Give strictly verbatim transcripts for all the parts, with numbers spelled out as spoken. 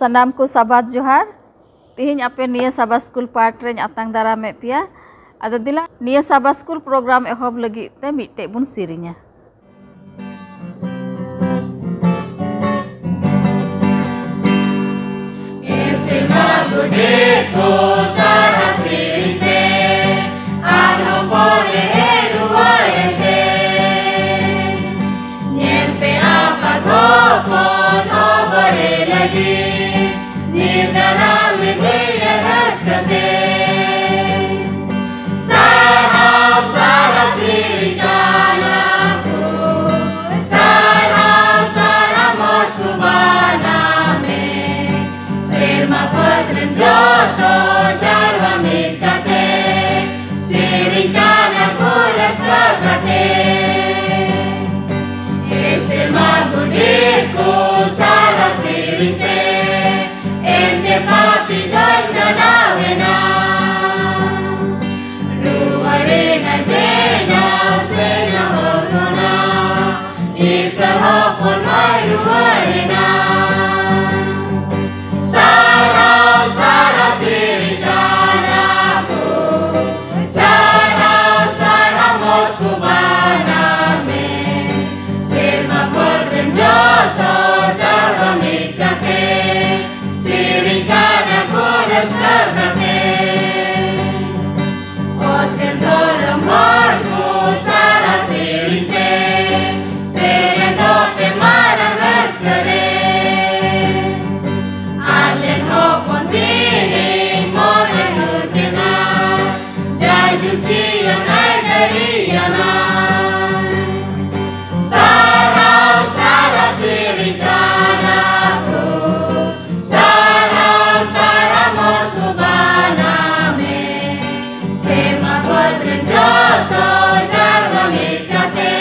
ᱥᱟᱱᱟᱢ ᱠᱚ ᱥᱟᱵᱟᱫ ᱡᱚᱦᱟᱨ᱾ ᱛᱤᱦᱤᱧ ᱟᱯᱮ ᱱᱤᱭᱟᱹ ᱥᱟᱵᱟ ᱥᱠᱩᱞ ᱯᱟᱴ ᱨᱮᱧ ᱟᱛᱟᱝ ᱫᱟᱨᱟᱢᱮᱫ ᱯᱮᱭᱟ᱾ ᱟᱫᱚ ᱫᱮᱞᱟ, ᱱᱤᱭᱟᱹ ᱥᱟᱵᱟ ᱥᱠᱩᱞ ᱯᱨᱳᱜᱨᱟᱢ ᱮᱦᱚᱵ ᱞᱟᱹᱜᱤᱫ ᱛᱮ ᱢᱤᱫᱴᱮᱡ ᱵᱚᱱ ᱥᱮᱨᱮᱧᱟ᱾ ᱮ ᱥᱮᱨᱢᱟ ᱜᱚᱰᱮᱛ ᱠᱚ ᱥᱟᱨᱦᱟᱣ ᱥᱮᱨᱮᱧ ᱯᱮ, ᱟᱨᱦᱚᱸ ᱯᱚᱨᱮ ᱦᱮᱡ ᱨᱩᱣᱟᱹᱲ ᱮᱱᱛᱮ᱾ ᱧᱮᱞ ᱯᱮ ᱟᱯᱟᱛ ᱦᱚᱯᱚᱱ ᱦᱚᱵᱚᱨᱮ ᱞᱟᱹᱜᱤᱫ, ᱧᱤᱨ ᱫᱟᱨᱟᱢ ᱞᱮᱫᱮᱭᱟ ᱨᱟᱹᱥᱠᱟᱹ ᱛᱮ᱾ ᱥᱟᱨᱦᱟᱣ, ᱥᱟᱨᱦᱟᱣ ᱥᱮᱨᱮᱧ ᱠᱟᱱᱟ ᱠᱚ᱾ ᱥᱟᱨᱦᱟᱣ, ᱥᱟᱨᱦᱟᱣ ᱢᱚᱡᱽ ᱠᱚ ᱵᱟᱱᱟᱢ ᱢᱮ᱾ ᱥᱮᱨᱢᱟ ᱯᱷᱟᱹᱫᱽ ᱨᱮᱱ ᱡᱚᱛᱚ ᱡᱟᱨᱣᱟ ᱢᱤᱫ ᱠᱟᱛᱮ, ᱥᱮᱨᱮᱧ ᱠᱟᱱᱟ ᱠᱚ ᱨᱟᱹᱥᱠᱟᱹ ᱠᱟᱛᱮ᱾ ᱮ ᱥᱮᱨᱢᱟ ᱜᱚᱰᱮᱛ ᱠᱚ ᱥᱟᱨᱦᱟᱣ ᱥᱮᱨᱮᱧ ᱯᱮ, ᱮᱱᱛᱮ ᱯᱟᱯᱤ ᱫᱚᱭ ᱪᱟᱞᱟᱣ ᱮᱱᱟ᱾ ᱨᱩᱣᱟᱹᱲᱮᱱᱟᱭ ᱵᱮᱱᱟᱣ ᱥᱮᱨᱢᱟ ᱦᱚᱯᱚᱱᱟ, ᱤᱥᱚᱨ ᱦᱚᱯᱚᱱ ᱢᱟᱭ ᱨᱩᱣᱟᱹᱲᱮᱱᱟ᱾ ᱥᱟᱨᱦᱟᱣ, ᱥᱟᱨᱦᱟᱣ ᱥᱮᱨᱮᱧ ᱠᱟᱱᱟ ᱠᱚ᱾ ᱥᱟᱨᱦᱟᱣ, ᱥᱟᱨᱦᱟᱣ ᱢᱚᱡᱽ ᱠᱚ ᱵᱟᱱᱟᱢ ᱢᱮ᱾ ᱥᱮᱨᱢᱟ ᱯᱷᱟᱹᱫᱽ ᱨᱮᱱ ᱡᱚᱛᱚ ᱡᱟᱨᱣᱟ ᱢᱤᱫ ᱠᱟᱛᱮ, ᱥᱮᱨᱮᱧ ᱠᱟᱱᱟ ᱠᱚ ᱨᱟᱹᱥᱠᱟᱹ ᱠᱟᱛᱮ᱾ ᱚᱛ ᱨᱮᱱ ᱫᱷᱚᱨᱚᱢ ᱦᱚᱲ ᱠᱚ ᱥᱟᱨᱦᱟᱣ ᱥᱮᱨᱮᱧ ᱯᱮ, ᱥᱮᱞᱮᱫᱚᱜ ᱯᱮ ᱢᱟᱨᱟᱝ ᱨᱟᱹᱥᱠᱟᱹ ᱨᱮ᱾ ᱟᱞᱮ ᱦᱚᱯᱚᱱ ᱛᱮᱦᱮᱧ ᱢᱚᱱᱮ ᱡᱩᱛ ᱮᱱᱟ, ᱡᱟᱭᱡᱩᱜᱽ ᱡᱤᱭᱚᱱ ᱟᱹᱭᱫᱟᱹᱨᱤᱭᱟᱱᱟ᱾ ᱥᱟᱨᱦᱟᱣ, ᱥᱟᱨᱦᱟᱣ ᱥᱮᱨᱮᱧ ᱠᱟᱱᱟ ᱠᱚ᱾ ᱥᱟᱨᱦᱟᱣ, ᱥᱟᱨᱦᱟᱣ ᱢᱚᱡᱽ ᱠᱚ ᱵᱟᱱᱟᱢ ᱢᱮ᱾ ᱥᱮᱨᱢᱟ ᱯᱷᱟᱹᱫᱽ ᱨᱮᱱ ᱡᱚᱛᱚ ᱡᱟᱨᱣᱟ ᱢᱤᱫ ᱠᱟᱛᱮ,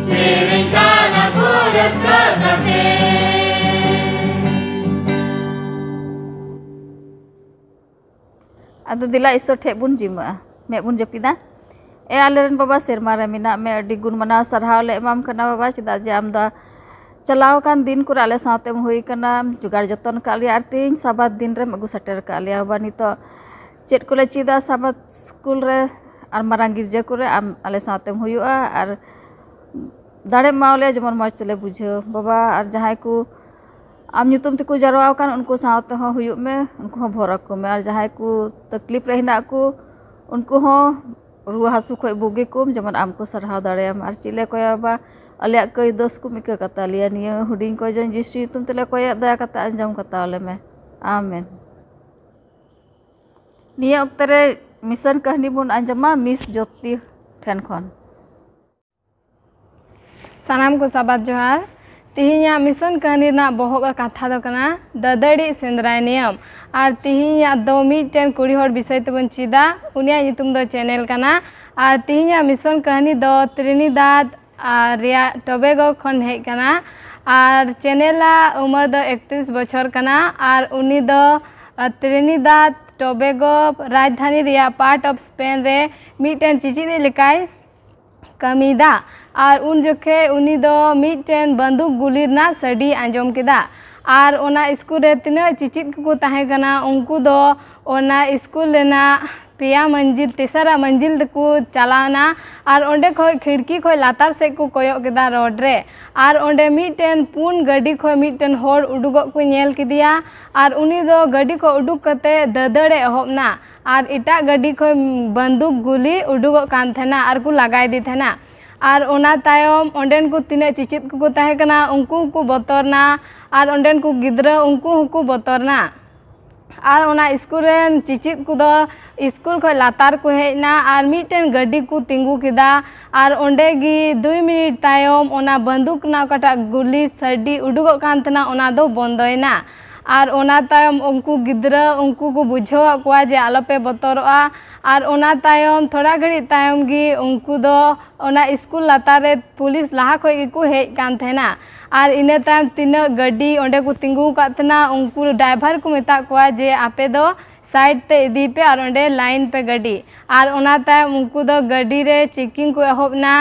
ᱥᱮᱨᱮᱧ ᱠᱟᱱᱟ ᱠᱚ ᱨᱟᱹᱥᱠᱟᱹ ᱠᱟᱛᱮ᱾ ᱟᱫᱚ ᱫᱮᱞᱟ ᱤᱥᱚᱨ ᱴᱷᱮᱡ ᱵᱚᱱ ᱡᱤᱢᱟᱹᱜᱼᱟ, ᱢᱮᱫ ᱵᱚᱱ ᱡᱟᱹᱯᱤᱫᱟ᱾ ᱮ ᱟᱞᱮᱨᱮᱱ ᱵᱟᱵᱟ, ᱥᱮᱨᱢᱟ ᱨᱮ ᱢᱮᱱᱟᱜ ᱢᱮ, ᱟᱹᱰᱤ ᱜᱩᱱ ᱢᱟᱱᱟᱣ ᱥᱟᱨᱦᱟᱣ ᱞᱮ ᱮᱢᱟᱢ ᱠᱟᱱᱟ ᱵᱟᱵᱟ, ᱪᱮᱫᱟᱜ ᱡᱮ ᱟᱢ ᱫᱚ ᱪᱟᱞᱟᱣ ᱟᱠᱟᱱ ᱫᱤᱱ ᱠᱚᱨᱮ ᱟᱞᱮ ᱥᱟᱶᱛᱮᱢ ᱦᱩᱭ ᱟᱠᱟᱱᱟ, ᱡᱚᱜᱟᱲ ᱡᱚᱛᱚᱱ ᱟᱠᱟᱫ ᱞᱮᱭᱟ, ᱟᱨ ᱛᱮᱦᱮᱧ ᱥᱟᱵᱟᱛ ᱫᱤᱱ ᱨᱮᱢ ᱟᱹᱜᱩ ᱥᱮᱴᱮᱨ ᱟᱠᱟᱫ ᱞᱮᱭᱟ᱾ ᱵᱟᱵᱟ, ᱱᱤᱛᱚᱜ ᱪᱮᱫ ᱠᱚᱞᱮ ᱪᱮᱫᱟ ᱥᱟᱵᱟᱛ ᱥᱠᱩᱞ ᱨᱮ ᱟᱨ ᱢᱟᱨᱟᱝ ᱜᱤᱨᱡᱟᱹ ᱠᱚᱨᱮ, ᱟᱢ ᱟᱞᱮ ᱥᱟᱶᱛᱮᱢ ᱦᱩᱭᱩᱜᱼᱟ ᱟᱨ ᱫᱟᱲᱮᱢ ᱮᱢᱟᱣ ᱞᱮᱭᱟ ᱡᱮᱢᱚᱱ ᱢᱚᱡᱽ ᱛᱮᱞᱮ ᱵᱩᱡᱷᱟᱹᱣ, ᱵᱟᱵᱟ᱾ ᱟᱨ ᱡᱟᱦᱟᱸᱭ ᱠᱚ ᱟᱢ ᱧᱩᱛᱩᱢ ᱛᱮᱠᱚ ᱡᱟᱨᱣᱟ ᱟᱠᱟᱱ, ᱩᱱᱠᱩ ᱥᱟᱶ ᱛᱮᱦᱚᱸ ᱦᱩᱭᱩᱜ ᱢᱮ, ᱩᱱᱠᱩ ᱦᱚᱸ ᱵᱷᱚᱨ ᱟᱠᱚ ᱢᱮ᱾ ᱟᱨ ᱡᱟᱦᱟᱸᱭ ᱠᱚ ᱛᱟᱠᱞᱤᱯ ᱨᱮ ᱦᱮᱱᱟᱜ ᱠᱚ, ᱩᱱᱠᱩ ᱦᱚᱸ ᱨᱩᱣᱟᱹ ᱦᱟᱹᱥᱩ ᱠᱷᱚᱱ ᱵᱩᱜᱤ ᱠᱚᱢ, ᱡᱮᱢᱚᱱ ᱟᱢ ᱠᱚ ᱥᱟᱨᱦᱟᱣ ᱫᱟᱲᱮᱭᱟᱢ᱾ ᱟᱨ ᱪᱮᱫ ᱞᱮ ᱠᱚᱭᱟ, ᱵᱟᱵᱟ, ᱟᱞᱮᱭᱟᱜ ᱠᱟᱹᱭ ᱫᱳᱥ ᱠᱚᱢ ᱤᱠᱟᱹ ᱠᱟᱛᱟ ᱞᱮᱭᱟ᱾ ᱱᱤᱭᱟᱹ ᱦᱩᱰᱤᱧ ᱠᱚ ᱡᱚᱱ ᱡᱤᱥᱩ ᱧᱩᱛᱩᱢ ᱛᱮᱞᱮ ᱠᱚᱭᱮᱫ, ᱫᱟᱭᱟ ᱠᱟᱛᱮ ᱟᱸᱡᱚᱢ ᱠᱟᱛᱟ ᱞᱮᱢᱮ᱾ ᱟᱢᱮᱱ᱾ ᱱᱤᱭᱟᱹ ᱚᱠᱛᱮ ᱨᱮ ᱢᱤᱥᱚᱱ ᱠᱟᱹᱦᱱᱤ ᱵᱚᱱ ᱟᱸᱡᱚᱢᱟ ᱢᱤᱥ ᱡᱳᱛᱤ ᱴᱷᱮᱱ ᱠᱷᱚᱱ᱾ ᱥᱟᱱᱟᱢ ᱠᱚ ᱥᱟᱵᱟᱛ ᱡᱚᱦᱟᱨ᱾ ᱛᱤᱦᱤᱧᱟᱜ ᱢᱤᱥᱚᱱ ᱠᱟᱹᱦᱱᱤ ᱨᱮᱱᱟᱜ ᱵᱚᱦᱚᱜ ᱠᱟᱛᱷᱟ ᱫᱚ ᱠᱟᱱᱟ ᱫᱟᱹᱫᱟᱹᱲᱤᱡ ᱥᱮᱸᱫᱽᱨᱟᱭ ᱱᱤᱭᱚᱢ᱾ ᱟᱨ ᱛᱤᱦᱤᱧᱟᱜ ᱫᱚ ᱢᱤᱫᱴᱮᱱ ᱠᱩᱲᱤ ᱦᱚᱲ ᱵᱤᱥᱚᱭ ᱛᱮᱵᱚᱱ ᱪᱮᱫᱟ, ᱩᱱᱤᱭᱟᱜ ᱧᱩᱛᱩᱢ ᱫᱚ ᱪᱮᱱᱮᱞ ᱠᱟᱱᱟ᱾ ᱟᱨ ᱛᱤᱦᱤᱧᱟᱜ ᱢᱤᱥᱚᱱ ᱠᱟᱹᱦᱱᱤ ᱫᱚ ᱛᱨᱤᱱᱤᱫᱟᱫ ᱟᱨ ᱨᱮᱭᱟᱜ ᱴᱚᱵᱮᱜᱳ ᱠᱷᱚᱱ ᱦᱮᱡ ᱠᱟᱱᱟ᱾ ᱟᱨ ᱪᱮᱱᱮᱞᱟᱜ ᱩᱢᱟᱹᱨ ᱫᱚ ᱮᱠᱛᱨᱤᱥ ᱵᱚᱪᱷᱚᱨ ᱠᱟᱱᱟ᱾ ᱟᱨ ᱩᱱᱤ ᱫᱚ, ᱟᱨ, ᱛᱨᱤᱱᱤᱫᱟᱫ ᱴᱚᱵᱮᱜᱳ ᱨᱟᱡᱽᱫᱷᱟᱱᱤ ᱨᱮᱭᱟᱜ ᱯᱟᱨᱴ ᱚᱯᱷ ᱥᱯᱮᱱ ᱨᱮ ᱢᱤᱫᱴᱮᱱ ᱪᱤᱪᱤᱫᱤᱡ ᱞᱮᱠᱟᱭ ᱠᱟᱹᱢᱤᱭᱮᱫᱟ᱾ ᱟᱨ ᱩᱱ ᱡᱚᱠᱷᱮᱡ ᱩᱱᱤ ᱫᱚ ᱢᱤᱫᱴᱮᱱ ᱵᱟᱱᱫᱩᱠ ᱜᱩᱞᱤ ᱨᱮᱱᱟᱜ ᱥᱟᱰᱮ ᱟᱸᱡᱚᱢ ᱠᱮᱫᱟ᱾ ᱟᱨ ᱚᱱᱟ ᱥᱠᱩᱞ ᱨᱮ ᱛᱤᱱᱟᱹᱜ ᱪᱤᱪᱤᱫ ᱠᱚᱠᱚ ᱛᱟᱦᱮᱸ ᱠᱟᱱᱟ, ᱩᱱᱠᱩ ᱫᱚ ᱚᱱᱟ ᱥᱠᱩᱞ ᱨᱮᱱᱟᱜ ᱯᱮᱭᱟ ᱢᱟᱹᱱᱡᱤᱞ, ᱛᱮᱥᱟᱨᱟᱜ ᱢᱟᱹᱱᱡᱤᱞ ᱛᱮᱠᱚ ᱪᱟᱞᱟᱣ ᱮᱱᱟ᱾ ᱟᱨ ᱚᱸᱰᱮ ᱠᱷᱚᱡ ᱠᱷᱤᱲᱠᱤ ᱠᱷᱚᱡ ᱞᱟᱛᱟᱨ ᱥᱮᱫ ᱠᱚ ᱠᱚᱭᱚᱜ ᱠᱮᱫᱟ ᱨᱳᱰ ᱨᱮ᱾ ᱟᱨ ᱚᱸᱰᱮ ᱢᱤᱫᱴᱮᱱ ᱯᱩᱱ ᱜᱟᱹᱰᱤ ᱠᱷᱚᱡ ᱢᱤᱫᱴᱮᱱ ᱦᱚᱲ ᱩᱰᱩᱠᱚᱜ ᱠᱚ ᱧᱮᱞ ᱠᱮᱫᱮᱭᱟ᱾ ᱟᱨ ᱩᱱᱤ ᱫᱚ ᱜᱟᱹᱰᱤ ᱠᱷᱚᱡ ᱩᱰᱩᱠ ᱠᱟᱛᱮ ᱫᱟᱹᱫᱟᱹᱲ ᱮ ᱮᱦᱚᱵ ᱮᱱᱟ᱾ ᱟᱨ ᱮᱴᱟᱜ ᱜᱟᱹᱰᱤ ᱠᱷᱚᱡ ᱵᱟᱱᱫᱩᱠ ᱜᱩᱞᱤ ᱩᱰᱩᱠᱚᱜ ᱠᱟᱱ ᱛᱟᱦᱮᱱᱟ ᱟᱨ ᱠᱚ ᱞᱟᱜᱟᱭᱮᱫᱮ ᱛᱟᱦᱮᱱᱟ᱾ ᱟᱨ ᱚᱱᱟ ᱛᱟᱭᱚᱢ ᱚᱸᱰᱮᱱ ᱠᱚ ᱛᱤᱱᱟᱹᱜ ᱪᱤᱪᱤᱫ ᱠᱚᱠᱚ ᱛᱟᱦᱮᱸ ᱠᱟᱱᱟ, ᱩᱱᱠᱩ ᱦᱚᱸᱠᱚ ᱵᱚᱛᱚᱨ ᱮᱱᱟ᱾ ᱟᱨ ᱚᱸᱰᱮᱱ ᱠᱚ ᱜᱤᱫᱽᱨᱟᱹ, ᱩᱱᱠᱩ ᱦᱚᱸᱠᱚ ᱵᱚᱛᱚᱨ ᱮᱱᱟ᱾ ᱟᱨ ᱚᱱᱟ ᱥᱠᱩᱞ ᱨᱮᱱ ᱪᱤᱪᱤᱫ ᱠᱚᱫᱚ ᱥᱠᱩᱞ ᱠᱷᱚᱡ ᱞᱟᱛᱟᱨ ᱠᱚ ᱦᱮᱡ ᱮᱱᱟ ᱟᱨ ᱢᱤᱫᱴᱮᱱ ᱜᱟᱹᱰᱤ ᱠᱚ ᱛᱤᱸᱜᱩ ᱠᱮᱫᱟ᱾ ᱟᱨ ᱚᱸᱰᱮ ᱜᱮ ᱫᱩᱭ ᱢᱤᱱᱤᱴ ᱛᱟᱭᱚᱢ ᱚᱱᱟ ᱵᱟᱱᱫᱩᱠ ᱨᱮᱱᱟᱜ ᱚᱠᱟᱴᱟᱜ ᱜᱩᱞᱤ ᱥᱟᱰᱮ ᱩᱰᱩᱠᱚᱜ ᱠᱟᱱ ᱛᱟᱦᱮᱱᱟ, ᱚᱱᱟ ᱫᱚ ᱵᱚᱱᱫᱚᱭᱮᱱᱟ᱾ ᱟᱨ ᱚᱱᱟ ᱛᱟᱭᱚᱢ ᱩᱱᱠᱩ ᱜᱤᱫᱽᱨᱟᱹ, ᱩᱱᱠᱩ ᱠᱚ ᱵᱩᱡᱷᱟᱹᱣᱟᱫ ᱠᱚᱣᱟ ᱡᱮ ᱟᱞᱚᱯᱮ ᱵᱚᱛᱚᱨᱚᱜᱼᱟ᱾ ᱟᱨ ᱚᱱᱟ ᱛᱟᱭᱚᱢ ᱛᱷᱚᱲᱟ ᱜᱷᱟᱹᱲᱤᱡ ᱛᱟᱭᱚᱢ ᱜᱮ ᱩᱱᱠᱩ ᱫᱚ ᱚᱱᱟ ᱥᱠᱩᱞ ᱞᱟᱛᱟᱨ ᱨᱮ ᱯᱩᱞᱤᱥ ᱞᱟᱦᱟ ᱠᱷᱚᱡ ᱜᱮᱠᱚ ᱦᱮᱡ ᱠᱟᱱ ᱛᱟᱦᱮᱱᱟ᱾ ᱟᱨ ᱤᱱᱟᱹ ᱛᱟᱭᱚᱢ ᱛᱤᱱᱟᱹᱜ ᱜᱟᱹᱰᱤ ᱚᱸᱰᱮ ᱠᱚ ᱛᱤᱸᱜᱩ ᱟᱠᱟᱫ ᱛᱟᱦᱮᱱᱟ, ᱩᱱᱠᱩ ᱰᱨᱟᱭᱵᱷᱟᱨ ᱠᱚ ᱢᱮᱛᱟᱜ ᱠᱚᱣᱟ ᱡᱮ ᱟᱯᱮ ᱫᱚ ᱥᱟᱭᱤᱰ ᱛᱮ ᱤᱫᱤᱭ ᱯᱮ ᱟᱨ ᱚᱸᱰᱮ ᱞᱟᱭᱤᱱ ᱯᱮ ᱜᱟᱹᱰᱤ᱾ ᱟᱨ ᱚᱱᱟ ᱛᱟᱭᱚᱢ ᱩᱱᱠᱩ ᱫᱚ ᱜᱟᱹᱰᱤ ᱨᱮ ᱪᱮᱠᱤᱝ ᱠᱚ ᱮᱦᱚᱵ ᱮᱱᱟ᱾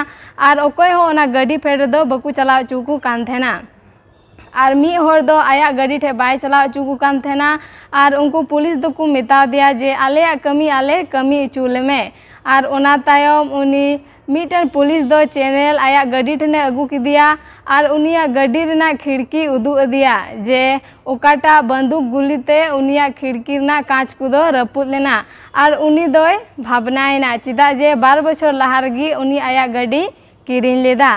ᱟᱨ ᱚᱠᱚᱭ ᱦᱚᱸ ᱚᱱᱟ ᱜᱟᱹᱰᱤ ᱯᱷᱮᱰ ᱨᱮᱫᱚ ᱵᱟᱠᱚ ᱪᱟᱞᱟᱣ ᱦᱚᱪᱚ ᱟᱠᱚ ᱠᱟᱱ ᱛᱟᱦᱮᱱᱟ᱾ ᱟᱨ ᱢᱤᱫ ᱦᱚᱲ ᱫᱚ ᱟᱭᱟᱜ ᱜᱟᱹᱰᱤ ᱴᱷᱮᱱ ᱵᱟᱭ ᱪᱟᱞᱟᱣ ᱦᱚᱪᱚ ᱠᱚ ᱠᱟᱱ ᱛᱟᱦᱮᱱᱟ᱾ ᱟᱨ ᱩᱱᱠᱩ ᱯᱩᱞᱤᱥ ᱫᱚᱠᱚ ᱢᱮᱛᱟ ᱫᱮᱭᱟ ᱡᱮ, "ᱟᱞᱮᱭᱟᱜ ᱠᱟᱹᱢᱤ ᱟᱞᱮ ᱠᱟᱹᱢᱤ ᱦᱚᱪᱚ ᱞᱮᱢᱮ᱾" ᱟᱨ ᱚᱱᱟ ᱛᱟᱭᱚᱢ ᱩᱱᱤ ᱢᱤᱫᱴᱮᱱ ᱯᱩᱞᱤᱥ ᱫᱚ ᱪᱮᱱᱮᱞ ᱟᱭᱟᱜ ᱜᱟᱹᱰᱤ ᱴᱷᱮᱱᱮ ᱟᱹᱜᱩ ᱠᱮᱫᱮᱭᱟ ᱟᱨ ᱩᱱᱤᱭᱟᱜ ᱜᱟᱹᱰᱤ ᱨᱮᱱᱟᱜ ᱠᱷᱤᱲᱠᱤ ᱩᱫᱩᱜ ᱟᱫᱮᱭᱟ ᱡᱮ ᱚᱠᱟᱴᱟᱜ ᱵᱟᱱᱫᱩᱠ ᱜᱩᱞᱤ ᱛᱮ ᱩᱱᱤᱭᱟᱜ ᱠᱷᱤᱲᱠᱤ ᱨᱮᱱᱟᱜ ᱠᱟᱸᱪ ᱠᱚᱫᱚ ᱨᱟᱹᱯᱩᱫ ᱞᱮᱱᱟ᱾ ᱟᱨ ᱩᱱᱤ ᱫᱚᱭ ᱵᱷᱟᱵᱽᱱᱟᱭᱮᱱᱟ, ᱪᱮᱫᱟᱜ ᱡᱮ ᱵᱟᱨ ᱵᱚᱪᱷᱚᱨ ᱞᱟᱦᱟ ᱨᱮᱜᱮ ᱩᱱᱤ ᱟᱭᱟᱜ ᱜᱟᱹᱰᱤ ᱠᱤᱨᱤᱧ ᱞᱮᱫᱟ᱾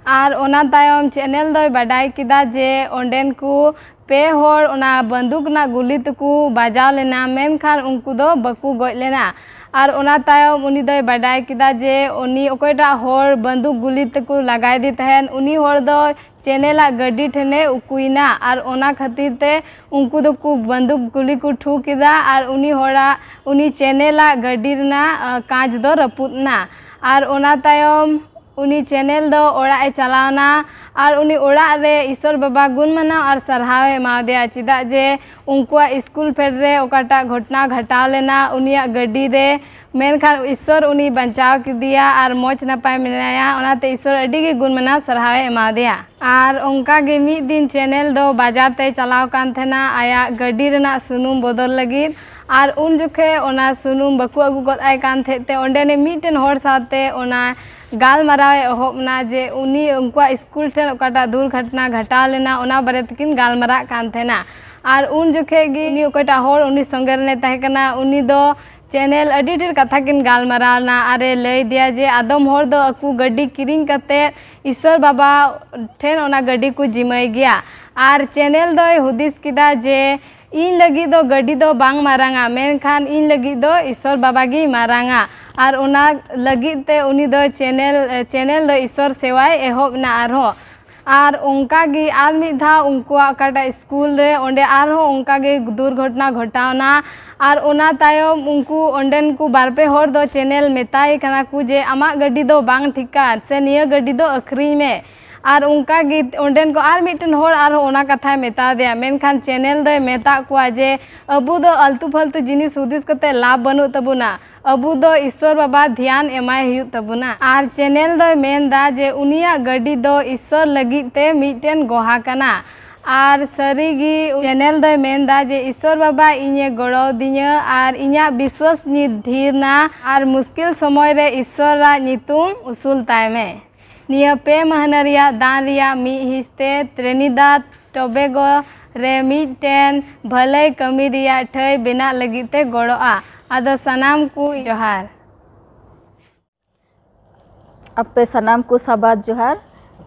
ᱟᱨ ᱚᱱᱟ ᱛᱟᱭᱚᱢ ᱪᱮᱱᱮᱞ ᱫᱚᱭ ᱵᱟᱰᱟᱭ ᱠᱮᱫᱟ ᱡᱮ ᱚᱸᱰᱮᱱ ᱠᱚ ᱯᱮ ᱦᱚᱲ ᱚᱱᱟ ᱵᱟᱱᱫᱩᱠ ᱨᱮᱱᱟᱜ ᱜᱩᱞᱤ ᱛᱮᱠᱚ ᱵᱟᱡᱟᱣ ᱞᱮᱱᱟ, ᱢᱮᱱᱠᱷᱟᱱ ᱩᱱᱠᱩ ᱫᱚ ᱵᱟᱠᱚ ᱜᱚᱡ ᱞᱮᱱᱟ᱾ ᱟᱨ ᱚᱱᱟ ᱛᱟᱭᱚᱢ ᱩᱱᱤ ᱫᱚᱭ ᱵᱟᱰᱟᱭ ᱠᱮᱫᱟ ᱡᱮ ᱩᱱᱤ ᱚᱠᱚᱭᱴᱟᱜ ᱦᱚᱲ ᱵᱟᱱᱫᱩᱠ ᱜᱩᱞᱤ ᱛᱮᱠᱚ ᱞᱟᱜᱟᱭᱮᱫᱮ ᱛᱟᱦᱮᱸᱱ, ᱩᱱᱤ ᱦᱚᱲ ᱫᱚ ᱪᱮᱱᱮᱞᱟᱜ ᱜᱟᱹᱰᱤ ᱴᱷᱮᱱᱮ ᱩᱠᱩᱭᱮᱱᱟ᱾ ᱟᱨ ᱚᱱᱟ ᱠᱷᱟᱹᱛᱤᱨ ᱛᱮ ᱩᱱᱠᱩ ᱫᱚᱠᱚ ᱵᱟᱱᱫᱩᱠ ᱜᱩᱞᱤ ᱠᱚ ᱴᱷᱩ ᱠᱮᱫᱟ ᱟᱨ ᱩᱱᱤ ᱦᱚᱲᱟᱜ, ᱩᱱᱤ ᱪᱮᱱᱮᱞᱟᱜ ᱜᱟᱹᱰᱤ ᱨᱮᱱᱟᱜ, ᱟᱸ, ᱠᱟᱸᱪ ᱫᱚ ᱨᱟᱹᱯᱩᱫ ᱮᱱᱟ᱾ ᱟᱨ ᱚᱱᱟ ᱛᱟᱭᱚᱢ ᱩᱱᱤ ᱪᱮᱱᱮᱞ ᱫᱚ ᱚᱲᱟᱜ ᱮ ᱪᱟᱞᱟᱣᱱᱟ ᱟᱨ ᱩᱱᱤ ᱚᱲᱟᱜ ᱨᱮ ᱤᱥᱚᱨ ᱵᱟᱵᱟ ᱜᱩᱱ ᱢᱟᱱᱟᱣ ᱟᱨ ᱥᱟᱨᱦᱟᱣ ᱮ ᱮᱢᱟᱣᱟᱫᱮᱭᱟ, ᱪᱮᱫᱟᱜ ᱡᱮ ᱩᱱᱠᱩᱣᱟᱜ ᱥᱠᱩᱞ ᱯᱷᱮᱰ ᱨᱮ ᱚᱠᱟᱴᱟᱜ ᱜᱷᱚᱴᱚᱱᱟ ᱜᱷᱟᱴᱟᱣ ᱞᱮᱱᱟ ᱩᱱᱤᱭᱟᱜ ᱜᱟᱹᱰᱤ ᱨᱮ, ᱢᱮᱱᱠᱷᱟᱱ ᱤᱥᱚᱨ ᱩᱱᱤ ᱵᱟᱧᱪᱟᱣ ᱠᱮᱫᱮᱭᱟ ᱟᱨ ᱢᱚᱡᱽ ᱱᱟᱯᱟᱭ ᱢᱮᱱᱟᱭᱟ, ᱚᱱᱟᱛᱮ ᱤᱥᱚᱨ ᱟᱹᱰᱤ ᱜᱮ ᱜᱩᱱ ᱢᱟᱱᱟᱣ ᱥᱟᱨᱦᱟᱣ ᱮ ᱮᱢᱟᱣᱟᱫᱮᱭᱟ᱾ ᱟᱨ ᱚᱱᱠᱟ ᱜᱮ ᱢᱤᱫ ᱫᱤᱱ ᱪᱮᱱᱮᱞ ᱫᱚ ᱵᱟᱡᱟᱨ ᱛᱮ ᱪᱟᱞᱟᱣ ᱠᱟᱱ ᱛᱟᱦᱮᱱᱟ ᱟᱭᱟᱜ ᱜᱟᱹᱰᱤ ᱨᱮᱱᱟᱜ ᱥᱩᱱᱩᱢ ᱵᱚᱫᱚᱞ ᱞᱟᱹᱜᱤᱫ᱾ ᱟᱨ ᱩᱱ ᱡᱚᱠᱷᱮᱡ ᱚᱱᱟ ᱥᱩᱱᱩᱢ ᱵᱟᱠᱚ ᱟᱹᱜᱩ ᱜᱚᱫ ᱟᱭ ᱠᱟᱱ ᱛᱟᱦᱮᱸᱫ ᱛᱮ ᱚᱸᱰᱮᱱᱤᱡ ᱢᱤᱫᱴᱮᱱ ᱦᱚᱲ ᱥᱟᱶᱛᱮ ᱚᱱᱟ ᱜᱟᱞᱢᱟᱨᱟᱣ ᱮ ᱮᱦᱚᱵ ᱮᱱᱟ ᱡᱮ ᱩᱱᱤ ᱩᱱᱠᱩᱣᱟᱜ ᱥᱠᱩᱞ ᱴᱷᱮᱱ ᱚᱠᱟᱴᱟᱜ ᱫᱩᱨᱜᱷᱚᱴᱚᱱᱟ ᱜᱷᱟᱴᱟᱣ ᱞᱮᱱᱟ ᱚᱱᱟ ᱵᱟᱨᱮ ᱛᱮᱠᱤᱱ ᱜᱟᱞᱢᱟᱨᱟᱜ ᱠᱟᱱ ᱛᱟᱦᱮᱱᱟ᱾ ᱟᱨ ᱩᱱ ᱡᱚᱠᱷᱮᱡ ᱜᱮ ᱩᱱᱤ ᱚᱠᱚᱭᱴᱟᱜ ᱦᱚᱲ ᱩᱱᱤ ᱥᱚᱸᱜᱮ ᱨᱮᱱᱮ ᱛᱟᱦᱮᱸ ᱠᱟᱱᱟ ᱩᱱᱤ ᱫᱚ ᱪᱮᱱᱮᱞ ᱟᱹᱰᱤ ᱰᱷᱮᱨ ᱠᱟᱛᱷᱟ ᱠᱤᱱ ᱜᱟᱞᱢᱟᱨᱟᱣ ᱮᱱᱟ ᱟᱨ ᱮ ᱞᱟᱹᱭ ᱟᱫᱮᱭᱟ ᱡᱮ ᱟᱫᱚᱢ ᱦᱚᱲ ᱫᱚ ᱟᱠᱚ ᱜᱟᱹᱰᱤ ᱠᱤᱨᱤᱧ ᱠᱟᱛᱮ ᱤᱥᱚᱨ ᱵᱟᱵᱟ ᱴᱷᱮᱱ ᱚᱱᱟ ᱜᱟᱹᱰᱤ ᱠᱚ ᱡᱤᱢᱟᱹᱭ ᱜᱮᱭᱟ᱾ ᱟᱨ ᱪᱮᱱᱮᱞ ᱫᱚᱭ ᱦᱩᱫᱤᱥ ᱠᱮᱫᱟ ᱡᱮ ᱤᱧ ᱞᱟᱹᱜᱤᱫ ᱫᱚ ᱜᱟᱹᱰᱤ ᱫᱚ ᱵᱟᱝ ᱢᱟᱨᱟᱝᱟ, ᱢᱮᱱᱠᱷᱟᱱ ᱤᱧ ᱞᱟᱹᱜᱤᱫ ᱫᱚ ᱤᱥᱚᱨ ᱵᱟᱵᱟ ᱜᱮᱭ ᱢᱟᱨᱟᱝᱟ᱾ ᱟᱨ ᱚᱱᱟ ᱞᱟᱹᱜᱤᱫ ᱛᱮ ᱩᱱᱤ ᱫᱚ ᱪᱮᱱᱮᱞ, ᱪᱮᱱᱮᱞ ᱫᱚ ᱤᱥᱚᱨ ᱥᱮᱣᱟᱭ ᱮᱦᱚᱵ ᱮᱱᱟ ᱟᱨᱦᱚᱸ᱾ ᱟᱨ ᱚᱱᱠᱟ ᱜᱮ ᱟᱨ ᱢᱤᱫ ᱫᱷᱟᱣ ᱩᱱᱠᱩᱣᱟᱜ ᱚᱠᱟᱴᱟᱜ ᱥᱠᱩᱞ ᱨᱮ ᱚᱸᱰᱮ ᱟᱨᱦᱚᱸ ᱚᱱᱠᱟ ᱜᱮ ᱫᱩᱨᱜᱷᱚᱴᱚᱱᱟ ᱜᱷᱚᱴᱟᱣ ᱮᱱᱟ᱾ ᱟᱨ ᱚᱱᱟ ᱛᱟᱭᱚᱢ ᱩᱱᱠᱩ ᱚᱸᱰᱮᱱ ᱠᱚ ᱵᱟᱨ ᱯᱮ ᱦᱚᱲ ᱫᱚ ᱪᱮᱱᱮᱞ ᱢᱮᱛᱟᱭ ᱠᱟᱱᱟ ᱠᱚ ᱡᱮ ᱟᱢᱟᱜ ᱜᱟᱹᱰᱤ ᱫᱚ ᱵᱟᱝ ᱴᱷᱤᱠᱟ ᱥᱮ ᱱᱤᱭᱟᱹ ᱜᱟᱹᱰᱤ ᱫᱚ ᱟᱹᱠᱷᱨᱤᱧ ᱢᱮ᱾ ᱟᱨ ᱚᱱᱠᱟ ᱜᱮ ᱚᱸᱰᱮᱱ ᱠᱚ ᱟᱨ ᱢᱤᱫᱴᱮᱱ ᱦᱚᱲ ᱟᱨᱦᱚᱸ ᱚᱱᱟ ᱠᱟᱛᱷᱟᱭ ᱢᱮᱛᱟ ᱫᱮᱭᱟ, ᱢᱮᱱᱠᱷᱟᱱ ᱪᱮᱱᱮᱞ ᱫᱚᱭ ᱢᱮᱛᱟᱜ ᱠᱚᱣᱟ ᱡᱮ ᱟᱵᱚ ᱫᱚ ᱟᱞᱛᱩ ᱯᱷᱟᱞᱛᱩ ᱡᱤᱱᱤᱥ ᱦᱩᱫᱤᱥ ᱠᱟᱛᱮ ᱞᱟᱵᱷ ᱵᱟᱹᱱᱩᱜ ᱛᱟᱵᱚᱱᱟ, ᱟᱵᱚ ᱫᱚ ᱤᱥᱥᱚᱨ ᱵᱟᱵᱟ ᱫᱷᱮᱭᱟᱱ ᱮᱢᱟᱭ ᱦᱩᱭᱩᱜ ᱛᱟᱵᱚᱱᱟ᱾ ᱟᱨ ᱪᱮᱱᱮᱞ ᱫᱚᱭ ᱢᱮᱱᱫᱟ ᱡᱮ ᱩᱱᱤᱭᱟᱜ ᱜᱟᱹᱰᱤ ᱫᱚ ᱤᱥᱥᱚᱨ ᱞᱟᱹᱜᱤᱫ ᱛᱮ ᱢᱤᱫᱴᱮᱱ ᱜᱚᱦᱟ ᱠᱟᱱᱟ᱾ ᱟᱨ ᱥᱟᱹᱨᱤᱜᱮ ᱪᱮᱱᱮᱞ ᱫᱚᱭ ᱢᱮᱱᱫᱟ ᱡᱮ ᱤᱥᱥᱚᱨ ᱵᱟᱵᱟ ᱤᱧᱮ ᱜᱚᱲᱚᱣᱟᱫᱤᱧᱟ ᱟᱨ ᱤᱧᱟᱹᱜ ᱵᱤᱥᱣᱟᱥ ᱱᱤᱛ ᱰᱷᱮᱨ ᱱᱟ, ᱟᱨ ᱢᱩᱥᱠᱤᱞ ᱥᱚᱢᱚᱭ ᱨᱮ ᱤᱥᱥᱚᱨᱟᱜ ᱧᱩᱛᱩᱢ ᱩᱥᱩᱞ ᱛᱟᱭ ᱢᱮ᱾ ᱱᱤᱭᱟᱹ ᱯᱮ ᱢᱟᱹᱦᱱᱟᱹ ᱨᱮᱭᱟᱜ ᱫᱟᱱ ᱨᱮᱭᱟᱜ ᱢᱤᱫ ᱦᱤᱸᱥ ᱛᱮ ᱛᱨᱤᱱᱤᱫᱟᱫ ᱴᱚᱵᱮᱜᱳ ᱨᱮ ᱢᱤᱫᱴᱮᱱ ᱵᱷᱟᱹᱞᱟᱹᱭ ᱠᱟᱹᱢᱤ ᱨᱮᱭᱟᱜ ᱴᱷᱟᱹᱭ ᱵᱮᱱᱟᱜ ᱞᱟᱹᱜᱤᱫ ᱛᱮ ᱜᱚᱲᱚᱜᱼᱟ᱾ ᱟᱫᱚ ᱥᱟᱱᱟᱢ ᱠᱚ ᱡᱚᱦᱟᱨ᱾ ᱟᱯᱮ ᱥᱟᱱᱟᱢ ᱠᱚ ᱥᱟᱵᱟᱫ ᱡᱚᱦᱟᱨ᱾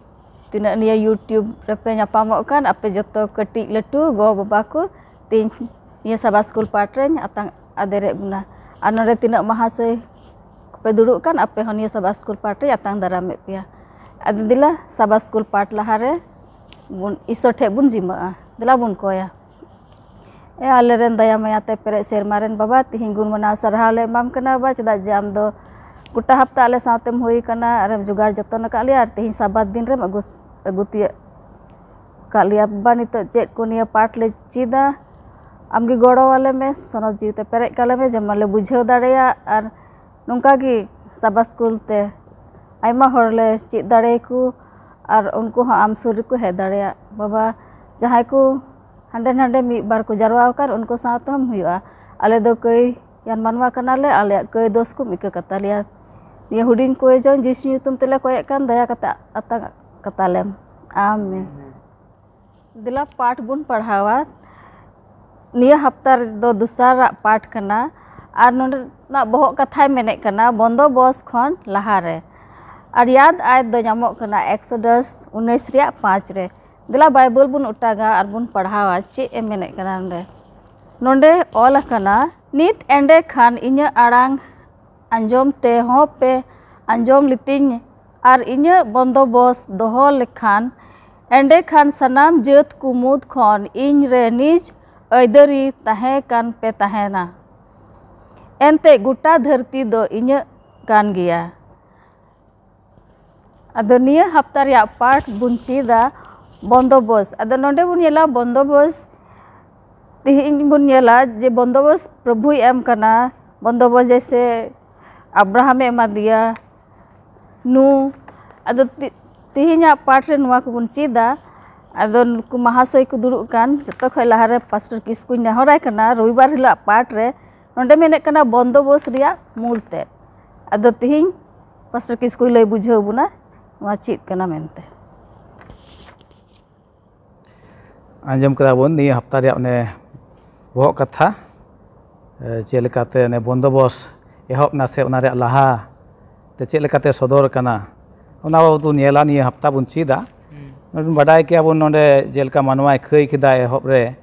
ᱛᱤᱱᱟᱹᱜ ᱱᱤᱭᱟᱹ YouTube ᱨᱮᱯᱮ ᱧᱟᱯᱟᱢᱚᱜ ᱠᱟᱱ, ᱟᱯᱮ ᱡᱚᱛᱚ ᱠᱟᱹᱴᱤᱡ ᱞᱟᱹᱴᱩ ᱜᱚ ᱵᱟᱵᱟ ᱠᱚ, ᱛᱮᱦᱮᱧ ᱱᱤᱭᱟᱹ ᱥᱟᱵᱟ ᱥᱠᱩᱞ ᱯᱟᱴ ᱨᱮᱧ ᱟᱛᱟᱝ ᱟᱫᱮᱨᱮᱫ ᱵᱚᱱᱟ᱾ ᱟᱨ ᱱᱚᱰᱮ ᱛᱤᱱᱟᱹᱜ ᱢᱟᱦᱟᱥᱚᱭ ᱠᱚᱯᱮ ᱫᱩᱲᱩᱵ ᱠᱟᱱ, ᱟᱯᱮ ᱦᱚᱸ ᱱᱤᱭᱟᱹ ᱥᱟᱵᱟ ᱥᱠᱩᱞ ᱯᱟᱴ ᱨᱮᱧ ᱟᱛᱟᱝ ᱫᱟᱨᱟᱢᱮᱫ ᱯᱮᱭᱟ᱾ ᱟᱫᱚ ᱫᱮᱞᱟ ᱥᱟᱵᱟ ᱥᱠᱩᱞ ᱯᱟᱴ ᱞᱟᱦᱟᱨᱮ ᱵᱚᱱ ᱤᱥᱥᱚᱨ ᱴᱷᱮᱡ ᱵᱚᱱ ᱡᱤᱢᱟᱹᱜᱼᱟ᱾ ᱫᱮᱞᱟ ᱵᱚᱱ ᱠᱚᱭᱟ᱾ ᱮ ᱟᱞᱮᱨᱮᱱ ᱫᱟᱭᱟ ᱢᱟᱭᱟ ᱛᱮ ᱯᱮᱨᱮᱡ ᱥᱮᱨᱢᱟ ᱨᱮᱱ ᱵᱟᱵᱟ, ᱛᱤᱦᱤᱧ ᱜᱩᱱ ᱢᱟᱱᱟᱣ ᱥᱟᱨᱦᱟᱣ ᱞᱮ ᱮᱢᱟᱢ ᱠᱟᱱᱟ ᱵᱟᱵᱟ, ᱪᱮᱫᱟᱜ ᱡᱮ ᱟᱢ ᱫᱚ ᱜᱚᱴᱟ ᱦᱟᱯᱛᱟ ᱟᱞᱮ ᱥᱟᱶᱛᱮᱢ ᱦᱩᱭ ᱠᱟᱱᱟ ᱟᱨᱮᱢ ᱡᱚᱜᱟᱲ ᱡᱚᱛᱚᱱ ᱟᱠᱟᱫ ᱞᱮᱭᱟ, ᱟᱨ ᱛᱤᱦᱤᱧ ᱥᱟᱵᱟᱛ ᱫᱤᱱ ᱨᱮᱢ ᱟᱹᱜᱩ, ᱟᱹᱜᱩ ᱛᱤᱭᱟᱹᱜ ᱟᱠᱟᱫ ᱞᱮᱭᱟ ᱵᱟᱵᱟ᱾ ᱱᱤᱛᱚᱜ ᱪᱮᱫ ᱠᱚ ᱱᱤᱭᱟᱹ ᱯᱟᱴ ᱞᱮ ᱪᱮᱫᱟ, ᱟᱢᱜᱮ ᱜᱚᱲᱚ ᱟᱞᱮ ᱢᱮ, ᱥᱚᱱᱚᱛ ᱡᱤᱣᱤ ᱛᱮ ᱯᱮᱨᱮᱡ ᱠᱟᱞᱮ ᱢᱮ, ᱡᱮᱢᱚᱱ ᱞᱮ ᱵᱩᱡᱷᱟᱹᱣ ᱫᱟᱲᱮᱭᱟᱜ᱾ ᱟᱨ ᱱᱚᱝᱠᱟ ᱜᱮ ᱥᱟᱵᱟ ᱥᱠᱩᱞ ᱛᱮ ᱟᱭᱢᱟ ᱦᱚᱲ ᱞᱮ ᱪᱮᱫ ᱫᱟᱲᱮᱭᱟᱠᱚ, ᱟᱨ ᱩᱱᱠᱩ ᱦᱚᱸ ᱟᱢ ᱥᱩᱨ ᱨᱮᱠᱚ ᱦᱮᱡ ᱫᱟᱲᱮᱭᱟᱜ᱾ ᱵᱟᱵᱟ, ᱡᱟᱦᱟᱸᱭ ᱠᱚ ᱦᱟᱸᱰᱮ ᱱᱟᱰᱮ ᱢᱤᱫ ᱵᱟᱨ ᱠᱚ ᱡᱟᱨᱣᱟ ᱟᱠᱟᱱ, ᱩᱱᱠᱩ ᱥᱟᱶ ᱛᱮᱦᱚᱸᱢ ᱦᱩᱭᱩᱜᱼᱟ᱾ ᱟᱞᱮ ᱫᱚ ᱠᱟᱹᱭ ᱭᱟᱱ ᱢᱟᱱᱣᱟ ᱠᱟᱱᱟᱞᱮ, ᱟᱞᱮᱭᱟᱜ ᱠᱟᱹᱭ ᱫᱳᱥ ᱠᱚᱢ ᱤᱠᱟᱹ ᱠᱟᱛᱟ ᱞᱮᱭᱟ᱾ ᱱᱤᱭᱟᱹ ᱦᱩᱰᱤᱧ ᱠᱚᱭ ᱡᱚᱱ ᱡᱤᱥᱩ ᱧᱩᱛᱩᱢ ᱛᱮᱞᱮ ᱠᱚᱭᱮᱫ ᱠᱟᱱ, ᱫᱟᱭᱟ ᱠᱟᱛᱮ ᱟᱛᱟᱝ ᱠᱟᱛᱟᱞᱮᱢ᱾ ᱟᱢᱮᱱ᱾ ᱫᱮᱞᱟ ᱯᱟᱴ ᱵᱚᱱ ᱯᱟᱲᱦᱟᱣᱟ᱾ ᱱᱤᱭᱟᱹ ᱦᱟᱯᱛᱟ ᱨᱮᱫᱚ ᱫᱚᱥᱟᱨᱟᱜ ᱯᱟᱴ ᱠᱟᱱᱟ, ᱟᱨ ᱱᱚᱸᱰᱮᱱᱟᱜ ᱵᱚᱦᱚᱜ ᱠᱟᱛᱷᱟᱭ ᱢᱮᱱᱮᱫ ᱠᱟᱱᱟ ᱵᱚᱱᱫᱚᱵᱚᱥ ᱠᱷᱚᱱ ᱞᱟᱦᱟᱨᱮ᱾ ᱟᱨ ᱭᱟᱫ ᱟᱭᱟᱛ ᱫᱚ ᱧᱟᱢᱚᱜ ᱠᱟᱱᱟ ᱮᱠᱥᱚᱰᱚᱥ ᱩᱱᱤᱥ ᱨᱮᱭᱟᱜ ᱯᱟᱸᱪ ᱨᱮ᱾ ᱫᱮᱞᱟ ᱵᱟᱭᱵᱚᱞ ᱵᱚᱱ ᱚᱴᱟᱜᱟ ᱟᱨ ᱵᱚᱱ ᱯᱟᱲᱦᱟᱣᱟ ᱪᱮᱫ ᱮ ᱢᱮᱱᱮᱫ ᱠᱟᱱᱟ ᱱᱚᱸᱰᱮ᱾ ᱱᱚᱸᱰᱮ ᱚᱞ ᱟᱠᱟᱱᱟ, ᱱᱤᱛ ᱮᱸᱰᱮ ᱠᱷᱟᱱ ᱤᱧᱟᱹᱜ ᱟᱲᱟᱝ ᱟᱸᱡᱚᱢ ᱛᱮ ᱦᱚᱸ ᱯᱮ ᱟᱸᱡᱚᱢ ᱞᱤᱛᱤᱧ ᱟᱨ ᱤᱧᱟᱹᱜ ᱵᱚᱱᱫᱚᱵᱚᱥ ᱫᱚᱦᱚ ᱞᱮᱠᱷᱟᱱ, ᱮᱸᱰᱮᱠᱷᱟᱱ ᱥᱟᱱᱟᱢ ᱡᱟᱹᱛ ᱠᱚ ᱢᱩᱫᱽ ᱠᱷᱚᱱ ᱤᱧ ᱨᱮ ᱱᱤᱡ ᱟᱹᱭᱫᱟᱹᱨᱤ ᱛᱟᱦᱮᱸ ᱠᱟᱱ ᱯᱮ ᱛᱟᱦᱮᱱᱟ᱾ ᱮᱱᱛᱮ ᱜᱚᱴᱟ ᱫᱷᱟᱹᱨᱛᱤ ᱫᱚ ᱤᱧᱟᱹᱜ ᱠᱟᱱ ᱜᱮᱭᱟ᱾ ᱟᱫᱚ ᱱᱤᱭᱟᱹ ᱦᱟᱯᱛᱟ ᱨᱮᱭᱟᱜ ᱯᱟᱴ ᱵᱚᱱ ᱪᱮᱫᱟ ᱵᱚᱱᱫᱚᱵᱚᱥ᱾ ᱟᱫᱚ ᱱᱚᱰᱮ ᱵᱚᱱ ᱧᱮᱞᱟ ᱵᱚᱱᱫᱚᱵᱚᱥ, ᱛᱮᱦᱮᱧ ᱵᱚᱱ ᱧᱮᱞᱟ ᱡᱮ ᱵᱚᱱᱫᱚᱵᱚᱥ ᱯᱨᱚᱵᱷᱩᱭ ᱮᱢ ᱠᱟᱱᱟ, ᱵᱚᱱᱫᱚᱵᱚᱥ ᱡᱮᱭᱥᱮ ᱟᱵᱨᱟᱦᱟᱢᱮ ᱮᱢᱟ ᱫᱮᱭᱟ ᱱᱩ᱾ ᱟᱫᱚ ᱛᱮᱦᱮᱧᱟᱜ ᱯᱟᱴ ᱨᱮ ᱱᱚᱣᱟ ᱠᱚᱵᱚᱱ ᱪᱮᱫᱟ᱾ ᱟᱫᱚ ᱱᱩᱠᱩ ᱢᱟᱦᱟᱥᱚᱭ ᱠᱚ ᱫᱩᱲᱩᱵ ᱠᱟᱱ ᱡᱚᱛᱚ ᱠᱷᱚᱱ ᱞᱟᱦᱟᱨᱮ ᱯᱟᱥᱴᱚᱨ ᱠᱤᱥᱠᱩᱧ ᱱᱮᱦᱚᱨᱟᱭ ᱠᱟᱱᱟ ᱨᱚᱵᱤᱵᱟᱨ ᱦᱤᱞᱳᱜ ᱯᱟᱴ ᱨᱮ ᱱᱚᱰᱮ ᱢᱮᱱᱮᱫ ᱠᱟᱱᱟ ᱵᱚᱱᱫᱚᱵᱚᱥ ᱨᱮᱭᱟᱜ ᱢᱩᱞ ᱛᱮᱫ᱾ ᱟᱫᱚ ᱛᱮᱦᱮᱧ ᱯᱟᱥᱴᱚᱨ ᱠᱤᱥᱠᱩᱭ ᱞᱟᱹᱭ ᱵᱩᱡᱷᱟᱹᱣ ᱵᱚᱱᱟ ᱱᱚᱣᱟ ᱪᱮᱫ ᱠᱟᱱᱟ ᱢᱮᱱᱛᱮ᱾ ᱟᱸᱡᱚᱢ ᱠᱮᱫᱟ ᱵᱚᱱ ᱱᱤᱭᱟᱹ ᱦᱟᱯᱛᱟ ᱨᱮᱭᱟᱜ ᱚᱱᱮ ᱵᱚᱦᱚᱜ ᱠᱟᱛᱷᱟ, ᱪᱮᱫ ᱞᱮᱠᱟᱛᱮ ᱚᱱᱮ ᱵᱚᱱᱫᱚᱵᱚᱥ ᱮᱦᱚᱵ ᱱᱟ ᱥᱮ ᱚᱱᱟ ᱨᱮᱭᱟᱜ ᱞᱟᱦᱟ ᱛᱮ ᱪᱮᱫ ᱞᱮᱠᱟᱛᱮ ᱥᱚᱫᱚᱨ ᱠᱟᱱᱟ, ᱚᱱᱟ ᱵᱟᱵᱚᱫ ᱵᱚᱱ ᱧᱮᱞᱟ ᱱᱤᱭᱟᱹ ᱦᱟᱯᱛᱟ ᱵᱚᱱ ᱪᱮᱫᱟ᱾ ᱵᱚᱱ ᱵᱟᱰᱟᱭ ᱠᱮᱭᱟ ᱵᱚᱱ ᱱᱚᱰᱮ ᱡᱮᱞᱮᱠᱟ ᱢᱟᱱᱣᱟᱭ ᱠᱟᱹᱭ ᱠᱮᱫᱟ ᱮᱦᱚᱵ ᱨᱮ,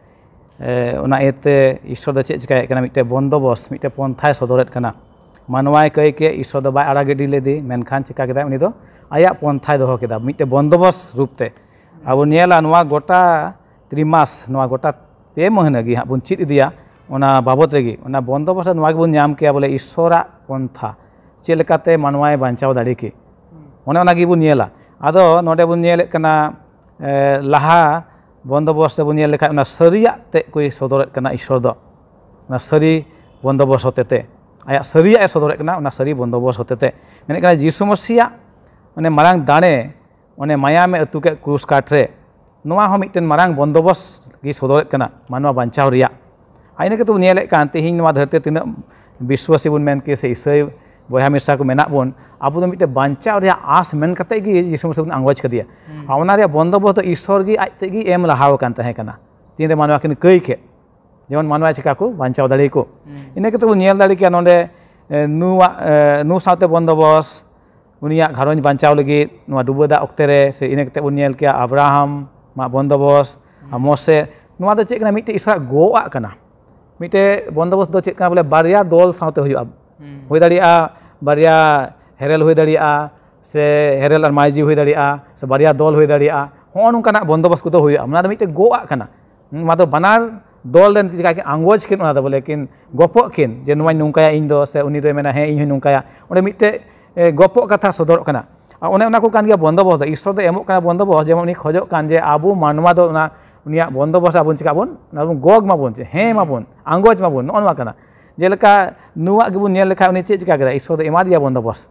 ᱚᱱᱟ ᱤᱭᱟᱹᱛᱮ ᱤᱥᱥᱚᱨ ᱫᱚ ᱪᱮᱫ ᱪᱤᱠᱟᱹᱭᱮᱫ ᱠᱟᱱᱟ, ᱢᱤᱫᱴᱮᱱ ᱵᱚᱱᱫᱚᱵᱚᱥ, ᱢᱤᱫᱴᱮᱱ ᱯᱚᱱᱛᱷᱟᱭ ᱥᱚᱫᱚᱨᱮᱫ ᱠᱟᱱᱟ᱾ ᱢᱟᱱᱣᱟᱭ ᱠᱟᱹᱭ ᱠᱮᱫ, ᱤᱥᱥᱚᱨ ᱫᱚ ᱵᱟᱭ ᱟᱲᱟᱜ ᱜᱤᱰᱤ ᱞᱮᱫᱮ, ᱢᱮᱱᱠᱷᱟᱱ ᱪᱤᱠᱟ ᱠᱮᱫᱟᱭ, ᱩᱱᱤ ᱫᱚ ᱟᱭᱟᱜ ᱯᱚᱱᱛᱷᱟᱭ ᱫᱚᱦᱚ ᱠᱮᱫᱟ ᱢᱤᱫᱴᱮᱱ ᱵᱚᱱᱫᱚᱵᱚᱥ ᱨᱩᱯ ᱛᱮ᱾ ᱟᱵᱚ ᱧᱮᱞᱟ ᱱᱚᱣᱟ ᱜᱚᱴᱟ ᱛᱨᱤᱢᱟᱥ, ᱱᱚᱣᱟ ᱜᱚᱴᱟ ᱯᱮ ᱢᱟᱹᱦᱱᱟᱹ ᱜᱮ ᱦᱟᱸᱜ ᱵᱚᱱ ᱪᱮᱫ ᱤᱫᱤᱭᱟ ᱚᱱᱟ ᱵᱟᱵᱚᱛ ᱨᱮᱜᱮ᱾ ᱚᱱᱟ ᱵᱚᱱᱫᱚᱵᱚᱥ ᱨᱮ ᱱᱚᱣᱟ ᱜᱮᱵᱚᱱ ᱧᱟᱢ ᱠᱮᱭᱟ ᱵᱚᱞᱮ ᱤᱥᱥᱚᱨᱟᱜ ᱯᱚᱱᱛᱷᱟ ᱪᱮᱫ ᱞᱮᱠᱟᱛᱮ ᱢᱟᱱᱣᱟᱭ ᱵᱟᱧᱪᱟᱣ ᱫᱟᱲᱮ ᱠᱮ, ᱚᱱᱮ ᱚᱱᱟ ᱜᱮᱵᱚᱱ ᱧᱮᱞᱟ᱾ ᱟᱫᱚ ᱱᱚᱰᱮ ᱵᱚᱱ ᱧᱮᱞᱮᱫ ᱠᱟᱱᱟ ᱞᱟᱦᱟ ᱵᱚᱱᱫᱚᱵᱚᱥ ᱨᱮᱵᱚᱱ ᱧᱮᱞ ᱞᱮᱠᱷᱟᱱ ᱚᱱᱟ ᱥᱟᱹᱨᱤᱭᱟᱜ ᱛᱮᱫ ᱠᱚᱭ ᱥᱚᱫᱚᱨᱮᱫ ᱠᱟᱱᱟ ᱤᱥᱥᱚᱨ ᱫᱚ᱾ ᱚᱱᱟ ᱥᱟᱹᱨᱤ ᱵᱚᱱᱫᱚᱵᱚᱥ ᱦᱚᱛᱮᱛᱮ ᱟᱭᱟᱜ ᱥᱟᱹᱨᱤᱭᱟᱜ ᱮ ᱥᱚᱫᱚᱨᱮᱫ ᱠᱟᱱᱟ, ᱚᱱᱟ ᱥᱟᱹᱨᱤ ᱵᱚᱱᱫᱚᱵᱚᱥ ᱦᱚᱛᱮᱛᱮ᱾ ᱢᱮᱱᱮᱫ ᱠᱟᱱᱟ ᱡᱤᱥᱩ ᱢᱟᱹᱥᱤᱭᱟᱜ ᱚᱱᱮ ᱢᱟᱨᱟᱝ ᱫᱟᱲᱮ, ᱚᱱᱮ ᱢᱟᱭᱟᱢᱮ ᱟᱹᱛᱩ ᱠᱮᱫ ᱠᱨᱩᱥ ᱠᱟᱴ ᱨᱮ, ᱱᱚᱣᱟ ᱦᱚᱸ ᱢᱤᱫᱴᱮᱱ ᱢᱟᱨᱟᱝ ᱵᱚᱱᱫᱚᱵᱚᱥ ᱜᱮ ᱥᱚᱫᱚᱨᱮᱫ ᱠᱟᱱᱟ ᱢᱟᱱᱣᱟ ᱵᱟᱧᱪᱟᱣ ᱨᱮᱭᱟᱜ᱾ ᱟᱨ ᱤᱱᱟᱹ ᱠᱟᱛᱮ ᱵᱚᱱ ᱧᱮᱞᱮᱫ ᱠᱟᱱ ᱛᱮᱦᱮᱧ ᱱᱚᱣᱟ ᱫᱷᱟᱹᱨᱛᱤ ᱨᱮ ᱛᱤᱱᱟᱹᱜ ᱵᱤᱥᱣᱟᱥᱤ ᱵᱚᱱ ᱢᱮᱱ ᱠᱮ ᱥᱮ ᱤᱥᱟᱹᱭ ᱵᱚᱭᱦᱟ ᱢᱤᱥᱨᱟ ᱠᱚ ᱢᱮᱱᱟᱜ ᱵᱚᱱ, ᱟᱵᱚ ᱫᱚ ᱢᱤᱫᱴᱮᱱ ᱵᱟᱧᱪᱟᱣ ᱨᱮᱭᱟᱜ ᱟᱸᱥ ᱢᱮᱱ ᱠᱟᱛᱮ ᱜᱮ ᱡᱤᱥᱩ ᱢᱟᱹᱥᱤ ᱵᱚᱱ ᱟᱸᱜᱚᱪ ᱠᱮᱫᱮᱭᱟ᱾ ᱟᱨ ᱚᱱᱟ ᱨᱮᱭᱟᱜ ᱵᱚᱱᱫᱚᱵᱚᱥ ᱫᱚ ᱤᱥᱥᱚᱨ ᱜᱮ ᱟᱡ ᱛᱮᱫ ᱜᱮ ᱮᱢ ᱞᱟᱦᱟᱣ ᱟᱠᱟᱱ ᱛᱟᱦᱮᱸ ᱠᱟᱱᱟ᱾ ᱛᱤᱱᱨᱮ ᱢᱟᱱᱣᱟ ᱠᱤᱱ ᱠᱟᱹᱭ ᱠᱮᱫ, ᱡᱮᱢᱚᱱ ᱢᱟᱱᱣᱟ ᱪᱤᱠᱟ ᱠᱚ ᱵᱟᱧᱪᱟᱣ ᱫᱟᱲᱮᱭᱟᱠᱚ᱾ ᱤᱱᱟᱹ ᱠᱟᱛᱮ ᱵᱚᱱ ᱧᱮᱞ ᱫᱟᱲᱮ ᱠᱮᱭᱟ ᱱᱚᱰᱮ ᱮ, ᱱᱩᱣᱟᱜ ᱮ, ᱱᱩ ᱥᱟᱶᱛᱮ ᱵᱚᱱᱫᱚᱵᱚᱥ, ᱩᱱᱤᱭᱟᱜ ᱜᱷᱟᱨᱚᱸᱡᱽ ᱵᱟᱧᱪᱟᱣ ᱞᱟᱹᱜᱤᱫ ᱱᱚᱣᱟ ᱰᱩᱵᱟᱹ ᱫᱟᱜ ᱚᱠᱛᱮ ᱨᱮ, ᱥᱮ ᱤᱱᱟᱹ ᱠᱟᱛᱮ ᱵᱚᱱ ᱧᱮᱞ ᱠᱮᱭᱟ ᱟᱵᱨᱟᱦᱟᱢ ᱟᱜ ᱵᱚᱱᱫᱚᱵᱚᱥ ᱟᱨ ᱢᱚᱥᱮ᱾ ᱱᱚᱣᱟ ᱫᱚ ᱪᱮᱫ ᱠᱟᱱᱟ? ᱢᱤᱫᱴᱮᱡ ᱤᱥᱚᱨᱟᱜ ᱜᱚᱜ ᱟᱜ ᱠᱟᱱᱟ᱾ ᱢᱤᱫᱴᱮᱡ ᱵᱚᱱᱫᱚᱵᱚᱥ ᱫᱚ ᱪᱮᱫ ᱠᱟᱱᱟ? ᱵᱚᱞᱮ ᱵᱟᱨᱭᱟ ᱫᱚᱞ ᱥᱟᱶᱛᱮ ᱦᱩᱭᱩᱜᱼᱟ᱾ ᱦᱩᱭ ᱫᱟᱲᱮᱭᱟᱜᱼᱟ ᱵᱟᱨᱭᱟ ᱦᱮᱨᱮᱞ ᱦᱩᱭ ᱫᱟᱲᱮᱭᱟᱜᱼᱟ, ᱥᱮ ᱦᱮᱨᱮᱞ ᱟᱨ ᱢᱟᱹᱭᱡᱤ ᱦᱩᱭ ᱫᱟᱲᱮᱭᱟᱜᱼᱟ, ᱥᱮ ᱵᱟᱨᱭᱟ ᱫᱚᱞ ᱦᱩᱭ ᱫᱟᱲᱮᱭᱟᱜᱼᱟ᱾ ᱦᱚᱸᱜᱼᱚ ᱱᱚᱝᱠᱟᱱᱟᱜ ᱵᱚᱱᱫᱚᱵᱚᱥ ᱠᱚᱫᱚ ᱦᱩᱭᱩᱜᱼᱟ᱾ ᱚᱱᱟ ᱫᱚ ᱢᱤᱫᱴᱮᱡ ᱜᱚᱜ ᱟᱜ ᱠᱟᱱᱟ᱾ ᱱᱚᱣᱟ ᱫᱚ ᱵᱟᱱᱟᱨ ᱫᱚᱞ ᱨᱮᱱ ᱪᱤᱠᱟ ᱠᱤᱱ ᱟᱸᱜᱚᱪ ᱠᱤᱱ, ᱚᱱᱟ ᱫᱚ ᱵᱚᱞᱮ ᱠᱤᱱ ᱜᱚᱯᱚᱜ ᱠᱤᱱ, ᱡᱮ ᱱᱚᱣᱟᱧ ᱱᱚᱝᱠᱟᱭᱟ ᱤᱧ ᱫᱚ, ᱥᱮ ᱩᱱᱤ ᱫᱚᱭ ᱢᱮᱱᱟ ᱦᱮᱸ ᱤᱧ ᱦᱚᱧ ᱱᱚᱝᱠᱟᱭᱟ᱾ ᱚᱸᱰᱮ ᱢᱤᱫᱴᱮᱡ ᱮ, ᱜᱚᱯᱚᱜ ᱠᱟᱛᱷᱟ ᱥᱚᱫᱚᱨᱚᱜ ᱠᱟᱱᱟ᱾ ᱟᱨ ᱚᱱᱮ ᱚᱱᱟ ᱠᱚ ᱠᱟᱱ ᱜᱮᱭᱟ ᱵᱚᱱᱫᱚᱵᱚᱥ ᱫᱚ᱾ ᱤᱥᱥᱚᱨ ᱫᱚ ᱮᱢᱚᱜ ᱠᱟᱱᱟ ᱵᱚᱱᱫᱚᱵᱚᱥ, ᱡᱮᱢᱚᱱ ᱩᱱᱤ ᱠᱷᱚᱡᱚᱜ ᱠᱟᱱ ᱡᱮ ᱟᱵᱚ ᱢᱟᱱᱣᱟ ᱫᱚ ᱚᱱᱟ ᱩᱱᱤᱭᱟᱜ ᱵᱚᱱᱫᱚᱵᱚᱥ ᱟᱵᱚᱱ ᱪᱤᱠᱟᱜ ᱵᱚᱱ, ᱚᱱᱟ ᱵᱚᱱ ᱜᱚᱜᱽ ᱢᱟᱵᱚᱱ, ᱪᱮ ᱦᱮᱸ ᱢᱟᱵᱚᱱ, ᱟᱸᱜᱚᱪ ᱢᱟᱵᱚᱱ, ᱱᱚᱜᱼᱚ ᱱᱚᱣᱟ ᱠᱟᱱᱟ᱾ ᱡᱮᱞᱮᱠᱟ ᱱᱩᱣᱟᱜ ᱜᱮᱵᱚᱱ ᱧᱮᱞ ᱞᱮᱠᱷᱟᱱ ᱩᱱᱤ ᱪᱮᱫ ᱪᱤᱠᱟ ᱠᱮᱫᱟ? ᱤᱥᱥᱚᱨ ᱫᱚ ᱮᱢᱟ ᱫᱮᱭᱟ ᱵᱚᱱᱫᱚᱵᱚᱥ᱾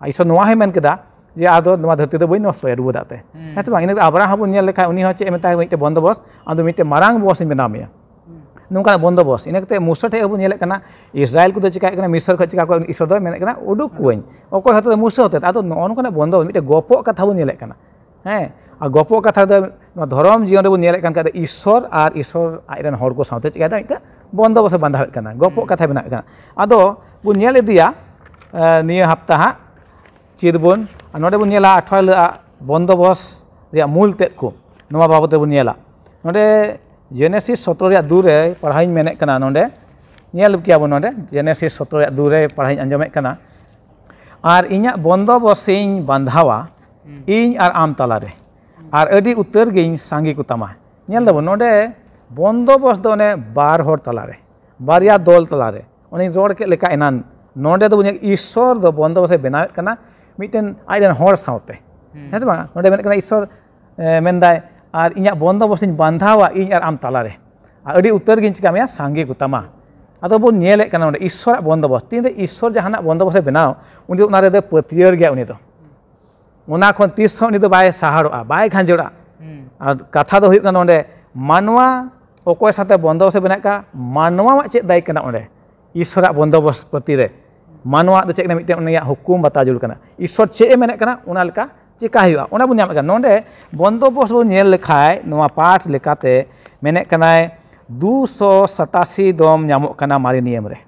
ᱟᱨ ᱤᱥᱥᱚᱨ ᱱᱚᱣᱟ ᱦᱚᱸᱭ ᱢᱮᱱ ᱠᱮᱫᱟ ᱡᱮ ᱟᱫᱚ ᱱᱚᱣᱟ ᱫᱷᱟᱹᱨᱛᱤ ᱫᱚ ᱵᱟᱹᱧ ᱱᱚᱥᱴᱚᱭᱟ ᱰᱩᱵᱟᱹ ᱫᱟᱜ ᱛᱮ᱾ ᱦᱮᱸ ᱥᱮ ᱵᱟᱝ? ᱤᱱᱟᱹ ᱟᱵᱨᱟᱦᱟᱢ ᱵᱚᱱ ᱧᱮᱞ ᱞᱮᱠᱷᱟᱱ ᱩᱱᱤ ᱦᱚᱸ ᱪᱮᱫ ᱮ ᱢᱮᱛᱟᱭ ᱢᱤᱫᱴᱮᱱ ᱵᱚᱱᱫᱚᱵᱚᱥ, ᱟᱢ ᱫᱚ ᱢᱤᱫᱴᱮᱱ ᱢᱟᱨᱟᱝ ᱵᱚᱥ ᱤᱧ ᱵᱮᱱᱟᱣ ᱢᱮᱭᱟ᱾ ᱱᱚᱝᱠᱟᱱᱟᱜ ᱵᱚᱱᱫᱚᱵᱚᱥ᱾ ᱤᱱᱟᱹ ᱠᱟᱛᱮ ᱢᱩᱥᱟᱹ ᱴᱷᱮᱡ ᱦᱚᱸᱵᱚᱱ ᱧᱮᱞᱮᱫ ᱠᱟᱱᱟ, ᱤᱥᱨᱟᱭᱮᱞ ᱠᱚᱫᱚ ᱪᱤᱠᱟᱹᱭᱮᱫ ᱠᱟᱱᱟ, ᱢᱤᱥᱚᱨ ᱠᱷᱚᱱ ᱪᱤᱠᱟ ᱠᱚ ᱤᱥᱥᱚᱨ ᱫᱚᱭ ᱢᱮᱱᱮᱫ ᱠᱟᱱᱟ, "ᱩᱰᱩᱠ ᱠᱚᱣᱟᱹᱧ", ᱚᱠᱚᱭ ᱦᱚᱛᱮᱛᱮ? ᱢᱩᱥᱟᱹ ᱦᱚᱛᱮᱛᱮ᱾ ᱟᱫᱚ ᱱᱚᱜᱼᱚ ᱱᱚᱝᱠᱟᱱᱟᱜ ᱵᱚᱱᱫᱚᱵᱚᱥ, ᱢᱤᱫᱴᱮᱱ ᱜᱚᱯᱚᱜ ᱠᱟᱛᱷᱟ ᱵᱚᱱ ᱧᱮᱞᱮᱫ ᱠᱟᱱᱟ᱾ ᱦᱮᱸ, ᱟᱨ ᱜᱚᱯᱚᱜ ᱠᱟᱛᱷᱟ ᱫᱚ ᱱᱚᱣᱟ ᱫᱷᱚᱨᱚᱢ ᱡᱤᱭᱚᱱ ᱨᱮᱵᱚᱱ ᱧᱮᱞᱮᱫ ᱠᱟᱱ ᱠᱷᱟᱡ ᱫᱚ ᱤᱥᱥᱚᱨ ᱟᱨ ᱤᱥᱥᱚᱨ ᱟᱡ ᱨᱮᱱ ᱦᱚᱲ ᱠᱚ ᱥᱟᱶᱛᱮ ᱪᱤᱠᱟᱹᱭᱮᱫᱟ? ᱢᱤᱫᱴᱮᱱ ᱵᱚᱱᱫᱚᱵᱚᱥ ᱮ ᱵᱟᱸᱫᱷᱟᱣᱮᱫ ᱠᱟᱱᱟ, ᱜᱚᱯᱚᱜ ᱠᱟᱛᱷᱟ ᱵᱮᱱᱟᱣᱮᱫ ᱠᱟᱱᱟ᱾ ᱟᱫᱚ ᱵᱚᱱ ᱧᱮᱞ ᱤᱫᱤᱭᱟ, ᱮ, ᱱᱤᱭᱟᱹ ᱦᱟᱯᱛᱟ ᱦᱟᱸᱜ ᱪᱮᱫ ᱵᱚᱱ, ᱟᱨ ᱱᱚᱰᱮ ᱵᱚᱱ ᱧᱮᱞᱟ ᱟᱴᱷᱣᱟ ᱦᱤᱞᱳᱜ ᱟᱜ ᱵᱚᱱᱫᱚᱵᱚᱥ ᱨᱮᱭᱟᱜ ᱢᱩᱞ ᱛᱮᱫ ᱠᱚ, ᱱᱚᱣᱟ ᱵᱟᱵᱚᱛ ᱨᱮᱵᱚᱱ ᱧᱮᱞᱟ᱾ ᱱᱚᱰᱮ ᱡᱮᱱᱮᱥᱤᱥ ᱥᱚᱛᱨᱚ ᱨᱮᱭᱟᱜ ᱫᱩ ᱨᱮ ᱯᱟᱲᱦᱟᱣ ᱤᱧ ᱢᱮᱱᱮᱫ ᱠᱟᱱᱟ, ᱱᱚᱰᱮ ᱧᱮᱞ ᱠᱮᱭᱟ ᱵᱚᱱ, ᱱᱚᱰᱮ ᱡᱮᱱᱮᱥᱤᱥ ᱥᱚᱛᱨᱚ ᱨᱮᱭᱟᱜ ᱫᱩ ᱨᱮ ᱯᱟᱲᱦᱟᱣ ᱤᱧ ᱟᱸᱡᱚᱢᱮᱫ ᱠᱟᱱᱟ, "ᱟᱨ ᱤᱧᱟᱹᱜ ᱵᱚᱱᱫᱚᱵᱚᱥᱤᱧ ᱵᱟᱸᱫᱷᱟᱣᱟ ᱤᱧ ᱟᱨ ᱟᱢ ᱛᱟᱞᱟᱨᱮ, ᱟᱨ ᱟᱹᱰᱤ ᱩᱛᱟᱹᱨ ᱜᱤᱧ ᱥᱟᱸᱜᱮ ᱠᱚᱛᱟᱢᱟ᱾" ᱧᱮᱞ ᱫᱟᱵᱚᱱ, ᱱᱚᱰᱮ ᱵᱚᱱᱫᱚᱵᱚᱥ ᱫᱚ ᱚᱱᱮ ᱵᱟᱨ ᱦᱚᱲ ᱛᱟᱞᱟᱨᱮ, ᱵᱟᱨᱭᱟ ᱫᱚᱞ ᱛᱟᱞᱟᱨᱮ, ᱚᱱᱮᱧ ᱨᱚᱲ ᱠᱮᱫ ᱞᱮᱠᱟ ᱮᱱᱟᱱ, ᱱᱚᱰᱮ ᱫᱚ ᱧᱮᱞ, ᱤᱥᱥᱚᱨ ᱫᱚ ᱵᱚᱱᱫᱚᱵᱚᱥᱮ ᱵᱮᱱᱟᱣᱮᱫ ᱠᱟᱱᱟ ᱢᱤᱫᱴᱮᱱ ᱟᱡ ᱨᱮᱱ ᱦᱚᱲ ᱥᱟᱶᱛᱮ᱾ ᱦᱮᱸ ᱥᱮ ᱵᱟᱝ? ᱱᱚᱰᱮ ᱢᱮᱱᱮᱫ ᱠᱟᱱᱟ ᱤᱥᱥᱚᱨ, ᱮ, ᱢᱮᱱᱫᱟᱭ, "ᱟᱨ ᱤᱧᱟᱹᱜ ᱵᱚᱱᱫᱚᱵᱚᱥᱤᱧ ᱵᱟᱸᱫᱷᱟᱣᱟ ᱤᱧ ᱟᱨ ᱟᱢ ᱛᱟᱞᱟᱨᱮ, ᱟᱨ ᱟᱹᱰᱤ ᱩᱛᱟᱹᱨ ᱜᱤᱧ ᱪᱤᱠᱟ ᱢᱮᱭᱟ, ᱥᱟᱸᱜᱮ ᱠᱚᱛᱟᱢᱟ᱾" ᱟᱫᱚ ᱵᱚᱱ ᱧᱮᱞᱮᱫ ᱠᱟᱱᱟ ᱱᱚᱰᱮ ᱤᱥᱥᱚᱨᱟᱜ ᱵᱚᱱᱫᱚᱵᱚᱥ᱾ ᱛᱤᱱᱨᱮ ᱤᱥᱥᱚᱨ ᱡᱟᱦᱟᱱᱟᱜ ᱵᱚᱱᱫᱚᱵᱚᱥᱮ ᱵᱮᱱᱟᱣ, ᱩᱱᱤ ᱫᱚ ᱚᱱᱟ ᱨᱮᱫᱚ ᱯᱟᱹᱛᱭᱟᱹᱨ ᱜᱮᱭᱟ ᱩᱱᱤ ᱫᱚ᱾ ᱚᱱᱟ ᱠᱷᱚᱱ ᱛᱤᱥ ᱦᱚᱸ ᱩᱱᱤ ᱫᱚ ᱵᱟᱭ ᱥᱟᱦᱟᱲᱚᱜᱼᱟ, ᱵᱟᱭ ᱜᱷᱟᱸᱡᱚᱲᱟ᱾ ᱟᱨ ᱠᱟᱛᱷᱟ ᱫᱚ ᱦᱩᱭᱩᱜ ᱠᱟᱱᱟ ᱱᱚᱰᱮ, ᱢᱟᱱᱣᱟ ᱚᱠᱚᱭ ᱥᱟᱶᱛᱮ ᱵᱚᱱᱫᱚᱵᱚᱥᱮ ᱵᱮᱱᱟᱜ ᱠᱟᱱᱟ, ᱢᱟᱱᱣᱟᱣᱟᱜ ᱪᱮᱫ ᱫᱟᱭ ᱠᱟᱱᱟ ᱚᱸᱰᱮ? ᱤᱥᱥᱚᱨᱟᱜ ᱵᱚᱱᱫᱚᱵᱚᱥ ᱯᱨᱚᱛᱤ ᱨᱮ ᱢᱟᱱᱣᱟᱣᱟᱜ ᱫᱚ ᱪᱮᱫ ᱠᱟᱱᱟ? ᱢᱤᱫᱴᱮᱱ ᱩᱱᱤᱭᱟᱜ ᱦᱩᱠᱩᱢ ᱵᱟᱛᱟᱣ ᱡᱟᱹᱨᱩᱲ ᱠᱟᱱᱟ᱾ ᱤᱥᱥᱚᱨ ᱪᱮᱫ ᱮ ᱢᱮᱱᱮᱫ ᱠᱟᱱᱟ, ᱚᱱᱟ ᱞᱮᱠᱟ ᱪᱮᱠᱟ ᱦᱩᱭᱩᱜᱼᱟ, ᱚᱱᱟ ᱵᱚᱱ ᱧᱟᱢᱮᱫ ᱠᱟᱱᱟ᱾ ᱱᱚᱰᱮ ᱵᱚᱱᱫᱚᱵᱚᱥ ᱵᱚᱱ ᱧᱮᱞ ᱞᱮᱠᱷᱟᱡ, ᱱᱚᱣᱟ ᱯᱟᱴ ᱞᱮᱠᱟᱛᱮ ᱢᱮᱱᱮᱫ ᱠᱟᱱᱟᱭ, ᱫᱩᱥᱚ ᱥᱟᱛᱟᱥᱤ ᱫᱚᱢ ᱧᱟᱢᱚᱜ ᱠᱟᱱᱟ ᱢᱟᱨᱮ ᱱᱤᱭᱚᱢ ᱨᱮ᱾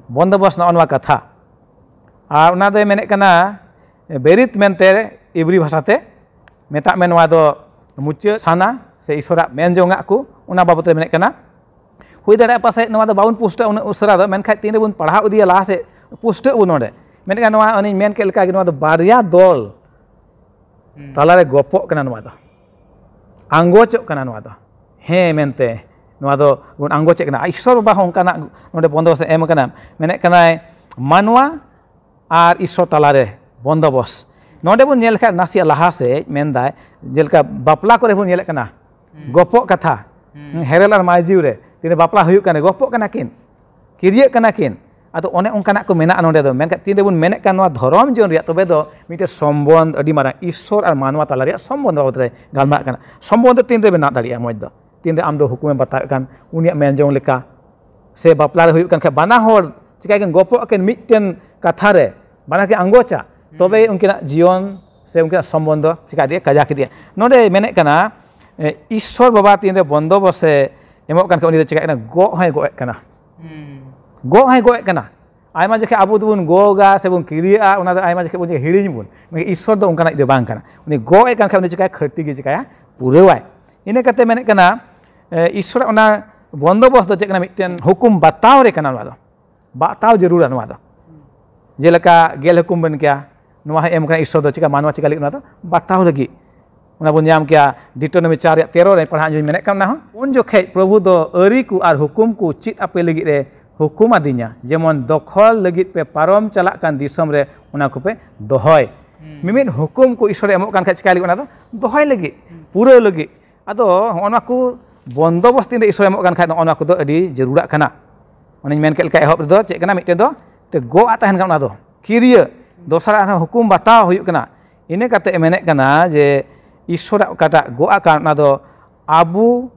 ᱵᱚᱱᱫᱚᱵᱚᱥ ᱱᱚᱜᱼᱚ ᱱᱚᱣᱟ ᱠᱟᱛᱷᱟ᱾ ᱟᱨ ᱚᱱᱟ ᱫᱚᱭ ᱢᱮᱱᱮᱫ ᱠᱟᱱᱟ, ᱵᱮᱨᱤᱛ ᱢᱮᱱᱛᱮ ᱤᱵᱨᱤ ᱵᱷᱟᱥᱟᱛᱮ, ᱢᱮᱛᱟᱜ ᱢᱮ ᱱᱚᱣᱟ ᱫᱚ ᱢᱩᱪᱟᱹᱫ ᱥᱟᱱᱟ ᱥᱮ ᱤᱥᱚᱨᱟᱜ ᱢᱮᱱ ᱡᱚᱝᱟᱜ ᱠᱚ, ᱚᱱᱟ ᱵᱟᱵᱚᱛ ᱨᱮ ᱢᱮᱱᱮᱫ ᱠᱟᱱᱟ᱾ ᱦᱩᱭ ᱫᱟᱲᱮᱭᱟᱜᱼᱟ ᱯᱟᱥᱮᱡ ᱱᱚᱣᱟ ᱫᱚ ᱵᱟᱵᱚᱱ ᱯᱩᱥᱴᱟᱹᱜᱼᱟ ᱩᱱᱟᱹᱜ ᱩᱥᱟᱹᱨᱟ ᱫᱚ, ᱢᱮᱱᱠᱷᱟᱱ ᱛᱤᱱ ᱨᱮᱵᱚᱱ ᱯᱟᱲᱦᱟᱣ ᱤᱫᱤᱭᱟ ᱞᱟᱦᱟ ᱥᱮᱫ, ᱯᱩᱥᱴᱟᱹᱜ ᱵᱚᱱ ᱱᱚᱰᱮ᱾ ᱢᱮᱱᱮᱫ ᱠᱟᱱᱟ, ᱱᱚᱣᱟ ᱚᱱᱮᱧ ᱢᱮᱱ ᱠᱮᱫ ᱞᱮᱠᱟ ᱜᱮ, ᱱᱚᱣᱟ ᱫᱚ ᱵᱟᱨᱭᱟ ᱫᱚᱞ ᱛᱟᱞᱟᱨᱮ ᱜᱚᱯᱚᱜ ᱠᱟᱱᱟ, ᱱᱚᱣᱟ ᱫᱚ ᱟᱸᱜᱚᱪᱚᱜ ᱠᱟᱱᱟ, ᱱᱚᱣᱟ ᱫᱚ ᱦᱮᱸ ᱢᱮᱱᱛᱮ ᱱᱚᱣᱟ ᱫᱚ ᱵᱚᱱ ᱟᱸᱜᱚᱪᱮᱫ ᱠᱟᱱᱟ᱾ ᱤᱥᱥᱚᱨ ᱵᱟᱵᱟ ᱦᱚᱸ ᱚᱱᱠᱟᱱᱟᱜ ᱱᱚᱰᱮ ᱵᱚᱱᱫᱚᱵᱚᱥ ᱮ ᱮᱢ ᱠᱟᱱᱟ, ᱢᱮᱱᱮᱫ ᱠᱟᱱᱟᱭ, ᱢᱟᱱᱣᱟ ᱟᱨ ᱤᱥᱥᱚᱨ ᱛᱟᱞᱟᱨᱮ ᱵᱚᱱᱫᱚᱵᱚᱥ᱾ ᱱᱚᱰᱮ ᱵᱚᱱ ᱧᱮᱞ ᱞᱮᱠᱷᱟᱱ ᱱᱟᱥᱮᱭᱟᱜ ᱞᱟᱦᱟ ᱥᱮᱫ ᱢᱮᱱᱫᱟᱭ, ᱡᱮᱞᱮᱠᱟ ᱵᱟᱯᱞᱟ ᱠᱚᱨᱮ ᱵᱚᱱ ᱧᱮᱞᱮᱫ ᱠᱟᱱᱟ, ᱜᱚᱯᱚᱜ ᱠᱟᱛᱷᱟ, ᱦᱮᱨᱮᱞ ᱟᱨ ᱢᱟᱹᱭᱡᱤᱣ ᱨᱮ ᱛᱤᱱᱟᱹᱜ ᱵᱟᱯᱞᱟ ᱦᱩᱭᱩᱜ ᱠᱟᱱᱟ, ᱜᱚᱯᱚᱜ ᱠᱟᱱᱟ ᱠᱤᱱ, ᱠᱤᱨᱭᱟᱹᱜ ᱠᱟᱱᱟ ᱠᱤᱱ᱾ ᱟᱫᱚ ᱚᱱᱮ ᱚᱱᱠᱟᱱᱟᱜ ᱠᱚ ᱢᱮᱱᱟᱜᱼᱟ ᱱᱚᱰᱮ ᱫᱚ᱾ ᱢᱮᱱᱠᱷᱟᱱ ᱛᱤᱱ ᱨᱮᱵᱚᱱ ᱢᱮᱱᱮᱫ ᱠᱟᱱ ᱱᱚᱣᱟ ᱫᱷᱚᱨᱚᱢ ᱡᱤᱭᱚᱱ ᱨᱮᱭᱟᱜ, ᱛᱚᱵᱮ ᱫᱚ ᱢᱤᱫᱴᱮᱱ ᱥᱚᱢᱵᱚᱱᱫᱷ, ᱟᱹᱰᱤ ᱢᱟᱨᱟᱝ ᱤᱥᱥᱚᱨ ᱟᱨ ᱢᱟᱱᱣᱟ ᱛᱟᱞᱟ ᱨᱮᱭᱟᱜ ᱥᱚᱢᱵᱚᱱᱫᱷ ᱵᱟᱵᱚᱫ ᱨᱮ ᱜᱟᱞᱢᱟᱨᱟᱜ ᱠᱟᱱᱟ᱾ ᱥᱚᱢᱵᱚᱱᱫᱷ ᱛᱤᱱ ᱨᱮ ᱵᱮᱱᱟᱣ ᱫᱟᱲᱮᱭᱟᱜᱼᱟ ᱢᱚᱡᱽ ᱫᱚ? ᱛᱤᱱ ᱨᱮ ᱟᱢ ᱫᱚ ᱦᱩᱠᱩᱢᱮ ᱵᱟᱛᱟᱣᱮᱫ ᱠᱟᱱ, ᱩᱱᱤᱭᱟᱜ ᱢᱮᱱ ᱡᱚᱝ ᱞᱮᱠᱟ, ᱥᱮ ᱵᱟᱯᱞᱟ ᱨᱮ ᱦᱩᱭᱩᱜ ᱠᱟᱱ ᱠᱷᱟᱱ ᱵᱟᱱᱟ ᱦᱚᱲ ᱪᱤᱠᱟᱹ ᱠᱤᱱ ᱜᱚᱯᱚᱜ ᱟᱹᱠᱤᱱ ᱢᱤᱫᱴᱮᱱ ᱠᱟᱛᱷᱟ ᱨᱮ, ᱵᱟᱱᱟ ᱠᱤᱱ ᱟᱸᱜᱚᱪᱟ, ᱛᱚᱵᱮ ᱩᱱᱠᱤᱱᱟᱜ ᱡᱤᱭᱚᱱ ᱥᱮ ᱩᱱᱠᱤᱱᱟᱜ ᱥᱚᱢᱵᱚᱱᱫᱷ ᱪᱤᱠᱟ ᱤᱫᱤᱜᱼᱟ, ᱠᱟᱡᱟᱠ ᱤᱫᱤᱜᱼᱟ᱾ ᱱᱚᱰᱮ ᱢᱮᱱᱮᱫ ᱠᱟᱱᱟ, ᱮ, ᱤᱥᱥᱚᱨ ᱵᱟᱵᱟ ᱛᱤᱱ ᱨᱮ ᱵᱚᱱᱫᱚᱵᱚᱥᱮ ᱮᱢᱚᱜ ᱠᱟᱱ ᱠᱷᱟᱱ, ᱩᱱᱤ ᱫᱚ ᱪᱤᱠᱟᱹᱜ ᱠᱟᱱᱟ? ᱜᱚᱜ ᱦᱚᱸᱭ ᱜᱚᱜ ᱮᱫ ᱠᱟᱱᱟ᱾ ᱜᱚᱜ ᱦᱚᱸᱭ ᱜᱚᱜ ᱮᱫ ᱠᱟᱱᱟ᱾ ᱟᱭᱢᱟ ᱡᱚᱠᱷᱮᱡ ᱟᱵᱚ ᱫᱚᱵᱚᱱ ᱜᱚᱜᱟ ᱥᱮᱵᱚᱱ ᱠᱤᱨᱭᱟᱹᱜᱼᱟ, ᱚᱱᱟ ᱫᱚ ᱟᱭᱢᱟ ᱡᱚᱠᱷᱮᱡ ᱵᱚᱱ ᱦᱤᱲᱤᱧ ᱵᱚᱱ᱾ ᱢᱮᱱᱠᱷᱟᱱ ᱤᱥᱥᱚᱨ ᱫᱚ ᱚᱱᱠᱟᱱᱟᱜ ᱫᱚ ᱵᱟᱝ ᱠᱟᱱᱟ᱾ ᱩᱱᱤ ᱜᱚᱜ ᱮᱫ ᱠᱟᱱ ᱠᱷᱟᱱ ᱩᱱᱤ ᱪᱤᱠᱟᱹᱭᱟ? ᱠᱷᱟᱹᱴᱤ ᱜᱮ ᱪᱤᱠᱟᱹᱭᱟ? ᱯᱩᱨᱟᱹᱣᱟᱭ᱾ ᱤᱱᱟᱹ ᱠᱟᱛᱮ ᱢᱮᱱᱮᱫ ᱠᱟᱱᱟ, ᱮ, ᱤᱥᱥᱚᱨᱟᱜ ᱚᱱᱟ ᱵᱚᱱᱫᱚᱵᱚᱥ ᱫᱚ ᱪᱮᱫ ᱠᱟᱱᱟ? ᱢᱤᱫᱴᱮᱱ ᱦᱩᱠᱩᱢ ᱵᱟᱛᱟᱣ ᱨᱮ ᱠᱟᱱᱟ ᱱᱚᱣᱟ ᱫᱚ᱾ ᱵᱟᱛᱟᱣ ᱡᱟᱹᱨᱩᱲᱟ ᱱᱚᱣᱟ ᱫᱚ᱾ ᱡᱮᱞᱮᱠᱟ ᱜᱮᱞ ᱦᱩᱠᱩᱢ ᱵᱚᱱ ᱠᱮᱭᱟ, ᱱᱚᱣᱟ ᱦᱚᱸ ᱮᱢ ᱠᱟᱱᱟ ᱤᱥᱥᱚᱨ ᱫᱚ ᱪᱤᱠᱟ ᱢᱟᱱᱣᱟ ᱪᱤᱠᱟ ᱞᱟᱹᱜᱤᱫ? ᱚᱱᱟ ᱫᱚ ᱵᱟᱛᱟᱣ ᱞᱟᱹᱜᱤᱫ᱾ ᱚᱱᱟ ᱵᱚᱱ ᱧᱟᱢ ᱠᱮᱭᱟ ᱰᱤᱴᱳᱱᱚᱢᱤ ᱪᱟᱨ ᱨᱮᱭᱟᱜ ᱛᱮᱨᱚ ᱨᱮ ᱯᱟᱲᱦᱟᱜ ᱡᱩᱫᱤ ᱢᱮᱱᱮᱫ ᱠᱟᱱ ᱚᱱᱟ ᱦᱚᱸ, ᱩᱱ ᱡᱚᱠᱷᱮᱡ ᱯᱨᱚᱵᱷᱩ ᱫᱚ ᱟᱹᱨᱤ ᱠᱚ ᱟᱨ ᱦᱩᱠᱩᱢ ᱠᱚ ᱪᱮᱫ ᱟᱯᱮ ᱞᱟᱹᱜᱤᱫ ᱮ ᱦᱩᱠᱩᱢ ᱟᱹᱫᱤᱧᱟ, ᱡᱮᱢᱚᱱ ᱫᱚᱠᱷᱚᱞ ᱞᱟᱹᱜᱤᱫ ᱯᱮ ᱯᱟᱨᱚᱢ ᱪᱟᱞᱟᱜ ᱠᱟᱱ ᱫᱤᱥᱚᱢ ᱨᱮ ᱚᱱᱟ ᱠᱚᱯᱮ ᱫᱚᱦᱚᱭ᱾ ᱢᱤᱢᱤᱫ ᱦᱩᱠᱩᱢ ᱠᱚ ᱤᱥᱥᱚᱨᱮ ᱮᱢᱚᱜ ᱠᱟᱱ ᱠᱷᱟᱡ ᱪᱤᱠᱟᱭ ᱞᱟᱹᱜᱤᱫ? ᱚᱱᱟ ᱫᱚ ᱫᱚᱦᱚᱭ ᱞᱟᱹᱜᱤᱫ, ᱯᱩᱨᱟᱹᱣ ᱞᱟᱹᱜᱤᱫ᱾ ᱟᱫᱚ ᱦᱚᱸᱜᱼᱚ ᱱᱚᱣᱟ ᱠᱚ ᱵᱚᱱᱫᱚᱵᱚᱥ ᱛᱤᱱ ᱨᱮ ᱤᱥᱥᱚᱨᱮ ᱮᱢᱚᱜ ᱠᱟᱱ ᱠᱷᱟᱡ, ᱱᱚᱜᱼᱚ ᱱᱚᱣᱟ ᱠᱚᱫᱚ ᱟᱹᱰᱤ ᱡᱟᱹᱨᱩᱲᱟᱜ ᱠᱟᱱᱟ᱾ ᱚᱱᱮᱧ ᱢᱮᱱ ᱠᱮᱫ ᱞᱮᱠᱟ, ᱮᱦᱚᱵ ᱨᱮᱫᱚ ᱪᱮᱫ ᱠᱟᱱᱟ? ᱢᱤᱫᱴᱮᱱ ᱫᱚ ᱛᱮ ᱜᱚᱜ ᱟᱜ ᱛᱟᱦᱮᱱ ᱠᱟᱱᱟ, ᱚᱱᱟ ᱫᱚ ᱠᱤᱨᱭᱟᱹ᱾ ᱫᱚᱥᱟᱨ ᱟᱨᱦᱚᱸ ᱦᱩᱠᱩᱢ ᱵᱟᱛᱟᱣ ᱦᱩᱭᱩᱜ ᱠᱟᱱᱟ᱾ ᱤᱱᱟᱹ ᱠᱟᱛᱮ ᱢᱮᱱᱮᱫ ᱠᱟᱱᱟ ᱡᱮ ᱤᱥᱥᱚᱨᱟᱜ ᱚᱠᱟᱴᱟᱜ ᱜᱚᱜ ᱟᱠᱟᱱ, ᱚᱱᱟ ᱫᱚ ᱟᱵᱚ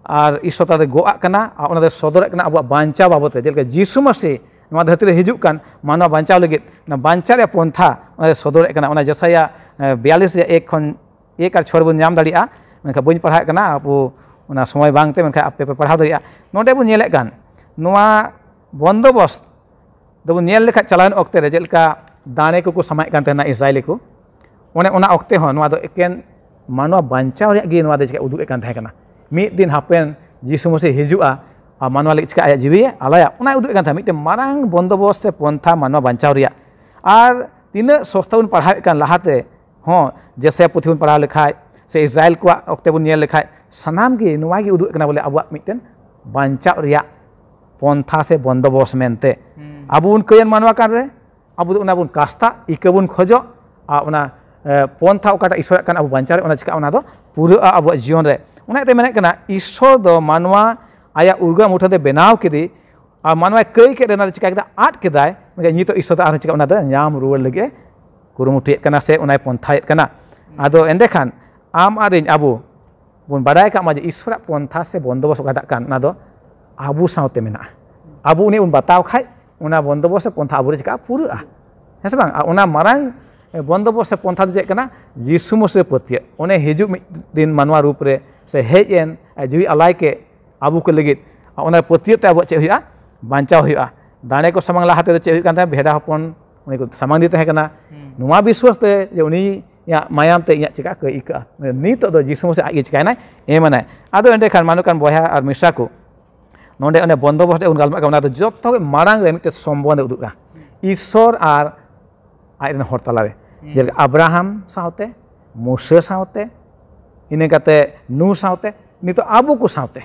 ᱟᱨ ᱤᱥᱥᱚᱨ ᱛᱟᱞᱟᱨᱮ ᱜᱚᱜ ᱟᱜ ᱠᱟᱱᱟ, ᱟᱨ ᱚᱱᱟ ᱫᱚ ᱥᱚᱫᱚᱨᱮᱫ ᱠᱟᱱᱟ ᱟᱵᱚᱣᱟᱜ ᱵᱟᱧᱪᱟᱣ ᱵᱟᱵᱚᱛ ᱨᱮ᱾ ᱡᱮᱞᱮᱠᱟ ᱡᱤᱥᱩ ᱢᱟᱹᱥᱤ ᱱᱚᱣᱟ ᱫᱷᱟᱹᱨᱛᱤ ᱨᱮ ᱦᱤᱡᱩᱜ ᱠᱟᱱ, ᱢᱟᱱᱣᱟ ᱵᱟᱧᱪᱟᱣ ᱞᱟᱹᱜᱤᱫ ᱚᱱᱟ ᱵᱟᱧᱪᱟᱣ ᱨᱮᱭᱟᱜ ᱯᱚᱱᱛᱷᱟ ᱚᱱᱟ ᱫᱚ ᱥᱚᱫᱚᱨᱮᱫ ᱠᱟᱱᱟ᱾ ᱚᱱᱟ ᱡᱮᱥᱟᱭᱟ, ᱮ, ᱵᱤᱭᱟᱞᱤᱥ ᱨᱮᱭᱟᱜ ᱮᱠ ᱠᱷᱚᱱ ᱮᱠ ᱟᱨ ᱪᱷᱚᱭ ᱵᱚᱱ ᱧᱟᱢ ᱫᱟᱲᱮᱭᱟᱜᱼᱟ, ᱢᱮᱱᱠᱷᱟᱱ ᱵᱟᱹᱧ ᱯᱟᱲᱦᱟᱣᱮᱫ ᱠᱟᱱᱟ, ᱟᱵᱚ ᱚᱱᱟ ᱥᱚᱢᱚᱭ ᱵᱟᱝᱛᱮ, ᱢᱮᱱᱠᱷᱟᱱ ᱟᱯᱮ ᱯᱮ ᱯᱟᱲᱦᱟᱣ ᱫᱟᱲᱮᱭᱟᱜᱼᱟ᱾ ᱱᱚᱰᱮ ᱵᱚᱱ ᱧᱮᱞᱮᱫ ᱠᱟᱱ ᱱᱚᱣᱟ ᱵᱚᱱᱫᱚᱵᱚᱥᱛ ᱫᱚᱵᱚᱱ ᱧᱮᱞ ᱞᱮᱠᱷᱟᱡ, ᱪᱟᱞᱟᱣᱮᱱ ᱚᱠᱛᱮ ᱨᱮ ᱪᱮᱫ ᱞᱮᱠᱟ ᱫᱟᱲᱮ ᱠᱚᱠᱚ ᱥᱟᱢᱟᱭᱮᱫ ᱠᱟᱱ ᱛᱟᱦᱮᱱᱟ ᱤᱥᱨᱟᱭᱮᱞᱤ ᱠᱚ, ᱚᱱᱮ ᱚᱱᱟ ᱚᱠᱛᱮ ᱦᱚᱸ ᱱᱚᱣᱟ ᱫᱚ ᱮᱠᱮᱱ ᱢᱟᱱᱣᱟ ᱵᱟᱧᱪᱟᱣ ᱨᱮᱭᱟᱜ ᱜᱮ ᱱᱚᱣᱟ ᱫᱚ ᱪᱮᱠᱟ ᱩᱫᱩᱜ ᱮᱫ ᱠᱟᱱ ᱛᱟᱦᱮᱸ ᱠᱟᱱᱟ᱾ ᱢᱤᱫ ᱫᱤᱱ ᱦᱟᱯᱮᱱ ᱡᱤᱥᱩ ᱢᱟᱹᱥᱤ ᱦᱤᱡᱩᱜᱼᱟ ᱟᱨ ᱢᱟᱱᱣᱟ ᱞᱟᱹᱜᱤᱫ ᱪᱮᱠᱟ ᱟᱭᱟᱜ ᱡᱤᱣᱤ ᱟᱞᱟᱭᱟ, ᱚᱱᱟᱭ ᱩᱫᱩᱜ ᱮᱫ ᱠᱟᱱ ᱛᱟᱦᱮᱸᱫ, ᱢᱤᱫᱴᱮᱱ ᱢᱟᱨᱟᱝ ᱵᱚᱱᱫᱚᱵᱚᱥ ᱥᱮ ᱯᱚᱱᱛᱷᱟ ᱢᱟᱱᱣᱟ ᱵᱟᱧᱪᱟᱣ ᱨᱮᱭᱟᱜ᱾ ᱟᱨ ᱛᱤᱱᱟᱹᱜ ᱥᱚᱥᱛᱟ ᱵᱚᱱ ᱯᱟᱲᱦᱟᱣᱮᱫ ᱠᱟᱱ ᱞᱟᱦᱟᱛᱮ ᱦᱚᱸ, ᱡᱮᱥᱮ ᱯᱩᱛᱷᱤ ᱵᱚᱱ ᱯᱟᱲᱦᱟᱣ ᱞᱮᱠᱷᱟᱡ ᱥᱮ ᱤᱥᱨᱟᱭᱮᱞ ᱠᱚᱣᱟᱜ ᱚᱠᱛᱮ ᱵᱚᱱ ᱧᱮᱞ ᱞᱮᱠᱷᱟᱡ, ᱥᱟᱱᱟᱢ ᱜᱮ ᱱᱚᱣᱟ ᱜᱮ ᱩᱫᱩᱜ ᱮᱫ ᱠᱟᱱᱟ ᱵᱚᱞᱮ ᱟᱵᱚᱣᱟᱜ ᱢᱤᱫᱴᱮᱱ ᱵᱟᱧᱪᱟᱣ ᱨᱮᱭᱟᱜ ᱯᱚᱱᱛᱷᱟ ᱥᱮ ᱵᱚᱱᱫᱚᱵᱚᱥ ᱢᱮᱱᱛᱮ᱾ ᱟᱵᱚ ᱵᱚᱱ ᱠᱟᱹᱭᱟᱱ ᱢᱟᱱᱣᱟ ᱠᱟᱱ ᱨᱮ, ᱟᱵᱚ ᱫᱚ ᱚᱱᱟ ᱵᱚᱱ ᱠᱟᱥᱛᱟ, ᱤᱠᱟᱹ ᱵᱚᱱ ᱠᱷᱚᱡᱚᱜ, ᱟᱨ ᱚᱱᱟ ᱮ, ᱯᱚᱱᱛᱷᱟ ᱚᱠᱟᱴᱟᱜ ᱤᱥᱚᱨᱟᱜ ᱠᱟᱱᱟ ᱟᱵᱚ ᱵᱟᱧᱪᱟᱣ ᱨᱮ, ᱚᱱᱟ ᱪᱤᱠᱟ ᱚᱱᱟ ᱫᱚ ᱯᱩᱨᱟᱹᱜᱼᱟ ᱟᱵᱚᱣᱟᱜ ᱡᱤᱭᱚᱱ ᱨᱮ᱾ ᱚᱱᱟ ᱤᱭᱟᱹᱛᱮ ᱢᱮᱱᱮᱫ ᱠᱟᱱᱟ, ᱤᱥᱚᱨ ᱫᱚ ᱢᱟᱱᱣᱟ ᱟᱭᱟᱜ ᱩᱨᱜᱟᱹ ᱢᱩᱴᱷᱟᱹ ᱛᱮ ᱵᱮᱱᱟᱣ ᱠᱮᱫᱮ, ᱟᱨ ᱢᱟᱱᱣᱟᱭ ᱠᱟᱹᱭ ᱠᱮᱫ ᱨᱮ ᱚᱱᱟ ᱫᱚ ᱪᱤᱠᱟ ᱠᱮᱫᱟ, ᱟᱫ ᱠᱮᱫᱟᱭ᱾ ᱢᱮᱱᱠᱷᱟᱱ ᱱᱤᱛᱚᱜ ᱤᱥᱚᱨ ᱫᱚ ᱟᱨᱦᱚᱸ ᱪᱤᱠᱟ ᱚᱱᱟ ᱫᱚ ᱧᱟᱢ ᱨᱩᱣᱟᱹᱲ ᱞᱟᱹᱜᱤᱫ ᱮ ᱠᱩᱨᱩᱢᱩᱴᱩᱭᱮᱫ ᱠᱟᱱᱟ ᱥᱮ ᱚᱱᱟᱭ ᱯᱚᱱᱛᱷᱟᱭᱮᱫ ᱠᱟᱱᱟ᱾ ᱟᱫᱚ ᱮᱸᱰᱮᱠᱷᱟᱱ ᱟᱢ ᱟᱨ ᱤᱧ ᱟᱵᱚ ᱵᱚᱱ ᱵᱟᱰᱟᱭ ᱠᱟᱜ ᱢᱟ ᱡᱮ ᱤᱥᱚᱨᱟᱜ ᱯᱚᱱᱛᱷᱟ ᱥᱮ ᱵᱚᱱᱫᱚᱵᱚᱥ ᱚᱠᱟᱴᱟᱜ ᱠᱟᱱ, ᱚᱱᱟ ᱫᱚ ᱟᱵᱚ ᱥᱟᱶᱛᱮ ᱢᱮᱱᱟᱜᱼᱟ᱾ ᱟᱵᱚ ᱩᱱᱤ ᱵᱚᱱ ᱵᱟᱛᱟᱣ ᱠᱷᱟᱡ, ᱚᱱᱟ ᱵᱚᱱᱫᱚᱵᱚᱥ ᱥᱮ ᱯᱚᱱᱛᱷᱟ ᱟᱵᱚᱨᱮ ᱪᱤᱠᱟ ᱯᱩᱨᱟᱹᱜᱼᱟ, ᱦᱮᱸ ᱥᱮ ᱵᱟᱝ? ᱟᱨ ᱚᱱᱟ ᱢᱟᱨᱟᱝ ᱵᱚᱱᱫᱚᱵᱚᱥ ᱥᱮ ᱯᱚᱱᱛᱷᱟ ᱫᱚ ᱪᱮᱫ ᱠᱟᱱᱟ? ᱡᱤᱥᱩ ᱢᱚᱥᱤ ᱨᱮ ᱯᱟᱹᱛᱭᱟᱹᱜ᱾ ᱚᱱᱮ ᱦᱤᱡᱩᱜ ᱢᱤᱫ ᱫᱤᱱ ᱢᱟᱱᱣᱟ ᱨᱩᱯ ᱨᱮ ᱥᱮ ᱦᱮᱡ ᱮᱱ, ᱟᱡ ᱡᱤᱣᱤ ᱟᱞᱟᱭ ᱠᱮᱫ ᱟᱵᱚ ᱠᱚ ᱞᱟᱹᱜᱤᱫ᱾ ᱟᱨ ᱚᱱᱟ ᱯᱟᱹᱛᱭᱟᱹᱜ ᱛᱮ ᱟᱵᱚᱣᱟᱜ ᱪᱮᱫ ᱦᱩᱭᱩᱜᱼᱟ? ᱵᱟᱧᱪᱟᱣ ᱦᱩᱭᱩᱜᱼᱟ᱾ ᱫᱟᱲᱮ ᱠᱚ ᱥᱟᱢᱟᱝ ᱞᱟᱦᱟ ᱛᱮᱫᱚ ᱪᱮᱫ ᱦᱩᱭᱩᱜ ᱠᱟᱱ ᱛᱟᱦᱮᱸᱫ? ᱵᱷᱮᱰᱟ ᱦᱚᱯᱚᱱ ᱩᱱᱤ ᱠᱚ ᱥᱟᱢᱟᱝ ᱫᱤ ᱛᱟᱦᱮᱸ ᱠᱟᱱᱟ᱾ ᱱᱚᱣᱟ ᱵᱤᱥᱣᱟᱥ ᱛᱮ ᱡᱮ ᱩᱱᱤᱭᱟᱜ ᱢᱟᱭᱟᱢ ᱛᱮ ᱤᱧᱟᱹᱜ ᱪᱮᱠᱟ ᱠᱚ ᱟᱹᱭᱠᱟᱹᱜᱼᱟ᱾ ᱱᱤᱛᱚᱜ ᱫᱚ ᱡᱤᱥᱩ ᱢᱚᱥᱤ ᱟᱡ ᱜᱮ ᱪᱤᱠᱟᱭᱱᱟᱭ? ᱮᱢᱟᱱᱟᱭ᱾ ᱟᱫᱚ ᱮᱸᱰᱮᱠᱷᱟᱱ ᱢᱟᱱᱚᱠᱟᱱ ᱵᱚᱭᱦᱟ ᱟᱨ ᱢᱤᱥᱨᱟ ᱠᱚ, ᱱᱚᱰᱮ ᱚᱱᱮ ᱵᱚᱱᱫᱚᱵᱚᱥ ᱨᱮ ᱵᱚᱱ ᱜᱟᱞᱢᱟᱨᱟᱜ ᱠᱟᱱᱟ, ᱚᱱᱟ ᱫᱚ ᱡᱚᱛᱚ ᱜᱮ ᱢᱟᱲᱟᱝ ᱨᱮ ᱢᱤᱫᱴᱮᱱ ᱥᱚᱢᱵᱚᱱᱫᱷ ᱮ ᱩᱫᱩᱜᱼᱟ ᱤᱥᱚᱨ ᱟᱨ ᱟᱡ ᱨᱮᱱ ᱦᱚᱲ ᱛᱟᱞᱟᱨᱮ᱾ ᱡᱮᱞᱮᱠᱟ ᱟᱵᱨᱟᱦᱟᱢ ᱥᱟᱶᱛᱮ, ᱢᱩᱥᱟᱹ ᱥᱟᱶᱛᱮ, ᱤᱱᱟᱹ ᱠᱟᱛᱮ ᱱᱩ ᱥᱟᱶᱛᱮ, ᱱᱤᱛᱚᱜ ᱟᱵᱚ ᱠᱚ ᱥᱟᱶᱛᱮ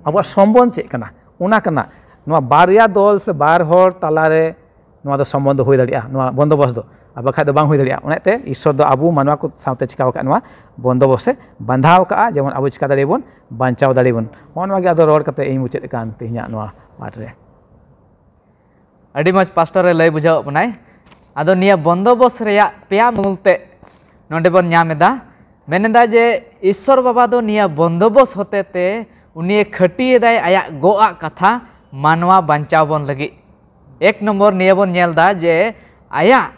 ᱟᱵᱚᱣᱟᱜ ᱥᱚᱢᱵᱚᱱᱫᱷ ᱪᱮᱫ ᱠᱟᱱᱟ? ᱚᱱᱟ ᱠᱟᱱᱟ᱾ ᱱᱚᱣᱟ ᱵᱟᱨᱭᱟ ᱫᱚᱞ ᱥᱮ ᱵᱟᱨ ᱦᱚᱲ ᱛᱟᱞᱟᱨᱮ ᱱᱚᱣᱟ ᱫᱚ ᱥᱚᱢᱵᱚᱱᱫᱷ ᱦᱩᱭ ᱫᱟᱲᱮᱭᱟᱜᱼᱟ, ᱱᱚᱣᱟ ᱵᱚᱱᱫᱚᱵᱚᱥ ᱫᱚ᱾ ᱟᱨ ᱵᱟᱠᱷᱟᱡ ᱫᱚ ᱵᱟᱝ ᱦᱩᱭ ᱫᱟᱲᱮᱭᱟᱜᱼᱟ᱾ ᱚᱱᱟᱛᱮ ᱤᱥᱚᱨ ᱫᱚ ᱟᱵᱚ ᱢᱟᱱᱣᱟ ᱠᱚ ᱥᱟᱶᱛᱮ ᱪᱤᱠᱟᱣ ᱟᱠᱟᱫ, ᱱᱚᱣᱟ ᱵᱚᱱᱫᱚᱵᱚᱥ ᱮ ᱵᱟᱸᱫᱷᱟᱣ ᱟᱠᱟᱫᱼᱟ, ᱡᱮᱢᱚᱱ ᱟᱵᱚ ᱪᱤᱠᱟ ᱫᱟᱲᱮᱭᱟᱵᱚᱱ, ᱵᱟᱧᱪᱟᱣ ᱫᱟᱲᱮᱭᱟᱵᱚᱱ᱾ ᱱᱚᱜᱼᱚ ᱱᱚᱣᱟ ᱜᱮ ᱟᱫᱚ ᱨᱚᱲ ᱠᱟᱛᱮ ᱤᱧ ᱢᱩᱪᱟᱹᱫ ᱟᱠᱟᱱ ᱛᱮᱦᱮᱧᱟᱜ ᱱᱚᱣᱟ ᱯᱟᱴ ᱨᱮ᱾ ᱟᱹᱰᱤ ᱢᱚᱡᱽ ᱯᱟᱥᱴᱚᱨ ᱮ ᱞᱟᱹᱭ ᱵᱩᱡᱷᱟᱹᱣ ᱵᱚᱱᱟᱭ᱾ ᱟᱫᱚ ᱱᱤᱭᱟᱹ ᱵᱚᱱᱫᱚᱵᱚᱥ ᱨᱮᱭᱟᱜ ᱯᱮᱭᱟ ᱢᱩᱞ ᱛᱮ ᱱᱚᱰᱮ ᱵᱚᱱ ᱧᱟᱢ ᱮᱫᱟ᱾ ᱢᱮᱱ ᱮᱫᱟ ᱡᱮ ᱤᱥᱥᱚᱨ ᱵᱟᱵᱟ ᱫᱚ ᱱᱤᱭᱟᱹ ᱵᱚᱱᱫᱚᱵᱚᱥ ᱦᱚᱛᱮ ᱛᱮ ᱩᱱᱤᱭᱮ ᱠᱷᱟᱹᱴᱤᱭᱮᱫᱟᱭ ᱟᱭᱟᱜ ᱜᱚᱜ ᱟᱜ ᱠᱟᱛᱷᱟ ᱢᱟᱱᱣᱟ ᱵᱟᱧᱪᱟᱣ ᱵᱚᱱ ᱞᱟᱹᱜᱤᱫ᱾ ᱮᱠ ᱱᱚᱢᱵᱚᱨ ᱱᱤᱭᱟᱹ ᱵᱚᱱ ᱧᱮᱞ ᱮᱫᱟ ᱡᱮ ᱟᱭᱟᱜ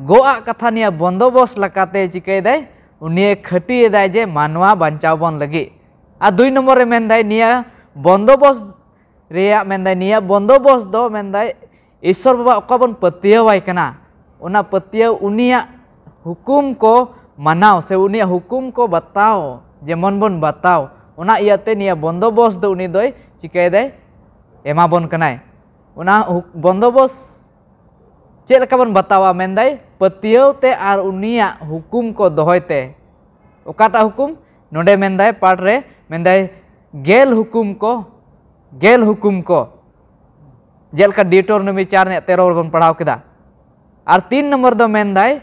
ᱜᱚᱜ ᱟᱜ ᱠᱟᱛᱷᱟ ᱱᱤᱭᱟᱹ ᱵᱚᱱᱫᱚᱵᱚᱥ ᱞᱮᱠᱟᱛᱮ ᱪᱤᱠᱟᱹᱭᱮᱫᱟᱭ? ᱩᱱᱤᱭᱮ ᱠᱷᱟᱹᱴᱤᱭᱮᱫᱟᱭ ᱡᱮ ᱢᱟᱱᱣᱟ ᱵᱟᱧᱪᱟᱣ ᱵᱚᱱ ᱞᱟᱹᱜᱤᱫ᱾ ᱟᱨ ᱫᱩᱭ ᱱᱚᱢᱵᱚᱨ ᱨᱮ ᱢᱮᱱᱫᱟᱭ ᱱᱤᱭᱟᱹ ᱵᱚᱱᱫᱚᱵᱚᱥ ᱨᱮᱭᱟᱜ ᱢᱮᱱᱫᱟᱭ, ᱱᱤᱭᱟᱹ ᱵᱚᱱᱫᱚᱵᱚᱥ ᱫᱚ ᱢᱮᱱᱫᱟᱭ, ᱤᱥᱥᱚᱨ ᱵᱟᱵᱟ ᱚᱠᱟ ᱵᱚᱱ ᱯᱟᱹᱛᱭᱟᱹᱣᱟᱭ ᱠᱟᱱᱟ, ᱚᱱᱟ ᱯᱟᱹᱛᱭᱟᱹᱣ ᱩᱱᱤᱭᱟᱜ ᱦᱩᱠᱩᱢ ᱠᱚ ᱢᱟᱱᱟᱣ ᱥᱮ ᱩᱱᱤᱭᱟᱜ ᱦᱩᱠᱩᱢ ᱠᱚ ᱵᱟᱛᱟᱣ, ᱡᱮᱢᱚᱱ ᱵᱚᱱ ᱵᱟᱛᱟᱣ, ᱚᱱᱟ ᱤᱭᱟᱹᱛᱮ ᱱᱤᱭᱟᱹ ᱵᱚᱱᱫᱚᱵᱚᱥ ᱫᱚ ᱩᱱᱤ ᱫᱚᱭ ᱪᱤᱠᱟᱹᱭᱮᱫᱟᱭ? ᱮᱢᱟ ᱵᱚᱱ ᱠᱟᱱᱟᱭ᱾ ᱚᱱᱟ ᱦᱩᱠ-, ᱵᱚᱱᱫᱚᱵᱚᱥ ᱪᱮᱫ ᱞᱮᱠᱟ ᱵᱚᱱ ᱵᱟᱛᱟᱣᱟ? ᱢᱮᱱᱫᱟᱭ, ᱯᱟᱹᱛᱭᱟᱹᱣ ᱛᱮ ᱟᱨ ᱩᱱᱤᱭᱟᱜ ᱦᱩᱠᱩᱢ ᱠᱚ ᱫᱚᱦᱚᱭ ᱛᱮ᱾ ᱚᱠᱟᱴᱟᱜ ᱦᱩᱠᱩᱢ? ᱱᱚᱰᱮ ᱢᱮᱱᱫᱟᱭ, ᱯᱟᱴ ᱨᱮ ᱢᱮᱱᱫᱟᱭ, ᱜᱮᱞ ᱦᱩᱠᱩᱢ ᱠᱚ, ᱜᱮᱞ ᱦᱩᱠᱩᱢ ᱠᱚ, ᱡᱮᱞᱮᱠᱟ ᱰᱤᱭᱩᱴᱮᱨᱳᱱᱚᱢᱤ ᱪᱟᱨ ᱨᱮᱭᱟᱜ ᱛᱮᱨᱚ ᱨᱮᱵᱚᱱ ᱯᱟᱲᱦᱟᱣ ᱠᱮᱫᱟ᱾ ᱟᱨ ᱛᱤᱱ ᱱᱚᱢᱵᱚᱨ ᱫᱚ ᱢᱮᱱᱫᱟᱭ,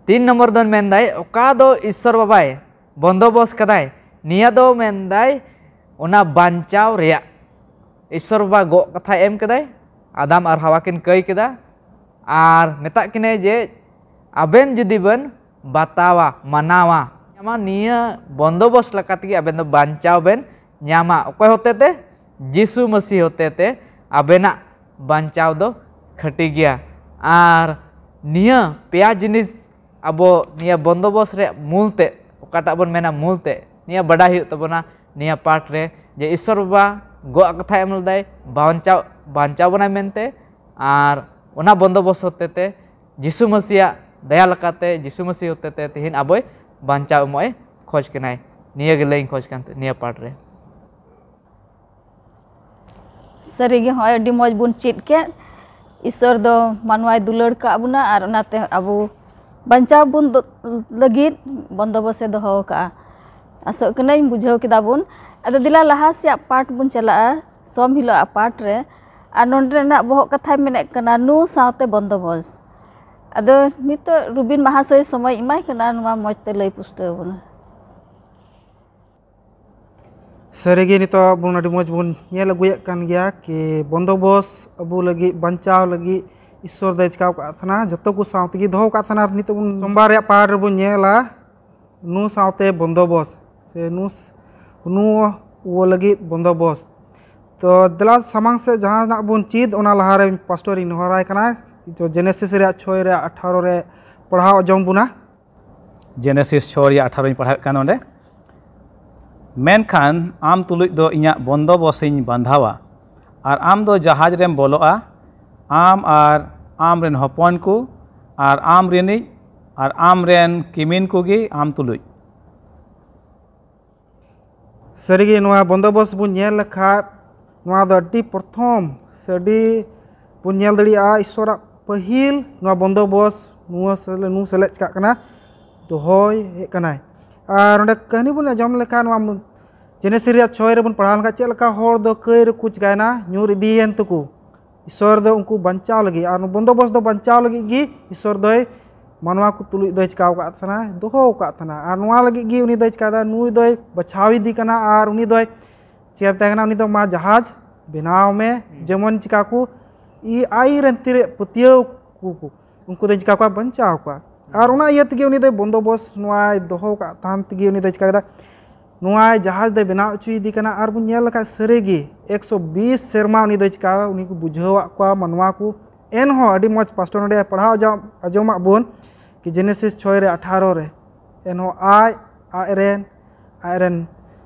ᱛᱤᱱ ᱱᱚᱢᱵᱚᱨ ᱫᱚ ᱢᱮᱱᱫᱟᱭ, ᱚᱠᱟ ᱫᱚ ᱤᱥᱥᱚᱨ ᱵᱟᱵᱟᱭ ᱵᱚᱱᱫᱚᱵᱚᱥ ᱠᱟᱫᱟᱭ, ᱱᱤᱭᱟᱹ ᱫᱚ ᱢᱮᱱᱫᱟᱭ ᱚᱱᱟ ᱵᱟᱧᱪᱟᱣ ᱨᱮᱭᱟᱜ᱾ ᱤᱥᱥᱚᱨ ᱵᱟᱵᱟ ᱜᱚᱜ ᱠᱟᱛᱷᱟᱭ ᱮᱢ ᱠᱮᱫᱟᱭ, ᱟᱫᱟᱢ ᱟᱨ ᱦᱟᱣᱟ ᱠᱤᱱ ᱠᱟᱹᱭ ᱠᱮᱫᱟ, ᱟᱨ ᱢᱮᱛᱟᱜ ᱠᱤᱱᱟᱹᱭ ᱡᱮ, ᱟᱵᱮᱱ ᱡᱩᱫᱤ ᱵᱮᱱ ᱵᱟᱛᱟᱣᱟ, ᱢᱟᱱᱟᱣᱟ, ᱱᱤᱭᱟᱹ ᱵᱚᱱᱫᱚᱵᱚᱥ ᱞᱮᱠᱟ ᱛᱮᱜᱮ ᱟᱵᱮᱱ ᱫᱚ ᱵᱟᱧᱪᱟᱣ ᱵᱮᱱ ᱧᱟᱢᱟ᱾ ᱚᱠᱚᱭ ᱦᱚᱛᱮ ᱛᱮ? ᱡᱤᱥᱩ ᱢᱟᱹᱥᱤ ᱦᱚᱛᱮ ᱛᱮ ᱟᱵᱮᱱᱟᱜ ᱵᱟᱧᱪᱟᱣ ᱫᱚ ᱠᱷᱟᱹᱴᱤ ᱜᱮᱭᱟ᱾ ᱟᱨ ᱱᱤᱭᱟᱹ ᱯᱮᱭᱟ ᱡᱤᱱᱤᱥ ᱟᱵᱚ ᱱᱤᱭᱟᱹ ᱵᱚᱱᱫᱚᱵᱚᱥ ᱨᱮᱭᱟᱜ ᱢᱩᱞ ᱛᱮ, ᱚᱠᱟᱴᱟᱜ ᱵᱚᱱ ᱢᱮᱱᱟ ᱢᱩᱞ ᱛᱮ, ᱱᱤᱭᱟᱹ ᱵᱟᱰᱟᱭ ᱦᱩᱭᱩᱜ ᱛᱟᱵᱚᱱᱟ ᱱᱤᱭᱟᱹ ᱯᱟᱴ ᱨᱮ, ᱡᱮ ᱤᱥᱥᱚᱨ ᱵᱟᱵᱟ ᱜᱚᱜ ᱠᱟᱛᱷᱟᱭ ᱮᱢ ᱞᱮᱫᱟᱭ, ᱵᱟᱧᱪᱟᱣ, ᱵᱟᱧᱪᱟᱣ ᱵᱚᱱᱟᱭ ᱢᱮᱱᱛᱮ, ᱟᱨ ᱚᱱᱟ ᱵᱚᱱᱫᱚᱵᱚᱥ ᱦᱚᱛᱮ ᱛᱮ ᱡᱤᱥᱩ ᱢᱟᱹᱥᱤᱭᱟᱜ ᱫᱟᱭᱟ ᱞᱮᱠᱟᱛᱮ, ᱡᱤᱥᱩ ᱢᱟᱹᱥᱤ ᱦᱚᱛᱮ ᱛᱮ ᱛᱮᱦᱮᱧ ᱟᱵᱚᱭ ᱵᱟᱧᱪᱟᱣ ᱮᱢᱚᱜ ᱮ ᱠᱷᱚᱡᱽ ᱠᱟᱱᱟᱭ᱾ ᱱᱤᱭᱟᱹ ᱜᱮ ᱞᱟᱹᱭ ᱤᱧ ᱠᱷᱚᱡᱽ ᱠᱟᱱ ᱛᱟᱦᱮᱸ ᱱᱤᱭᱟᱹ ᱯᱟᱴ ᱨᱮ᱾ ᱥᱟᱹᱨᱤᱜᱮ, ᱦᱚᱸᱜᱼᱚᱭ ᱟᱹᱰᱤ ᱢᱚᱡᱽ ᱵᱚᱱ ᱪᱮᱫ ᱠᱮᱫ᱾ ᱤᱥᱥᱚᱨ ᱫᱚ ᱢᱟᱱᱣᱟᱭ ᱫᱩᱞᱟᱹᱲ ᱠᱟᱜ ᱵᱚᱱᱟ ᱟᱨ ᱚᱱᱟᱛᱮ ᱟᱵᱚ ᱵᱟᱧᱪᱟᱣ ᱵᱚᱱ ᱫᱚ-, ᱞᱟᱹᱜᱤᱫ ᱵᱚᱱᱫᱚᱵᱚᱥ ᱮ ᱫᱚᱦᱚ ᱟᱠᱟᱜᱼᱟ᱾ ᱟᱥᱚᱜ ᱠᱟᱹᱱᱟᱹᱧ ᱵᱩᱡᱷᱟᱹᱣ ᱠᱮᱫᱟ ᱵᱚᱱ᱾ ᱟᱫᱚ ᱫᱮᱞᱟ ᱞᱟᱦᱟ ᱥᱮᱭᱟᱜ ᱯᱟᱴ ᱵᱚᱱ ᱪᱟᱞᱟᱜᱼᱟ, ᱥᱚᱢ ᱦᱤᱞᱳᱜ ᱟᱜ ᱯᱟᱴ ᱨᱮ᱾ ᱟᱨ ᱱᱚᱸᱰᱮ ᱨᱮᱱᱟᱜ ᱵᱚᱦᱚᱜ ᱠᱟᱛᱷᱟᱭ ᱢᱮᱱᱮᱫ ᱠᱟᱱᱟ ᱱᱩ ᱥᱟᱶᱛᱮ ᱵᱚᱱᱫᱚᱵᱚᱥ᱾ ᱟᱫᱚ ᱱᱤᱛᱚᱜ ᱨᱩᱵᱤᱱ ᱢᱟᱦᱟᱥᱚᱭ ᱥᱚᱢᱚᱭ ᱮᱢᱟᱭ ᱠᱟᱱᱟ ᱱᱚᱣᱟ ᱢᱚᱡᱽ ᱛᱮ ᱞᱟᱹᱭ ᱯᱩᱥᱴᱟᱹᱣ ᱵᱚᱱᱟ᱾ ᱥᱟᱹᱨᱤᱜᱮ ᱱᱤᱛᱚᱜ ᱵᱚᱱ ᱟᱹᱰᱤ ᱢᱚᱡᱽ ᱵᱚᱱ ᱧᱮᱞ ᱟᱹᱜᱩᱭᱮᱫ ᱠᱟᱱ ᱜᱮᱭᱟ ᱠᱤ ᱵᱚᱱᱫᱚᱵᱚᱥ ᱟᱵᱚ ᱞᱟᱹᱜᱤᱫ ᱵᱟᱧᱪᱟᱣ ᱞᱟᱹᱜᱤᱫ ᱤᱥᱥᱚᱨ ᱫᱚᱭ ᱪᱤᱠᱟᱹᱣ ᱠᱟᱜ ᱛᱟᱦᱮᱱᱟ, ᱡᱚᱛᱚ ᱠᱚ ᱥᱟᱶ ᱛᱮᱜᱮ ᱫᱚᱦᱚ ᱠᱟᱜ ᱛᱟᱦᱮᱱᱟ᱾ ᱟᱨ ᱱᱤᱛᱚᱜ ᱵᱚᱱ ᱥᱳᱢᱵᱟᱨ ᱨᱮᱭᱟᱜ ᱯᱟᱦᱟᱲ ᱨᱮᱵᱚᱱ ᱧᱮᱞᱟ ᱱᱩ ᱥᱟᱶᱛᱮ ᱵᱚᱱᱫᱚᱵᱚᱥ ᱥᱮ ᱱᱩ, ᱱᱩ ᱞᱟᱹᱜᱤᱫ ᱵᱚᱱᱫᱚᱵᱚᱥ᱾ ᱛᱚ ᱫᱮᱞᱟ ᱥᱟᱢᱟᱝ ᱥᱮᱫ ᱡᱟᱦᱟᱱᱟᱜ ᱵᱚᱱ ᱪᱮᱫ, ᱚᱱᱟ ᱞᱟᱦᱟᱨᱮ ᱯᱟᱥᱴᱚᱨ ᱤᱧ ᱱᱮᱦᱚᱨᱟᱭ ᱠᱟᱱᱟ, ᱛᱚ ᱡᱮᱱᱮᱥᱤᱥ ᱨᱮᱭᱟᱜ ᱪᱷᱚᱭ ᱨᱮ ᱟᱴᱷᱟᱨᱚ ᱨᱮ ᱯᱟᱲᱦᱟᱣ ᱡᱚᱝ ᱵᱚᱱᱟ᱾ ᱡᱮᱱᱮᱥᱤᱥ ᱪᱷᱚᱭ ᱨᱮᱭᱟᱜ ᱟᱴᱷᱟᱨᱚᱧ ᱯᱟᱲᱦᱟᱣᱮᱫ ᱠᱟᱱ ᱱᱚᱰᱮ, "ᱢᱮᱱᱠᱷᱟᱱ ᱟᱢ ᱛᱩᱞᱩᱡ ᱫᱚ ᱤᱧᱟᱹᱜ ᱵᱚᱱᱫᱚᱵᱚᱥᱤᱧ ᱵᱟᱸᱫᱷᱟᱣᱟ, ᱟᱨ ᱟᱢ ᱫᱚ ᱡᱟᱦᱟᱡᱽ ᱨᱮᱢ ᱵᱚᱞᱚᱜᱼᱟ, ᱟᱢ ᱟᱨ ᱟᱢ ᱨᱮᱱ ᱦᱚᱯᱚᱱ ᱠᱚ, ᱟᱨ ᱟᱢ ᱨᱤᱱᱤᱡ, ᱟᱨ ᱟᱢ ᱨᱮᱱ ᱠᱤᱢᱤᱱ ᱠᱚᱜᱮ ᱟᱢ ᱛᱩᱞᱩᱡ᱾" ᱥᱟᱹᱨᱤᱜᱮ ᱱᱚᱣᱟ ᱵᱚᱱᱫᱚᱵᱚᱥ ᱵᱚᱱ ᱧᱮᱞ ᱞᱮᱠᱷᱟᱡ, ᱱᱚᱣᱟ ᱫᱚ ᱟᱹᱰᱤ ᱯᱨᱚᱛᱷᱚᱢ ᱥᱮ ᱟᱹᱰᱤ ᱵᱚᱱ ᱧᱮᱞ ᱫᱟᱲᱮᱭᱟᱜᱼᱟ ᱤᱥᱥᱚᱨᱟᱜ ᱯᱟᱹᱦᱤᱞ ᱱᱚᱣᱟ ᱵᱚᱱᱫᱚᱵᱚᱥ ᱱᱚᱣᱟ ᱥᱮᱞᱮ-, ᱱᱩ ᱥᱮᱞᱮᱫ ᱪᱤᱠᱟᱜ ᱠᱟᱱᱟ, ᱫᱚᱦᱚᱭ ᱦᱮᱡ ᱠᱟᱱᱟᱭ᱾ ᱟᱨ ᱚᱸᱰᱮ ᱠᱟᱹᱦᱱᱤ ᱵᱚᱱ ᱟᱸᱡᱚᱢ ᱞᱮᱠᱷᱟᱱ ᱱᱚᱣᱟ ᱡᱮᱱᱮᱥᱤᱥ ᱨᱮᱭᱟᱜ ᱪᱷᱚᱭ ᱨᱮᱵᱚᱱ ᱯᱟᱲᱦᱟᱣ ᱞᱮᱱᱠᱷᱟᱱ ᱪᱮᱫ ᱞᱮᱠᱟ ᱦᱚᱲ ᱫᱚ ᱠᱟᱹᱭ ᱨᱮᱠᱚ ᱪᱤᱠᱟᱭᱮᱱᱟ, ᱧᱩᱨ ᱤᱫᱤᱭᱮᱱ ᱛᱮᱠᱚ᱾ ᱤᱥᱥᱚᱨ ᱫᱚ ᱩᱱᱠᱩ ᱵᱟᱧᱪᱟᱣ ᱞᱟᱹᱜᱤᱫ, ᱟᱨ ᱵᱚᱱᱫᱚᱵᱚᱥ ᱫᱚ ᱵᱟᱧᱪᱟᱣ ᱞᱟᱹᱜᱤᱫ ᱜᱮ ᱤᱥᱥᱚᱨ ᱫᱚᱭ ᱢᱟᱱᱣᱟ ᱠᱚ ᱛᱩᱞᱩᱡ ᱫᱚᱭ ᱪᱤᱠᱟᱹᱣ ᱟᱠᱟᱫ ᱛᱟᱦᱮᱱᱟ, ᱫᱚᱦᱚ ᱟᱠᱟᱫ ᱛᱟᱦᱮᱱᱟ᱾ ᱟᱨ ᱱᱚᱣᱟ ᱞᱟᱹᱜᱤᱫ ᱜᱮ ᱩᱱᱤ ᱫᱚᱭ ᱪᱤᱠᱟᱹᱭᱮᱫᱟ, ᱱᱩᱭ ᱫᱚᱭ ᱵᱟᱪᱷᱟᱣ ᱤᱫᱤ ᱠᱟᱱᱟ ᱟᱨ ᱩᱱᱤ ᱫᱚᱭ ᱪᱮᱫ ᱢᱮᱛᱟᱭ ᱠᱟᱱᱟ, ᱩᱱᱤ ᱫᱚ ᱢᱟ ᱡᱟᱦᱟᱡᱽ ᱵᱮᱱᱟᱣ ᱢᱮ, ᱡᱮᱢᱚᱱ ᱪᱤᱠᱟ ᱠᱚ ᱟᱭ ᱨᱮᱱ ᱛᱤᱨᱮ ᱯᱟᱹᱛᱭᱟᱹᱣ ᱠᱚ ᱩᱱᱠᱩ ᱫᱚᱭ ᱪᱤᱠᱟ ᱠᱚᱣᱟ, ᱵᱟᱧᱪᱟᱣ ᱠᱚᱣᱟ᱾ ᱟᱨ ᱚᱱᱟ ᱤᱭᱟᱹ ᱛᱮᱜᱮ ᱩᱱᱤ ᱫᱚᱭ ᱵᱚᱱᱫᱳᱵᱚᱥ ᱱᱚᱣᱟᱭ ᱫᱚᱦᱚ ᱠᱟᱜ ᱛᱟᱦᱮᱱ ᱛᱮᱜᱮ ᱩᱱᱤ ᱫᱚᱭ ᱪᱤᱠᱟ ᱠᱮᱫᱟ, ᱱᱚᱣᱟ ᱡᱟᱦᱟᱡᱽ ᱫᱚᱭ ᱵᱮᱱᱟᱣ ᱦᱚᱪᱚᱭᱮᱫᱮ ᱠᱟᱱᱟ᱾ ᱟᱨ ᱵᱚᱱ ᱧᱮᱞ ᱞᱮᱠᱷᱟᱡ ᱥᱟᱹᱨᱤᱜᱮ ᱮᱠᱥᱚ ᱵᱤᱥ ᱥᱮᱨᱢᱟ ᱩᱱᱤ ᱫᱚᱭ ᱪᱤᱠᱟ, ᱩᱱᱤ ᱠᱚ ᱵᱩᱡᱷᱟᱹᱣᱟᱜ ᱠᱚᱣᱟ ᱢᱟᱱᱣᱟ ᱠᱚ᱾ ᱮᱱᱦᱚᱸ ᱟᱹᱰᱤ ᱢᱚᱡᱽ ᱯᱟᱥᱴᱚᱨ ᱱᱚᱰᱮ ᱯᱟᱲᱦᱟᱣ ᱟᱸᱡᱚᱢ, ᱟᱸᱡᱚᱢᱟᱜ ᱵᱚᱱ ᱠᱤ ᱡᱮᱱᱮᱥᱤᱥ ᱪᱷᱚᱭ ᱨᱮ ᱟᱴᱷᱟᱨᱚ ᱨᱮ, ᱮᱱᱦᱚᱸ ᱟᱡ ᱟᱡ ᱨᱮᱱ ᱟᱡ ᱨᱮᱱ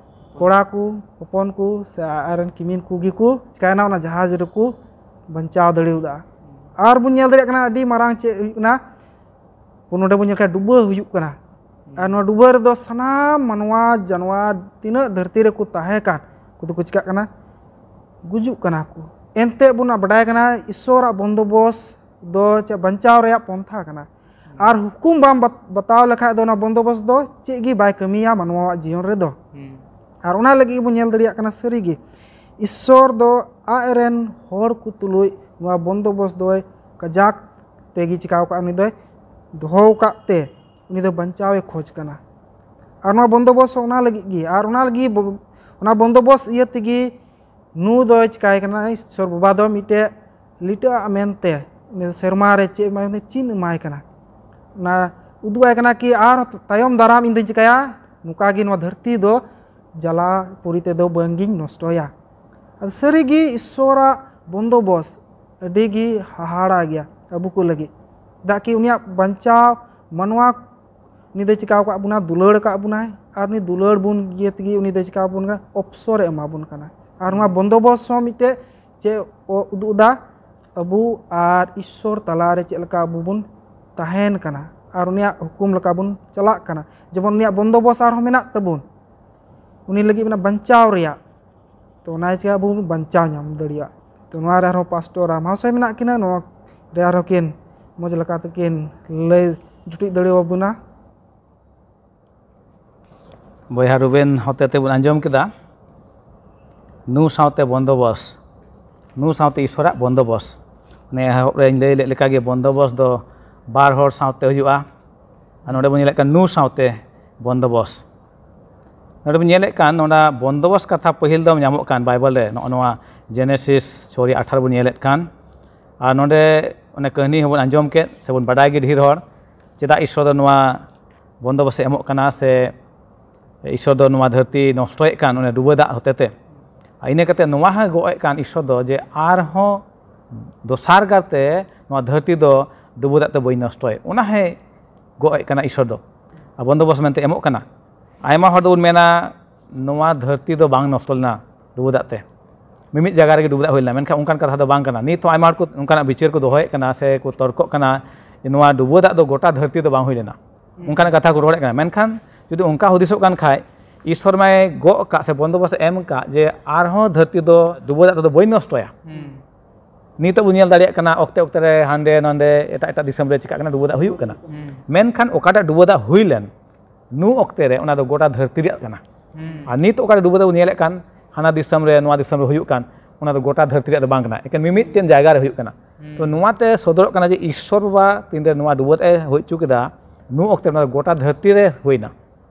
ᱠᱚᱲᱟ ᱠᱚ, ᱦᱚᱯᱚᱱ ᱠᱚ ᱥᱮ ᱟᱡ ᱨᱮᱱ ᱠᱤᱢᱤᱱ ᱠᱚᱜᱮ ᱠᱚ ᱪᱤᱠᱟᱭᱮᱱᱟ, ᱚᱱᱟ ᱡᱟᱦᱟᱡᱽ ᱨᱮᱠᱚ ᱵᱟᱧᱪᱟᱣ ᱫᱟᱲᱮᱭᱟᱫᱟ᱾ ᱟᱨ ᱵᱚᱱ ᱧᱮᱞ ᱫᱟᱲᱮᱭᱟᱜ ᱠᱟᱱᱟ ᱟᱹᱰᱤ ᱢᱟᱨᱟᱝ ᱪᱮᱫ ᱦᱩᱭᱩᱜ ᱠᱟᱱᱟ, ᱱᱚᱰᱮ ᱵᱚᱱ ᱧᱮᱞ ᱠᱷᱟᱱ ᱰᱩᱵᱟᱹ ᱦᱩᱭᱩᱜ ᱠᱟᱱᱟ᱾ ᱟᱨ ᱱᱚᱣᱟ ᱰᱩᱵᱟᱹ ᱨᱮᱫᱚ ᱥᱟᱱᱟᱢ ᱢᱟᱱᱣᱟ ᱡᱟᱱᱣᱟᱨ ᱛᱤᱱᱟᱹᱜ ᱫᱷᱟᱹᱨᱛᱤ ᱨᱮᱠᱚ ᱛᱟᱦᱮᱸ ᱠᱟᱱ ᱩᱱᱠᱩ ᱫᱚᱠᱚ ᱪᱤᱠᱟᱜ ᱠᱟᱱᱟ, ᱜᱩᱡᱩᱜ ᱠᱟᱱᱟ ᱠᱚ᱾ ᱮᱱᱛᱮ ᱵᱚᱱ ᱵᱟᱰᱟᱭ ᱠᱟᱱᱟ ᱤᱥᱥᱚᱨᱟᱜ ᱵᱚᱱᱫᱳᱵᱚᱥ ᱫᱚ ᱪᱮᱫ ᱵᱟᱧᱪᱟᱣ ᱨᱮᱭᱟᱜ ᱯᱚᱱᱛᱷᱟ ᱠᱟᱱᱟ᱾ ᱟᱨ ᱦᱩᱠᱩᱢ ᱵᱟᱢ ᱵᱟᱛ-, ᱵᱟᱛᱟᱣ ᱞᱮᱠᱷᱟᱡ ᱫᱚ ᱚᱱᱟ ᱵᱚᱱᱫᱳᱵᱚᱥ ᱫᱚ ᱪᱮᱫ ᱜᱮ ᱵᱟᱭ ᱠᱟᱹᱢᱤᱭᱟ ᱢᱟᱱᱣᱟᱣᱟᱜ ᱡᱤᱭᱚᱱ ᱨᱮᱫᱚ᱾ ᱟᱨ ᱚᱱᱟ ᱞᱟᱹᱜᱤᱫ ᱜᱮᱵᱚᱱ ᱧᱮᱞ ᱫᱟᱲᱮᱭᱟᱜ ᱠᱟᱱᱟ ᱥᱟᱹᱨᱤᱜᱮ ᱤᱥᱥᱚᱨ ᱫᱚ ᱟᱡ ᱨᱮᱱ ᱦᱚᱲ ᱠᱚ ᱛᱩᱞᱩᱡ ᱱᱚᱣᱟ ᱵᱚᱱᱫᱳᱵᱚᱥ ᱫᱚᱭ ᱠᱟᱡᱟᱠ ᱛᱮᱜᱮ ᱪᱤᱠᱟᱹᱣ ᱠᱟᱜᱼᱟ, ᱩᱱᱤ ᱫᱚᱭ ᱫᱚᱦᱚ ᱟᱠᱟᱫ ᱛᱮ ᱩᱱᱤ ᱫᱚ ᱵᱟᱧᱪᱟᱣ ᱮ ᱠᱷᱚᱡᱽ ᱠᱟᱱᱟ᱾ ᱟᱨ ᱱᱚᱣᱟ ᱵᱚᱱᱫᱳᱵᱚᱥ ᱦᱚᱸ ᱚᱱᱟ ᱞᱟᱹᱜᱤᱫ ᱜᱮ, ᱟᱨ ᱚᱱᱟ ᱞᱟᱹᱜᱤᱫ ᱵᱚ-, ᱚᱱᱟ ᱵᱚᱱᱫᱳᱵᱚᱥ ᱤᱭᱟᱹ ᱛᱮᱜᱮ ᱱᱩᱭ ᱫᱚᱭ ᱪᱤᱠᱟᱭ ᱠᱟᱱᱟ, ᱤᱥᱥᱚᱨ ᱵᱟᱵᱟ ᱫᱚ ᱢᱤᱫᱴᱮᱡ ᱞᱤᱴᱟᱹ ᱟᱜ ᱢᱮᱱᱛᱮ ᱩᱱᱤ ᱫᱚ ᱥᱮᱨᱢᱟ ᱨᱮ ᱪᱮᱫ ᱮᱢᱟᱭ, ᱩᱱᱤ ᱪᱤᱱ ᱮᱢᱟᱭ ᱠᱟᱱᱟ᱾ ᱚᱱᱟ ᱩᱫᱩᱜ ᱟᱭ ᱠᱟᱱᱟ ᱠᱤ ᱟᱨ ᱛᱟᱭᱚᱢ ᱫᱟᱨᱟᱢ ᱤᱧ ᱫᱚᱧ ᱪᱤᱠᱟᱭᱟ, ᱱᱚᱝᱠᱟ ᱜᱮ ᱱᱚᱣᱟ ᱫᱷᱟᱹᱨᱛᱤ ᱫᱚ ᱡᱟᱞᱟ ᱯᱩᱨᱤ ᱛᱮᱫᱚ ᱵᱟᱝ ᱜᱤᱧ ᱱᱚᱥᱴᱚᱭᱟ᱾ ᱟᱫᱚ ᱥᱟᱹᱨᱤ ᱜᱮ ᱤᱥᱥᱚᱨᱟᱜ ᱵᱚᱱᱫᱳᱵᱚᱥ ᱟᱹᱰᱤ ᱜᱮ ᱦᱟᱦᱟᱲᱟ ᱜᱮᱭᱟ ᱟᱵᱚ ᱠᱚ ᱞᱟᱹᱜᱤᱫ᱾ ᱪᱮᱫᱟᱜ ᱠᱤ ᱩᱱᱤᱭᱟᱜ ᱵᱟᱧᱪᱟᱣ ᱢᱟᱱᱣᱟ ᱩᱱᱤ ᱫᱚᱭ ᱪᱤᱠᱟᱹ ᱟᱠᱟᱫ ᱵᱚᱱᱟ, ᱫᱩᱞᱟᱹᱲ ᱟᱠᱟᱫ ᱵᱚᱱᱟᱭ, ᱟᱨ ᱩᱱᱤ ᱫᱩᱞᱟᱹᱲ ᱵᱚᱱ ᱤᱭᱟᱹ ᱛᱮᱜᱮ ᱩᱱᱤ ᱫᱚᱭ ᱪᱤᱠᱟᱹ ᱟᱵᱚᱱ ᱠᱟᱱᱟ, ᱚᱯᱥᱚᱨᱮ ᱮᱢᱟ ᱵᱚᱱ ᱠᱟᱱᱟ᱾ ᱟᱨ ᱱᱚᱣᱟ ᱵᱚᱱᱫᱳᱵᱚᱥ ᱦᱚᱸ ᱢᱤᱫᱴᱮᱡ ᱪᱮᱫ ᱩᱫᱩᱜ ᱮᱫᱟ, ᱟᱵᱚ ᱟᱨ ᱤᱥᱥᱚᱨ ᱛᱟᱞᱟᱨᱮ ᱪᱮᱫ ᱞᱮᱠᱟ ᱟᱵᱚ ᱵᱚᱱ ᱛᱟᱦᱮᱱ ᱠᱟᱱᱟ ᱟᱨ ᱩᱱᱤᱭᱟᱜ ᱦᱩᱠᱩᱢ ᱞᱮᱠᱟ ᱵᱚᱱ ᱪᱟᱞᱟᱜ ᱠᱟᱱᱟ᱾ ᱡᱮᱢᱚᱱ ᱩᱱᱤᱭᱟᱜ ᱵᱚᱱᱫᱳᱵᱚᱥ ᱟᱨᱦᱚᱸ ᱢᱮᱱᱟᱜ ᱛᱟᱵᱚᱱ, ᱩᱱᱤ ᱞᱟᱹᱜᱤᱫ ᱢᱮᱱᱟᱜ ᱵᱟᱧᱪᱟᱣ ᱨᱮᱭᱟᱜ᱾ ᱛᱚ ᱚᱱᱟ ᱪᱤᱠᱟᱹ ᱟᱵᱚ ᱵᱚᱱ ᱵᱟᱧᱪᱟᱣ ᱧᱟᱢ ᱫᱟᱲᱮᱭᱟᱜ᱾ ᱛᱚ ᱱᱚᱣᱟ ᱨᱮ ᱟᱨᱦᱚᱸ ᱯᱟᱥᱴᱚᱨ ᱟᱨ ᱢᱟᱦᱟᱥᱚᱭ ᱢᱮᱱᱟᱜ ᱠᱤᱱᱟ, ᱱᱚᱣᱟ ᱨᱮ ᱟᱨᱦᱚᱸ ᱠᱤᱱ ᱢᱚᱡᱽ ᱞᱮᱠᱟ ᱛᱮᱠᱤᱱ ᱞᱟᱹᱭ ᱡᱩᱴᱤᱡ ᱫᱟᱲᱮᱭᱟᱵᱚᱱᱟ᱾ ᱵᱚᱭᱦᱟ ᱨᱩᱵᱮᱱ ᱦᱚᱛᱮ ᱛᱮᱵᱚᱱ ᱟᱸᱡᱚᱢ ᱠᱮᱫᱟ, ᱱᱩ ᱥᱟᱶᱛᱮ ᱵᱚᱱᱫᱳᱵᱚᱥ, ᱱᱩ ᱥᱟᱶᱛᱮ ᱤᱥᱚᱨᱟᱜ ᱵᱚᱱᱫᱳᱵᱚᱥ᱾ ᱚᱱᱮ ᱮᱦᱚᱵ ᱨᱮᱧ ᱞᱟᱹᱭ ᱞᱮᱫ ᱞᱮᱠᱟᱜᱮ, ᱵᱚᱱᱫᱳᱵᱚᱥ ᱫᱚ ᱵᱟᱨ ᱦᱚᱲ ᱥᱟᱶᱛᱮ ᱦᱩᱭᱩᱜᱼᱟ᱾ ᱟᱨ ᱱᱚᱰᱮ ᱵᱚᱱ ᱧᱮᱞᱮᱫ ᱠᱟᱱ ᱱᱩ ᱥᱟᱶᱛᱮ ᱵᱚᱱᱫᱚᱵᱚᱥ᱾ ᱱᱚᱰᱮ ᱵᱚᱱ ᱧᱮᱞᱮᱫ ᱠᱟᱱ ᱱᱚᱰᱮ ᱵᱚᱱᱫᱚᱵᱚᱥ ᱠᱟᱛᱷᱟ ᱯᱟᱹᱦᱤᱞ ᱫᱚ ᱧᱟᱢᱚᱜ ᱠᱟᱱ ᱵᱟᱭᱵᱮᱞ ᱨᱮ, ᱱᱚᱜᱼᱚ ᱱᱚᱣᱟ ᱡᱮᱱᱮᱥᱤᱥ ᱪᱷᱚᱭ ᱟᱴᱷᱟᱨᱚ ᱵᱚᱱ ᱧᱮᱞᱮᱫ ᱠᱟᱱ᱾ ᱟᱨ ᱱᱚᱰᱮ ᱚᱱᱮ ᱠᱟᱹᱦᱱᱤ ᱦᱚᱸᱵᱚᱱ ᱟᱸᱡᱚᱢ ᱠᱮᱫ ᱥᱮᱵᱚᱱ ᱵᱟᱰᱟᱭ ᱜᱮ ᱰᱷᱮᱨ ᱦᱚᱲ, ᱪᱮᱫᱟᱜ ᱤᱥᱥᱚᱨ ᱫᱚ ᱱᱚᱣᱟ ᱵᱚᱱᱫᱚᱵᱚᱥᱮ ᱮᱢᱚᱜ ᱠᱟᱱᱟ ᱥᱮ ᱤᱥᱥᱚᱨ ᱫᱚ ᱱᱚᱣᱟ ᱫᱷᱟᱹᱨᱛᱤ ᱱᱚᱥᱴᱚᱭᱮᱫ ᱠᱟᱱ ᱚᱱᱮ ᱰᱩᱵᱟᱹ ᱫᱟᱜ ᱦᱚᱛᱮ ᱛᱮ᱾ ᱟᱨ ᱤᱱᱟᱹ ᱠᱟᱛᱮ ᱱᱚᱣᱟ ᱦᱚᱸᱭ ᱜᱚᱜ ᱮᱫ ᱠᱟᱱ ᱤᱥᱥᱚᱨ ᱫᱚ ᱡᱮ ᱟᱨᱦᱚᱸ ᱫᱚᱥᱟᱨ ᱠᱟᱨᱛᱮ ᱱᱚᱣᱟ ᱫᱷᱟᱹᱨᱛᱤ ᱫᱚ ᱰᱩᱵᱟᱹ ᱫᱟᱜ ᱛᱮ ᱵᱟᱹᱧ ᱱᱚᱥᱴᱚᱭ, ᱚᱱᱟ ᱦᱚᱸᱭ ᱜᱚᱜ ᱮᱫ ᱠᱟᱱᱟ ᱤᱥᱥᱚᱨ ᱫᱚ᱾ ᱟᱨ ᱵᱚᱱᱫᱚᱵᱚᱥ ᱢᱮᱱᱛᱮ ᱮᱢᱚᱜ ᱠᱟᱱᱟ᱾ ᱟᱭᱢᱟ ᱦᱚᱲ ᱫᱚᱵᱚᱱ ᱢᱮᱱᱟ ᱱᱚᱣᱟ ᱫᱷᱟᱹᱨᱛᱤ ᱫᱚ ᱵᱟᱝ ᱱᱚᱥᱴᱚ ᱞᱮᱱᱟ ᱰᱩᱵᱟᱹ ᱫᱟᱜ ᱛᱮ, ᱢᱤᱢᱤᱫ ᱡᱟᱭᱜᱟ ᱨᱮᱜᱮ ᱰᱩᱵᱟᱹ ᱫᱟᱜ ᱦᱩᱭ ᱞᱮᱱᱟ, ᱢᱮᱱᱠᱷᱟᱱ ᱚᱱᱠᱟᱱ ᱠᱟᱛᱷᱟ ᱫᱚ ᱵᱟᱝ ᱠᱟᱱᱟ᱾ ᱱᱤᱛ ᱦᱚᱸ ᱟᱭᱢᱟ ᱦᱚᱲ ᱠᱚ ᱚᱱᱠᱟᱱᱟᱜ ᱵᱤᱪᱟᱹᱨ ᱠᱚ ᱫᱚᱦᱚᱭᱮᱫ ᱠᱟᱱᱟ ᱥᱮ ᱠᱚ ᱛᱚᱨᱠᱚᱜ ᱠᱟᱱᱟ ᱡᱮ ᱱᱚᱣᱟ ᱰᱩᱵᱟᱹ ᱫᱟᱜ ᱫᱚ ᱜᱚᱴᱟ ᱫᱷᱟᱹᱨᱛᱤ ᱫᱚ ᱵᱟᱝ ᱦᱩᱭ ᱞᱮᱱᱟ, ᱚᱱᱠᱟᱱᱟᱜ ᱠᱟᱛᱷᱟ ᱠᱚ ᱨᱚᱲᱮᱫ ᱠᱟᱱᱟ᱾ ᱢᱮᱱᱠᱷᱟᱱ ᱡᱩᱫᱤ ᱚᱱᱠᱟ ᱦᱩᱫᱤᱥᱚᱜ ᱠᱟᱱ ᱠᱷᱟᱡ, ᱤᱥᱥᱚᱨ ᱢᱟᱭ ᱜᱚᱜ ᱟᱠᱟᱫ ᱥᱮ ᱵᱚᱱᱫᱚᱵᱚᱥ ᱮ ᱮᱢ ᱟᱠᱟᱫ ᱡᱮ ᱟᱨᱦᱚᱸ ᱫᱷᱟᱹᱨᱛᱤ ᱫᱚ ᱰᱩᱵᱟᱹ ᱫᱟᱜ ᱛᱮᱫᱚ ᱵᱟᱹᱧ ᱱᱚᱥᱴᱚᱭᱟ᱾ ᱱᱤᱛᱚᱜ ᱵᱚᱱ ᱧᱮᱞ ᱫᱟᱲᱮᱭᱟᱜ ᱠᱟᱱᱟ ᱚᱠᱛᱮ ᱚᱠᱛᱮ ᱨᱮ ᱦᱟᱸᱰᱮ ᱱᱟᱰᱮ ᱮᱴᱟᱜ ᱮᱴᱟᱜ ᱫᱤᱥᱚᱢ ᱨᱮ ᱪᱤᱠᱟᱜ ᱠᱟᱱᱟ, ᱰᱩᱵᱟᱹ ᱫᱟᱜ ᱦᱩᱭᱩᱜ ᱠᱟᱱᱟ᱾ ᱢᱮᱱᱠᱷᱟᱱ ᱚᱠᱟᱴᱟᱜ ᱰᱩᱵᱟᱹ ᱫᱟᱜ ᱦᱩᱭ ᱞᱮᱱ, ᱱᱩ ᱚᱠᱛᱮ ᱨᱮ ᱚᱱᱟ ᱫᱚ ᱜᱚᱴᱟ ᱫᱷᱟᱹᱨᱛᱤ ᱨᱮᱭᱟᱜ ᱠᱟᱱᱟ᱾ ᱟᱨ ᱱᱤᱛ ᱚᱠᱟᱴᱟᱜ ᱰᱩᱵᱟᱹ ᱫᱟᱜ ᱵᱚᱱ ᱧᱮᱞᱮᱫ ᱠᱟᱱ, ᱦᱟᱱᱟ ᱫᱤᱥᱚᱢ ᱨᱮ ᱱᱚᱣᱟ ᱫᱤᱥᱚᱢ ᱨᱮ ᱦᱩᱭᱩᱜ ᱠᱟᱱ, ᱚᱱᱟ ᱫᱚ ᱜᱚᱴᱟ ᱫᱷᱟᱹᱨᱛᱤ ᱨᱮᱭᱟᱜ ᱫᱚ ᱵᱟᱝ ᱠᱟᱱᱟ, ᱮᱠᱮᱱ ᱢᱤᱢᱤᱫᱴᱮᱱ ᱡᱟᱭᱜᱟ ᱨᱮ ᱦᱩᱭᱩᱜ ᱠᱟᱱᱟ᱾ ᱛᱚ ᱱᱚᱣᱟᱛᱮ ᱥᱚᱫᱚᱨᱚᱜ ᱠᱟᱱᱟ ᱡᱮ ᱤᱥᱥᱚᱨ ᱵᱟᱵᱟ ᱛᱤᱱᱨᱮ ᱱᱚᱣᱟ ᱰᱩᱵᱟᱹ ᱫᱟᱜ ᱮ ᱦᱩᱭ ᱦᱚᱪᱚ ᱠᱮᱫᱟ, ᱱᱩ ᱚᱠᱛᱮ ᱚᱱᱟ ᱫᱚ ᱜᱚᱴᱟ ᱫᱷᱟᱹᱨᱛᱤ ᱨᱮ ᱦᱩᱭᱱᱟ᱾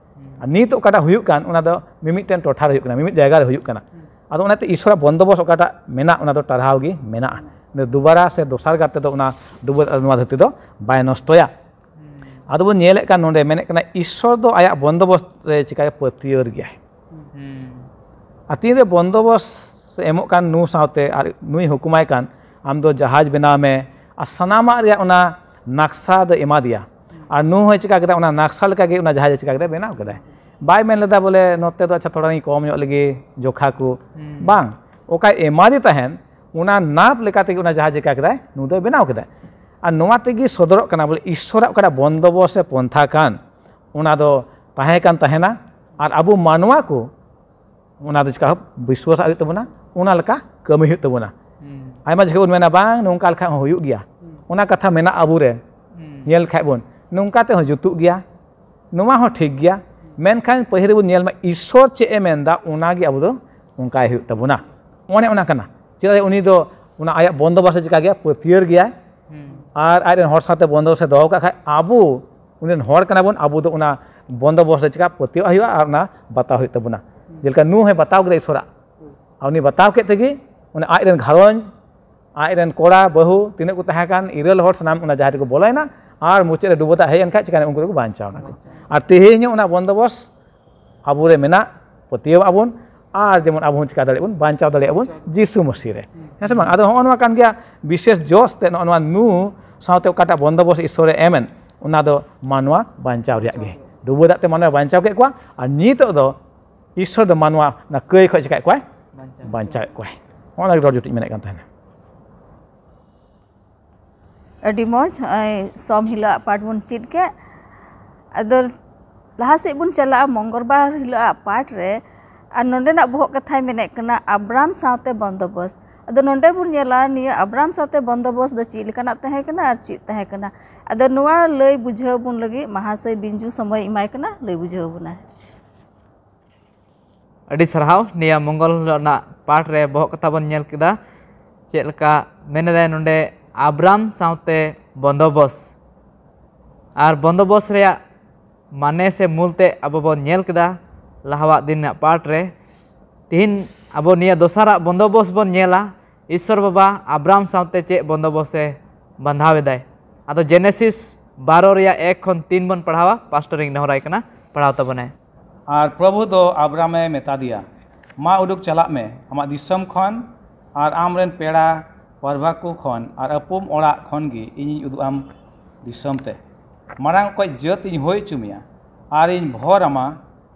ᱟᱨ ᱱᱤᱛ ᱚᱠᱟᱴᱟᱜ ᱦᱩᱭᱩᱜ ᱠᱟᱱ, ᱚᱱᱟ ᱫᱚ ᱢᱤᱢᱤᱫᱴᱮᱱ ᱴᱚᱴᱷᱟ ᱨᱮ ᱦᱩᱭᱩᱜ ᱠᱟᱱᱟ, ᱢᱤᱢᱤᱫ ᱡᱟᱭᱜᱟ ᱨᱮ ᱦᱩᱭᱩᱜ ᱠᱟᱱᱟ᱾ ᱟᱫᱚ ᱚᱱᱟᱛᱮ ᱤᱥᱥᱚᱨᱟᱜ ᱵᱚᱱᱫᱚᱵᱚᱥ ᱚᱠᱟᱴᱟᱜ ᱢᱮᱱᱟᱜ, ᱚᱱᱟ ᱫᱚ ᱴᱟᱨᱦᱟᱣ ᱜᱮ ᱢᱮᱱᱟᱜᱼᱟ᱾ ᱫᱩᱵᱟᱨᱟ ᱥᱮ ᱫᱚᱥᱟᱨ ᱠᱟᱨ ᱛᱮᱫᱚ ᱚᱱᱟ ᱰᱩᱵᱟᱹ ᱱᱚᱣᱟ ᱫᱷᱟᱹᱨᱛᱤ ᱫᱚ ᱵᱟᱭ ᱱᱚᱥᱴᱚᱭᱟ᱾ ᱟᱫᱚ ᱵᱚᱱ ᱧᱮᱞᱮᱫ ᱠᱟᱱ, ᱱᱚᱰᱮ ᱢᱮᱱᱮᱫ ᱠᱟᱱᱟ ᱤᱥᱥᱚᱨ ᱫᱚ ᱟᱭᱟᱜ ᱵᱚᱱᱫᱚᱵᱚᱥ ᱨᱮ ᱪᱤᱠᱟᱹᱭᱟ? ᱯᱟᱹᱛᱭᱟᱹᱨ ᱜᱮᱭᱟᱭ᱾ ᱟᱨ ᱛᱤᱱᱨᱮ ᱵᱚᱱᱫᱚᱵᱚᱥ ᱮᱢᱚᱜ ᱠᱟᱱ ᱱᱩ ᱥᱟᱶᱛᱮ ᱟᱨ ᱱᱩᱭ ᱦᱩᱠᱩᱢᱟᱭ ᱠᱟᱱ, "ᱟᱢ ᱫᱚ ᱡᱟᱦᱟᱡᱽ ᱵᱮᱱᱟᱣ ᱢᱮ", ᱟᱨ ᱥᱟᱱᱟᱢᱟᱜ ᱨᱮᱭᱟᱜ ᱚᱱᱟ ᱱᱟᱠᱥᱟ ᱫᱚ ᱮᱢᱟ ᱫᱮᱭᱟ᱾ ᱟᱨ ᱱᱩ ᱦᱚᱸᱭ ᱪᱤᱠᱟ ᱠᱮᱫᱟ? ᱚᱱᱟ ᱱᱟᱠᱥᱟ ᱞᱮᱠᱟᱜᱮ ᱚᱱᱟ ᱡᱟᱦᱟᱡᱽ ᱮ ᱪᱤᱠᱟ ᱠᱮᱫᱟ? ᱵᱮᱱᱟᱣ ᱠᱮᱫᱟᱭ᱾ ᱵᱟᱭ ᱢᱮᱱ ᱞᱮᱫᱟ ᱵᱚᱞᱮ ᱱᱚᱛᱮ ᱫᱚ ᱟᱪᱪᱷᱟ ᱛᱷᱚᱲᱟ ᱜᱟᱱ ᱠᱚᱢ ᱧᱚᱜ ᱞᱮᱜᱮ ᱡᱚᱠᱷᱟ ᱠᱚ᱾ ᱵᱟᱝ, ᱚᱠᱟᱭ ᱮᱢᱟᱫᱮ ᱛᱟᱦᱮᱱ ᱚᱱᱟ ᱱᱟᱯ ᱞᱮᱠᱟ ᱛᱮᱜᱮ ᱚᱱᱟ ᱡᱟᱦᱟᱡᱽ ᱪᱤᱠᱟ ᱠᱮᱫᱟᱭ? ᱱᱩ ᱫᱚᱭ ᱵᱮᱱᱟᱣ ᱠᱮᱫᱟ᱾ ᱟᱨ ᱱᱚᱣᱟ ᱛᱮᱜᱮ ᱥᱚᱫᱚᱨᱚᱜ ᱠᱟᱱᱟ ᱵᱚᱞᱮ ᱤᱥᱥᱚᱨᱟᱜ ᱚᱠᱟᱴᱟᱜ ᱵᱚᱱᱫᱚᱵᱚᱥ ᱥᱮ ᱯᱚᱱᱛᱷᱟ ᱠᱟᱱ, ᱚᱱᱟ ᱫᱚ ᱛᱟᱦᱮᱸ ᱠᱟᱱ ᱛᱟᱦᱮᱱᱟ᱾ ᱟᱨ ᱟᱵᱚ ᱢᱟᱱᱣᱟ ᱠᱚ ᱚᱱᱟ ᱫᱚ ᱪᱤᱠᱟ ᱵᱤᱥᱣᱟᱥᱟᱜ ᱦᱩᱭᱩᱜ ᱛᱟᱵᱚᱱᱟ, ᱚᱱᱟ ᱞᱮᱠᱟ ᱠᱟᱹᱢᱤ ᱦᱩᱭᱩᱜ ᱛᱟᱵᱚᱱᱟ᱾ ᱟᱭᱢᱟ ᱡᱚᱠᱷᱮᱡ ᱵᱚᱱ ᱢᱮᱱᱟ, "ᱵᱟᱝ, ᱱᱚᱝᱠᱟ ᱞᱮᱠᱷᱟᱡ ᱦᱚᱸ ᱦᱩᱭᱩᱜ ᱜᱮᱭᱟ", ᱚᱱᱟ ᱠᱟᱛᱷᱟ ᱢᱮᱱᱟᱜ ᱟᱵᱚᱨᱮ᱾ ᱧᱮᱞ ᱠᱷᱟᱡ ᱵᱚᱱ ᱱᱚᱝᱠᱟ ᱛᱮᱦᱚᱸ ᱡᱩᱛᱩᱜ ᱜᱮᱭᱟ, ᱱᱚᱣᱟ ᱦᱚᱸ ᱴᱷᱤᱠ ᱜᱮᱭᱟ᱾ ᱢᱮᱱᱠᱷᱟᱱ ᱯᱟᱹᱦᱤᱞ ᱨᱮᱵᱚᱱ ᱧᱮᱞ ᱢᱟ ᱤᱥᱥᱚᱨ ᱪᱮᱫ ᱮ ᱢᱮᱱᱫᱟ, ᱚᱱᱟᱜᱮ ᱟᱵᱚ ᱫᱚ ᱚᱱᱠᱟᱭ ᱦᱩᱭᱩᱜ ᱛᱟᱵᱚᱱᱟ᱾ ᱚᱱᱮ ᱚᱱᱟ ᱠᱟᱱᱟ᱾ ᱪᱮᱫᱟᱜ ᱡᱮ ᱩᱱᱤ ᱫᱚ ᱚᱱᱟ ᱟᱭᱟᱜ ᱵᱚᱱᱫᱚᱵᱟᱥ ᱮ ᱪᱤᱠᱟ ᱜᱮᱭᱟ? ᱯᱟᱹᱛᱭᱟᱹᱨ ᱜᱮᱭᱟᱭ᱾ ᱟᱨ ᱟᱡ ᱨᱮᱱ ᱦᱚᱲ ᱥᱟᱶᱛᱮ ᱵᱚᱱᱫᱚᱵᱚᱥ ᱮ ᱫᱚᱦᱚ ᱠᱟᱜ ᱠᱷᱟᱡ, ᱟᱵᱚ ᱩᱱᱤ ᱨᱮᱱ ᱦᱚᱲ ᱠᱟᱱᱟ ᱵᱚᱱ, ᱟᱵᱚ ᱫᱚ ᱚᱱᱟ ᱵᱚᱱᱫᱚᱵᱚᱥ ᱨᱮ ᱪᱮᱠᱟ ᱯᱟᱹᱛᱭᱟᱹᱣ ᱦᱩᱭᱩᱜᱼᱟ ᱟᱨ ᱚᱱᱟ ᱵᱟᱛᱟᱣ ᱦᱩᱭᱩᱜ ᱛᱟᱵᱚᱱᱟ᱾ ᱡᱮᱞᱮᱠᱟ ᱱᱩ ᱦᱚᱸᱭ ᱵᱟᱛᱟᱣ ᱠᱮᱫᱟ ᱤᱥᱚᱨᱟᱜ, ᱟᱨ ᱩᱱᱤ ᱵᱟᱛᱟᱣ ᱠᱮᱫ ᱛᱮᱜᱮ ᱚᱱᱟ ᱟᱡ ᱨᱮᱱ ᱜᱷᱟᱨᱚᱸᱡᱽ, ᱟᱡ ᱨᱮᱱ ᱠᱚᱲᱟ ᱵᱟᱹᱦᱩ ᱛᱤᱱᱟᱹᱜ ᱠᱚ ᱛᱟᱦᱮᱸ ᱠᱟᱱ, ᱤᱨᱟᱹᱞ ᱦᱚᱲ ᱥᱟᱱᱟᱢ ᱚᱱᱟ ᱡᱟᱦᱮᱨ ᱨᱮᱠᱚ ᱵᱚᱞᱚᱭᱮᱱᱟ᱾ ᱟᱨ ᱢᱩᱪᱟᱹᱫ ᱨᱮ ᱰᱩᱵᱟᱹ ᱫᱟᱜ ᱦᱮᱡ ᱮᱱ ᱠᱷᱟᱡ ᱪᱤᱠᱟᱹ ᱩᱱᱠᱩ ᱫᱚᱠᱚ ᱵᱟᱧᱪᱟᱣ ᱮᱱᱟ ᱠᱚ᱾ ᱟᱨ ᱛᱮᱦᱮᱧ ᱦᱚᱸ ᱚᱱᱟ ᱵᱚᱱᱫᱚᱵᱚᱥ ᱟᱵᱚ ᱨᱮ ᱢᱮᱱᱟᱜ, ᱯᱟᱹᱛᱭᱟᱹᱣ ᱟᱵᱚᱱ, ᱟᱨ ᱡᱮᱢᱚᱱ ᱟᱵᱚ ᱦᱚᱸ ᱪᱤᱠᱟ ᱫᱟᱲᱮᱭᱟᱜ ᱵᱚᱱ, ᱵᱟᱧᱪᱟᱣ ᱫᱟᱲᱮᱭᱟᱜ ᱵᱚᱱ ᱡᱤᱥᱩ ᱢᱟᱹᱥᱤ ᱨᱮ᱾ ᱦᱮᱸ ᱥᱮ ᱵᱟᱝ? ᱟᱫᱚ ᱦᱚᱸᱜᱼᱚ ᱱᱚᱣᱟ ᱠᱟᱱ ᱜᱮᱭᱟ ᱵᱤᱥᱮᱥ ᱡᱚᱥ ᱛᱮ ᱱᱚᱜᱼᱚ ᱱᱚᱣᱟ ᱱᱩ ᱥᱟᱶᱛᱮ ᱚᱠᱟᱴᱟᱜ ᱵᱚᱱᱫᱚᱵᱚᱥ ᱤᱥᱚᱨᱮ ᱮᱢᱮᱱ, ᱚᱱᱟ ᱫᱚ ᱢᱟᱱᱣᱟ ᱵᱟᱧᱪᱟᱣ ᱨᱮᱭᱟᱜ ᱜᱮ᱾ ᱰᱩᱵᱟᱹ ᱫᱟᱜ ᱛᱮ ᱢᱟᱱᱣᱟ ᱵᱟᱧᱪᱟᱣ ᱠᱮᱫ ᱠᱚᱣᱟ, ᱟᱨ ᱱᱤᱛᱚᱜ ᱫᱚ ᱤᱥᱚᱨ ᱫᱚ ᱢᱟᱱᱣᱟ ᱚᱱᱟ ᱠᱟᱹᱭ ᱠᱷᱚᱡ ᱪᱤᱠᱟᱭᱮᱫ ᱠᱚᱣᱟᱭ? ᱵᱟᱧᱪᱟᱣᱮᱫ ᱠᱚᱣᱟᱭ᱾ ᱦᱚᱸᱜᱼᱚ ᱱᱚᱣᱟ ᱜᱮ ᱨᱚᱲ ᱡᱩᱴᱤᱡ ᱢᱮᱱᱮᱫ ᱠᱟᱱ ᱛᱟᱦᱮᱱᱟ᱾ ᱟᱹᱰᱤ ᱢᱚᱡᱽ᱾ ᱱᱚᱜᱼᱚᱭ ᱥᱚᱢ ᱦᱤᱞᱳᱜ ᱟᱜ ᱯᱟᱴ ᱵᱚᱱ ᱪᱮᱫ ᱠᱮᱫ᱾ ᱟᱫᱚ ᱞᱟᱦᱟ ᱥᱮᱫ ᱵᱚᱱ ᱪᱟᱞᱟᱜᱼᱟ ᱢᱚᱝᱜᱚᱞ ᱵᱟᱨ ᱦᱤᱞᱳᱜ ᱟᱜ ᱯᱟᱴ ᱨᱮ᱾ ᱟᱨ ᱱᱚᱸᱰᱮᱱᱟᱜ ᱵᱚᱦᱚᱜ ᱠᱟᱛᱷᱟᱭ ᱢᱮᱱᱮᱫ ᱠᱟᱱᱟ ᱟᱵᱨᱟᱢ ᱥᱟᱶᱛᱮ ᱵᱚᱱᱫᱚᱵᱚᱥ᱾ ᱟᱫᱚ ᱱᱚᱸᱰᱮ ᱵᱚᱱ ᱧᱮᱞᱟ ᱱᱤᱭᱟᱹ ᱟᱵᱨᱟᱢ ᱥᱟᱶᱛᱮ ᱵᱚᱱᱫᱚᱵᱚᱥ ᱫᱚ ᱪᱮᱫ ᱞᱮᱠᱟᱱᱟᱜ ᱛᱟᱦᱮᱸ ᱠᱟᱱᱟ ᱟᱨ ᱪᱮᱫ ᱛᱟᱦᱮᱸ ᱠᱟᱱᱟ? ᱟᱫᱚ ᱱᱚᱣᱟ ᱞᱟᱹᱭ ᱵᱩᱡᱷᱟᱹᱣ ᱵᱚᱱ ᱞᱟᱹᱜᱤᱫ ᱢᱟᱦᱟᱥᱚᱭ ᱵᱤᱧᱡᱩ ᱥᱚᱢᱚᱭ ᱮᱢᱟᱭ ᱠᱟᱱᱟ, ᱞᱟᱹᱭ ᱵᱩᱡᱷᱟᱹᱣ ᱵᱚᱱᱟᱭ᱾ ᱟᱹᱰᱤ ᱥᱟᱨᱦᱟᱣ ᱱᱤᱭᱟᱹ ᱢᱚᱝᱜᱚᱞ ᱦᱤᱞᱳᱜ ᱨᱮᱱᱟᱜ ᱯᱟᱴ ᱨᱮ ᱵᱚᱦᱚᱜ ᱠᱟᱛᱷᱟ ᱵᱚᱱ ᱧᱮᱞ ᱠᱮᱫᱟ᱾ ᱪᱮᱫ ᱞᱮᱠᱟ ᱢᱮᱱ ᱮᱫᱟᱭ ᱱᱚᱰᱮ ᱟᱵᱨᱟᱢ ᱥᱟᱶᱛᱮ ᱵᱚᱱᱫᱚᱵᱚᱥ᱾ ᱟᱨ ᱵᱚᱱᱫᱚᱵᱚᱥ ᱨᱮᱭᱟᱜ ᱢᱟᱱᱮ ᱥᱮ ᱢᱩᱞ ᱛᱮ ᱟᱵᱚ ᱵᱚᱱ ᱧᱮᱞ ᱠᱮᱫᱟ ᱞᱟᱦᱟᱣᱟᱜ ᱫᱤᱱ ᱨᱮᱱᱟᱜ ᱯᱟᱴ ᱨᱮ᱾ ᱛᱤᱦᱤᱧ ᱟᱵᱚ ᱱᱤᱭᱟᱹ ᱫᱚᱥᱟᱨᱟᱜ ᱵᱚᱱᱫᱚᱵᱚᱥ ᱵᱚᱱ ᱧᱮᱞᱟ᱾ ᱤᱥᱥᱚᱨ ᱵᱟᱵᱟ ᱟᱵᱨᱟᱢ ᱥᱟᱶᱛᱮ ᱪᱮᱫ ᱵᱚᱱᱫᱚᱵᱚᱥ ᱮ ᱵᱟᱸᱫᱷᱟᱣ ᱮᱫᱟᱭ? ᱟᱫᱚ ᱡᱮᱱᱮᱥᱤᱥ ᱵᱟᱨᱚ ᱨᱮᱭᱟᱜ ᱮᱠ ᱠᱷᱚᱱ ᱛᱤᱱ ᱵᱚᱱ ᱯᱟᱲᱦᱟᱣᱟ᱾ ᱯᱟᱥᱴᱚᱨ ᱤᱧ ᱱᱮᱦᱚᱨᱟᱭ ᱠᱟᱱᱟ, ᱯᱟᱲᱦᱟᱣ ᱛᱟᱵᱚᱱᱟᱭ᱾ ᱟᱨ ᱯᱨᱚᱵᱷᱩ ᱫᱚ ᱟᱵᱨᱟᱢᱮ ᱢᱮᱛᱟᱫᱮᱭᱟ, ᱢᱟ ᱩᱰᱩᱠ ᱪᱟᱞᱟᱜ ᱢᱮ ᱟᱢᱟᱜ ᱫᱤᱥᱚᱢ ᱠᱷᱚᱱ ᱟᱨ ᱟᱢᱨᱮᱱ ᱯᱮᱲᱟ ᱯᱟᱹᱨᱵᱷᱟ ᱠᱚ ᱠᱷᱚᱱ ᱟᱨ ᱟᱹᱯᱩᱢ ᱚᱲᱟᱜ ᱠᱷᱚᱱ ᱜᱮ ᱤᱧᱤᱧ ᱩᱫᱩᱜ ᱟᱢ ᱫᱤᱥᱚᱢ ᱛᱮ᱾ ᱢᱟᱨᱟᱝ ᱚᱠᱚᱡ ᱡᱟᱹᱛ ᱤᱧ ᱦᱩᱭ ᱦᱚᱪᱚ ᱢᱮᱭᱟ ᱟᱨ ᱤᱧ ᱵᱷᱚᱨ ᱟᱢᱟ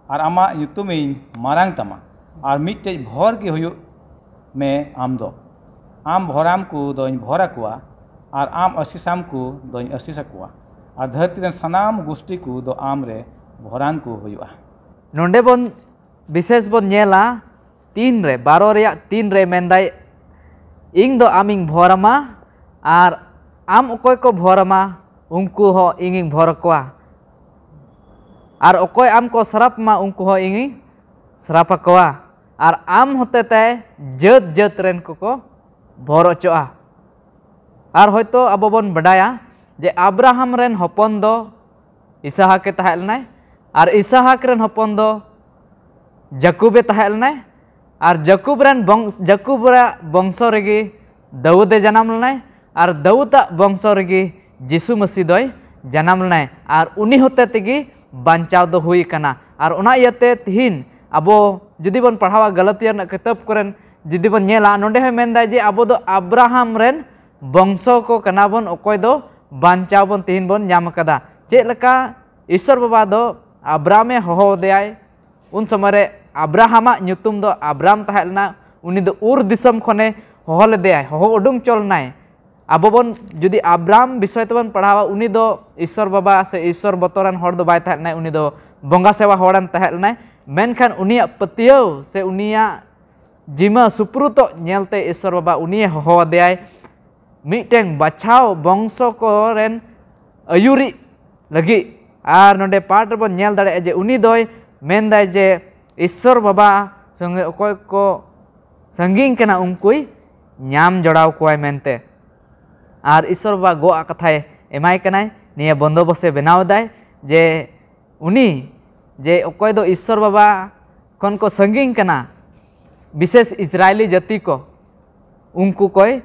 ᱟᱨ ᱟᱢᱟᱜ ᱧᱩᱛᱩᱢᱤᱧ ᱢᱟᱨᱟᱝ ᱛᱟᱢᱟ ᱟᱨ ᱢᱤᱫᱴᱮᱡ ᱵᱷᱚᱨ ᱜᱮ ᱦᱩᱭᱩᱜ ᱢᱮ ᱟᱢ ᱫᱚ᱾ ᱟᱢ ᱵᱷᱚᱨᱟᱢ ᱠᱚ ᱫᱚᱧ ᱵᱷᱚᱨ ᱟᱠᱚᱣᱟ ᱟᱨ ᱟᱢ ᱟᱹᱥᱤᱥᱟᱢ ᱠᱚ ᱫᱚᱧ ᱟᱹᱥᱤᱥ ᱟᱠᱚᱣᱟ ᱟᱨ ᱫᱷᱟᱹᱨᱛᱤ ᱨᱮᱱ ᱥᱟᱱᱟᱢ ᱜᱩᱥᱴᱤ ᱠᱚ ᱫᱚ ᱟᱢ ᱨᱮ ᱵᱷᱚᱨᱟᱱ ᱠᱚ ᱦᱩᱭᱩᱜᱼᱟ᱾ ᱱᱚᱰᱮ ᱵᱚᱱ ᱵᱤᱥᱮᱥ ᱵᱚᱱ ᱧᱮᱞᱟ ᱛᱤᱱ ᱨᱮ, ᱵᱟᱨᱚ ᱨᱮᱭᱟᱜ ᱛᱤᱱ ᱨᱮ ᱢᱮᱱᱫᱟᱭ, ᱤᱧ ᱫᱚ ᱟᱢᱤᱧ ᱵᱷᱚᱨ ᱟᱢᱟ ᱟᱨ ᱟᱢ ᱚᱠᱚᱭ ᱠᱚ ᱵᱷᱚᱨ ᱟᱢᱟ ᱩᱱᱠᱩ ᱦᱚᱸ ᱤᱧᱤᱧ ᱵᱷᱚᱨ ᱟᱠᱚᱣᱟ᱾ ᱟᱨ ᱚᱠᱚᱭ ᱟᱢ ᱠᱚ ᱥᱟᱨᱟᱯ ᱟᱢᱟ ᱩᱱᱠᱩ ᱦᱚᱸ ᱤᱧᱤᱧ ᱥᱟᱨᱟᱯ ᱟᱠᱚᱣᱟ᱾ ᱟᱨ ᱟᱢ ᱦᱚᱛᱮᱛᱮ ᱡᱟᱹᱛ ᱡᱟᱹᱛ ᱨᱮᱱ ᱠᱚᱠᱚ ᱵᱷᱚᱨ ᱚᱪᱚᱜᱼᱟ᱾ ᱟᱨ ᱦᱚᱭᱛᱳ ᱟᱵᱚ ᱵᱚᱱ ᱵᱟᱰᱟᱭᱟ ᱡᱮ ᱟᱵᱨᱟᱦᱟᱢ ᱨᱮᱱ ᱦᱚᱯᱚᱱ ᱫᱚ ᱤᱥᱟᱦᱟᱠ ᱮ ᱛᱟᱦᱮᱸ ᱞᱮᱱᱟᱭ, ᱟᱨ ᱤᱥᱟᱦᱟᱠ ᱨᱮᱱ ᱦᱚᱯᱚᱱ ᱫᱚ ᱡᱟᱠᱩᱵ ᱮ ᱛᱟᱦᱮᱸ ᱞᱮᱱᱟᱭ, ᱟᱨ ᱡᱟᱠᱩᱵ ᱨᱮᱱ ᱵᱚᱝ- ᱡᱟᱠᱩᱵ ᱨᱮᱱᱟᱜ ᱵᱚᱝᱥᱚ ᱨᱮᱜᱮ ᱫᱟᱹᱣᱩᱫ ᱮ ᱡᱟᱱᱟᱢ ᱞᱮᱱᱟᱭ, ᱟᱨ ᱫᱟᱹᱣᱩᱫᱟᱜ ᱵᱚᱝᱥᱚ ᱨᱮᱜᱮ ᱡᱤᱥᱩ ᱢᱟᱹᱥᱤ ᱫᱚᱭ ᱡᱟᱱᱟᱢ ᱞᱮᱱᱟᱭ, ᱟᱨ ᱩᱱᱤ ᱦᱚᱛᱮ ᱛᱮᱜᱮ ᱵᱟᱧᱪᱟᱣ ᱫᱚ ᱦᱩᱭ ᱟᱠᱟᱱᱟ᱾ ᱟᱨ ᱚᱱᱟ ᱤᱭᱟᱹᱛᱮ ᱛᱤᱦᱤᱧ ᱟᱵᱚ ᱡᱩᱫᱤ ᱵᱚᱱ ᱯᱟᱲᱦᱟᱣᱟ ᱜᱟᱞᱟᱛᱤᱭᱟ ᱨᱮᱱᱟᱜ ᱠᱤᱛᱟᱹᱵ ᱠᱚᱨᱮᱱ, ᱡᱩᱫᱤ ᱵᱚᱱ ᱧᱮᱞᱟ, ᱱᱚᱰᱮ ᱦᱚᱸᱭ ᱢᱮᱱᱫᱟ ᱡᱮ ᱟᱵᱚ ᱫᱚ ᱟᱵᱨᱟᱦᱟᱢ ᱨᱮᱱ ᱵᱚᱝᱥᱚ ᱠᱚ ᱠᱟᱱᱟ ᱵᱚᱱ, ᱚᱠᱚᱭ ᱫᱚ ᱵᱟᱧᱪᱟᱣ ᱵᱚᱱ ᱛᱤᱦᱤᱧ ᱵᱚᱱ ᱧᱟᱢ ᱟᱠᱟᱫᱟ᱾ ᱪᱮᱫ ᱞᱮᱠᱟ ᱤᱥᱥᱚᱨ ᱵᱟᱵᱟ ᱫᱚ ᱟᱵᱨᱟᱢ ᱮ ᱦᱚᱦᱚ ᱟᱫᱮᱭᱟᱭ, ᱩᱱ ᱥᱚᱢᱚᱭ ᱨᱮ ᱟᱵᱨᱟᱦᱟᱢᱟᱜ ᱧᱩᱛᱩᱢ ᱫᱚ ᱟᱵᱨᱟᱢ ᱛᱟᱦᱮᱸ ᱞᱮᱱᱟ᱾ ᱩᱱᱤ ᱫᱚ ᱩᱨ ᱫᱤᱥᱚᱢ ᱠᱷᱚᱱᱮ ᱦᱚᱦᱚ ᱞᱮᱫᱮᱭᱟᱭ, ᱦᱚᱦᱚ ᱩᱰᱩᱝ ᱪᱚ ᱞᱮᱱᱟᱭ᱾ ᱟᱵᱚ ᱵᱚᱱ ᱡᱩᱫᱤ ᱟᱵᱨᱟᱢ ᱵᱤᱥᱚᱭ ᱛᱮᱵᱚᱱ ᱯᱟᱲᱦᱟᱣᱟ, ᱩᱱᱤ ᱫᱚ ᱤᱥᱥᱚᱨ ᱵᱟᱵᱟ ᱥᱮ ᱤᱥᱥᱚᱨ ᱵᱚᱛᱚᱨᱟᱱ ᱦᱚᱲ ᱫᱚ ᱵᱟᱭ ᱛᱟᱦᱮᱸ ᱞᱮᱱᱟᱭ, ᱩᱱᱤ ᱫᱚ ᱵᱚᱸᱜᱟ ᱥᱮᱵᱟ ᱦᱚᱲᱮᱱ ᱛᱟᱦᱮᱸ ᱞᱮᱱᱟᱭ᱾ ᱢᱮᱱᱠᱷᱟᱱ ᱩᱱᱤᱭᱟᱜ ᱯᱟᱹᱛᱭᱟᱹᱣ ᱥᱮ ᱩᱱᱤᱭᱟᱜ ᱡᱤᱢᱟᱹ ᱥᱩᱯᱨᱩᱛᱚᱜ ᱧᱮᱞᱛᱮ ᱤᱥᱥᱚᱨ ᱵᱟᱵᱟ ᱩᱱᱤᱭᱮ ᱦᱚᱦᱚ ᱟᱫᱮᱭᱟᱭ, ᱢᱤᱫᱴᱮᱱ ᱵᱟᱪᱷᱟᱣ ᱵᱚᱝᱥᱚ ᱠᱚᱨᱮᱱ ᱟᱹᱭᱩᱨᱤᱡ ᱞᱟᱹᱜᱤᱫ᱾ ᱟᱨ ᱱᱚᱰᱮ ᱯᱟᱴ ᱨᱮᱵᱚᱱ ᱧᱮᱞ ᱫᱟᱲᱮᱭᱟᱜᱼᱟ ᱡᱮ ᱩᱱᱤ ᱫᱚᱭ ᱢᱮᱱᱫᱟᱭ ᱡᱮ ᱤᱥᱥᱚᱨ ᱵᱟᱵᱟ ᱥᱚᱸᱜᱮ ᱚᱠᱚᱭ ᱠᱚ ᱥᱟᱺᱜᱤᱧ ᱠᱟᱱᱟ ᱩᱱᱠᱩᱭ ᱧᱟᱢ ᱡᱚᱲᱟᱣ ᱠᱚᱣᱟᱭ ᱢᱮᱱᱛᱮ᱾ ᱟᱨ ᱤᱥᱥᱚᱨ ᱵᱟᱵᱟ ᱜᱚᱜ ᱟᱜ ᱠᱟᱛᱷᱟᱭ ᱮᱢᱟᱭ ᱠᱟᱱᱟᱭ, ᱱᱤᱭᱟᱹ ᱵᱚᱱᱫᱳᱵᱚᱥᱛ ᱮ ᱵᱮᱱᱟᱣ ᱮᱫᱟᱭ ᱡᱮ ᱩᱱᱤ ᱡᱮ ᱚᱠᱚᱭ ᱫᱚ ᱤᱥᱥᱚᱨ ᱵᱟᱵᱟ ᱠᱷᱚᱱ ᱠᱚ ᱥᱟᱺᱜᱤᱧ ᱠᱟᱱᱟ, ᱵᱤᱥᱮᱥ ᱤᱥᱨᱟᱭᱮᱞᱤ ᱡᱟᱹᱛᱤ ᱠᱚ, ᱩᱱᱠᱩ ᱠᱚᱭ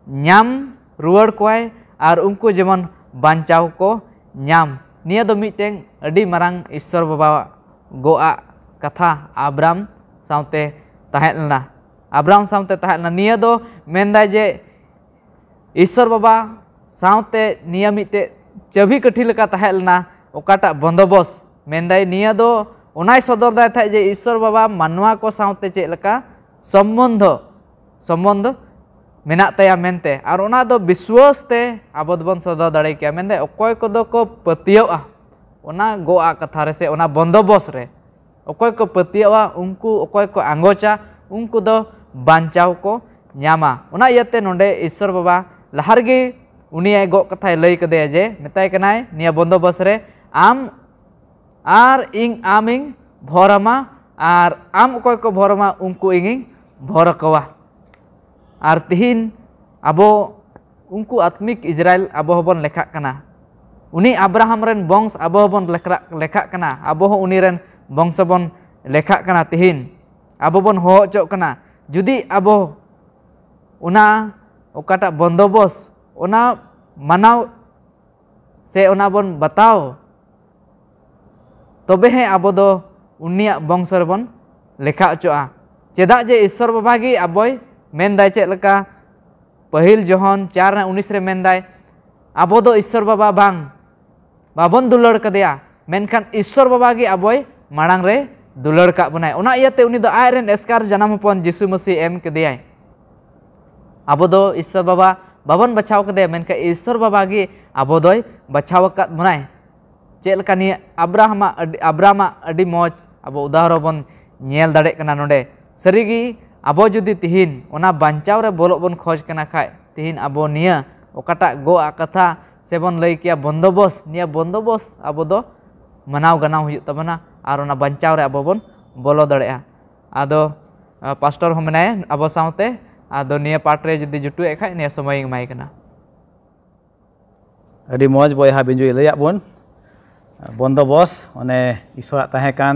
ᱧᱟᱢ ᱨᱩᱣᱟᱹᱲ ᱠᱚᱣᱟᱭ ᱟᱨ ᱩᱱᱠᱩ ᱡᱮᱢᱚᱱ ᱵᱟᱧᱪᱟᱣ ᱠᱚ ᱧᱟᱢ᱾ ᱱᱤᱭᱟᱹ ᱫᱚ ᱢᱤᱫᱴᱮᱱ ᱟᱹᱰᱤ ᱢᱟᱨᱟᱝ ᱤᱥᱥᱚᱨ ᱵᱟᱵᱟᱣᱟᱜ ᱜᱚᱜ ᱟᱜ ᱠᱟᱛᱷᱟ ᱟᱵᱨᱟᱢ ᱥᱟᱶᱛᱮ ᱛᱟᱦᱮᱸ ᱞᱮᱱᱟ᱾ ᱟᱵᱨᱟᱢ ᱥᱟᱶᱛᱮ ᱛᱟᱦᱮᱸ ᱞᱮᱱᱟ᱾ ᱱᱤᱭᱟᱹ ᱫᱚ ᱢᱮᱱᱫᱟᱭ ᱡᱮ ᱤᱥᱥᱚᱨ ᱵᱟᱵᱟ ᱥᱟᱶᱛᱮ ᱱᱤᱭᱟᱹ ᱢᱤᱫᱴᱮᱡ ᱪᱟᱹᱵᱤ ᱠᱟᱹᱴᱷᱤ ᱞᱮᱠᱟ ᱛᱟᱦᱮᱸ ᱞᱮᱱᱟ, ᱚᱠᱟᱴᱟᱜ ᱵᱚᱱᱫᱳᱵᱚᱥ ᱢᱮᱱᱫᱟᱭ, ᱱᱤᱭᱟᱹ ᱫᱚ ᱚᱱᱟᱭ ᱥᱚᱫᱚᱨ ᱫᱟᱭ ᱛᱟᱦᱮᱸᱫ ᱡᱮ ᱤᱥᱥᱚᱨ ᱵᱟᱵᱟ ᱢᱟᱱᱣᱟ ᱠᱚ ᱥᱟᱶᱛᱮ ᱪᱮᱫ ᱞᱮᱠᱟ ᱥᱚᱢᱵᱚᱱᱫᱷᱚ, ᱥᱚᱢᱵᱚᱱᱫᱷ ᱢᱮᱱᱟᱜ ᱛᱟᱭᱟ ᱢᱮᱱᱛᱮ᱾ ᱟᱨ ᱚᱱᱟ ᱫᱚ ᱵᱤᱥᱣᱟᱹᱥ ᱛᱮ ᱟᱵᱚ ᱫᱚᱵᱚᱱ ᱥᱚᱫᱚᱨ ᱫᱟᱲᱮ ᱠᱮᱭᱟ᱾ ᱢᱮᱱᱫᱟᱭ, ᱚᱠᱚᱭ ᱠᱚᱫᱚ ᱠᱚ ᱯᱟᱹᱛᱭᱟᱹᱜᱼᱟ ᱚᱱᱟ ᱜᱚᱜ ᱟᱜ ᱠᱟᱛᱷᱟ ᱨᱮ ᱥᱮ ᱚᱱᱟ ᱵᱚᱱᱫᱳᱵᱚᱥ ᱨᱮ, ᱚᱠᱚᱭ ᱠᱚ ᱯᱟᱹᱛᱭᱟᱹᱜᱼᱟ, ᱩᱱᱠᱩ ᱚᱠᱚᱭ ᱠᱚ ᱟᱸᱜᱚᱪᱟ, ᱩᱱᱠᱩ ᱫᱚ ᱵᱟᱧᱪᱟᱣ ᱠᱚ ᱧᱟᱢᱟ᱾ ᱚᱱᱟ ᱤᱭᱟᱹᱛᱮ ᱱᱚᱰᱮ ᱤᱥᱥᱚᱨ ᱵᱟᱵᱟ ᱞᱟᱦᱟ ᱨᱮᱜᱮ ᱩᱱᱤᱭᱟᱜ ᱜᱚᱜ ᱠᱟᱛᱷᱟᱭ ᱞᱟᱹᱭ ᱠᱟᱫᱮᱭᱟ ᱡᱮ, ᱢᱮᱛᱟᱭ ᱠᱟᱱᱟᱭ ᱱᱤᱭᱟᱹ ᱵᱚᱱᱫᱳᱵᱚᱥ ᱨᱮ, ᱟᱢ ᱟᱨ ᱤᱧ ᱟᱢᱤᱧ ᱵᱷᱚᱨ ᱟᱢᱟ, ᱟᱨ ᱟᱢ ᱚᱠᱚᱭ ᱠᱚ ᱵᱷᱚᱨ ᱟᱢᱟ, ᱩᱱᱠᱩ ᱤᱧᱤᱧ ᱵᱷᱚᱨ ᱟᱠᱚᱣᱟ᱾ ᱟᱨ ᱛᱤᱦᱤᱧ ᱟᱵᱚ ᱩᱱᱠᱩ ᱟᱛᱢᱤᱠ ᱤᱥᱨᱟᱭᱮᱞ ᱟᱵᱚ ᱦᱚᱸᱵᱚᱱ ᱞᱮᱠᱷᱟᱜ ᱠᱟᱱᱟ᱾ ᱩᱱᱤ ᱟᱵᱨᱟᱦᱟᱢ ᱨᱮᱱ ᱵᱚᱝᱥ ᱟᱵᱚ ᱦᱚᱸᱵᱚᱱ ᱞᱮᱠᱷᱟ-, ᱞᱮᱠᱷᱟᱜ ᱠᱟᱱᱟ᱾ ᱟᱵᱚ ᱦᱚᱸ ᱩᱱᱤ ᱨᱮᱱ ᱵᱚᱝᱥᱚ ᱵᱚᱱ ᱞᱮᱠᱷᱟᱜ ᱠᱟᱱᱟ᱾ ᱛᱤᱦᱤᱧ ᱟᱵᱚ ᱵᱚᱱ ᱦᱚᱦᱚ ᱦᱚᱪᱚᱜ ᱠᱟᱱᱟ, ᱡᱩᱫᱤ ᱟᱵᱚ ᱚᱱᱟ ᱚᱠᱟᱴᱟᱜ ᱵᱚᱱᱫᱚᱵᱚᱥ, ᱚᱱᱟ ᱢᱟᱱᱟᱣ ᱥᱮ ᱚᱱᱟ ᱵᱚᱱ ᱵᱟᱛᱟᱣ, ᱛᱚᱵᱮ ᱦᱮᱸ ᱟᱵᱚ ᱫᱚ ᱩᱱᱤᱭᱟᱜ ᱵᱚᱝᱥᱚ ᱨᱮᱵᱚᱱ ᱞᱮᱠᱷᱟ ᱦᱚᱪᱚᱜᱼᱟ᱾ ᱪᱮᱫᱟᱜ ᱡᱮ ᱤᱥᱥᱚᱨ ᱵᱟᱵᱟ ᱜᱮ ᱟᱵᱚᱭ ᱢᱮᱱᱫᱟᱭ, ᱪᱮᱫ ᱞᱮᱠᱟ ᱯᱟᱹᱦᱤᱞ ᱡᱚᱦᱚᱱ ᱪᱟᱨ ᱨᱮ ᱩᱱᱤᱥ ᱨᱮ ᱢᱮᱱᱫᱟᱭ, ᱟᱵᱚ ᱫᱚ ᱤᱥᱥᱚᱨ ᱵᱟᱵᱟ ᱵᱟᱝ, ᱵᱟᱵᱚᱱ ᱫᱩᱞᱟᱹᱲ ᱠᱟᱫᱮᱭᱟ, ᱢᱮᱱᱠᱷᱟᱱ ᱤᱥᱥᱚᱨ ᱵᱟᱵᱟ ᱜᱮ ᱟᱵᱚᱭ ᱢᱟᱲᱟᱝ ᱨᱮ ᱫᱩᱞᱟᱹᱲ ᱠᱟᱜ ᱵᱚᱱᱟᱭ᱾ ᱚᱱᱟ ᱤᱭᱟᱹᱛᱮ ᱩᱱᱤ ᱫᱚ ᱟᱡ ᱨᱮᱱ ᱮᱥᱠᱟᱨ ᱡᱟᱱᱟᱢ ᱦᱚᱯᱚᱱ ᱡᱤᱥᱩ ᱢᱟᱹᱥᱤ ᱮᱢ ᱠᱮᱫᱮᱭᱟᱭ᱾ ᱟᱵᱚ ᱫᱚ ᱤᱥᱥᱚᱨ ᱵᱟᱵᱟ ᱵᱟᱵᱚᱱ ᱵᱟᱪᱷᱟᱣ ᱠᱟᱫᱮᱭᱟ, ᱢᱮᱱᱠᱷᱟᱱ ᱤᱥᱥᱚᱨ ᱵᱟᱵᱟ ᱜᱮ ᱟᱵᱚ ᱫᱚᱭ ᱵᱟᱪᱷᱟᱣ ᱟᱠᱟᱫ ᱵᱚᱱᱟᱭ᱾ ᱪᱮᱫ ᱞᱮᱠᱟ ᱱᱤᱭᱟᱹ ᱟᱵᱨᱟᱦᱟᱢᱟᱜ ᱟᱹᱰᱤ, ᱟᱵᱨᱟᱢᱟᱜ ᱟᱹᱰᱤ ᱢᱚᱡᱽ ᱟᱵᱚ ᱩᱫᱟᱦᱚᱨᱚᱱ ᱵᱚᱱ ᱧᱮᱞ ᱫᱟᱲᱮᱭᱟᱜ ᱠᱟᱱᱟ ᱱᱚᱰᱮ᱾ ᱥᱟᱹᱨᱤᱜᱮ ᱟᱵᱚ ᱡᱩᱫᱤ ᱛᱤᱦᱤᱧ ᱚᱱᱟ ᱵᱟᱧᱪᱟᱣ ᱨᱮ ᱵᱚᱞᱚᱜ ᱵᱚᱱ ᱠᱷᱚᱡᱽ ᱠᱟᱱᱟ ᱠᱷᱟᱡ, ᱛᱤᱦᱤᱧ ᱟᱵᱚ ᱱᱤᱭᱟᱹ ᱚᱠᱟᱴᱟᱜ ᱜᱚᱜ ᱟᱜ ᱠᱟᱛᱷᱟ ᱥᱮᱵᱚᱱ ᱞᱟᱹᱭ ᱠᱮᱭᱟ ᱵᱚᱱᱫᱚᱵᱚᱥ, ᱱᱤᱭᱟᱹ ᱵᱚᱱᱫᱚᱵᱚᱥ ᱟᱵᱚ ᱫᱚ ᱢᱟᱱᱟᱣ ᱜᱟᱱᱟᱣ ᱦᱩᱭᱩᱜ ᱛᱟᱵᱚᱱᱟ ᱟᱨ ᱚᱱᱟ ᱵᱟᱧᱪᱟᱣ ᱨᱮ ᱟᱵᱚ ᱵᱚᱱ ᱵᱚᱞᱚ ᱫᱟᱲᱮᱭᱟᱜᱼᱟ᱾ ᱟᱫᱚ, ᱟ, ᱯᱟᱥᱴᱚᱨ ᱦᱚᱸ ᱢᱮᱱᱟᱭᱟ ᱟᱵᱚ ᱥᱟᱶᱛᱮ, ᱟᱫᱚ ᱱᱤᱭᱟᱹ ᱯᱟᱴ ᱨᱮ ᱡᱩᱫᱤ ᱡᱩᱴᱩ ᱮᱫ ᱠᱷᱟᱡ ᱱᱤᱭᱟᱹ ᱥᱚᱢᱚᱭ ᱤᱧ ᱮᱢᱟᱭ ᱠᱟᱱᱟ᱾ ᱟᱹᱰᱤ ᱢᱚᱡᱽ ᱵᱚᱭᱦᱟ ᱵᱤᱧᱡᱩᱭ ᱞᱟᱹᱭᱟᱫ ᱵᱚᱱ, ᱵᱚᱱᱫᱚᱵᱚᱥ, ᱚᱱᱮ ᱤᱥᱚᱨᱟᱜ ᱛᱟᱦᱮᱸ ᱠᱟᱱ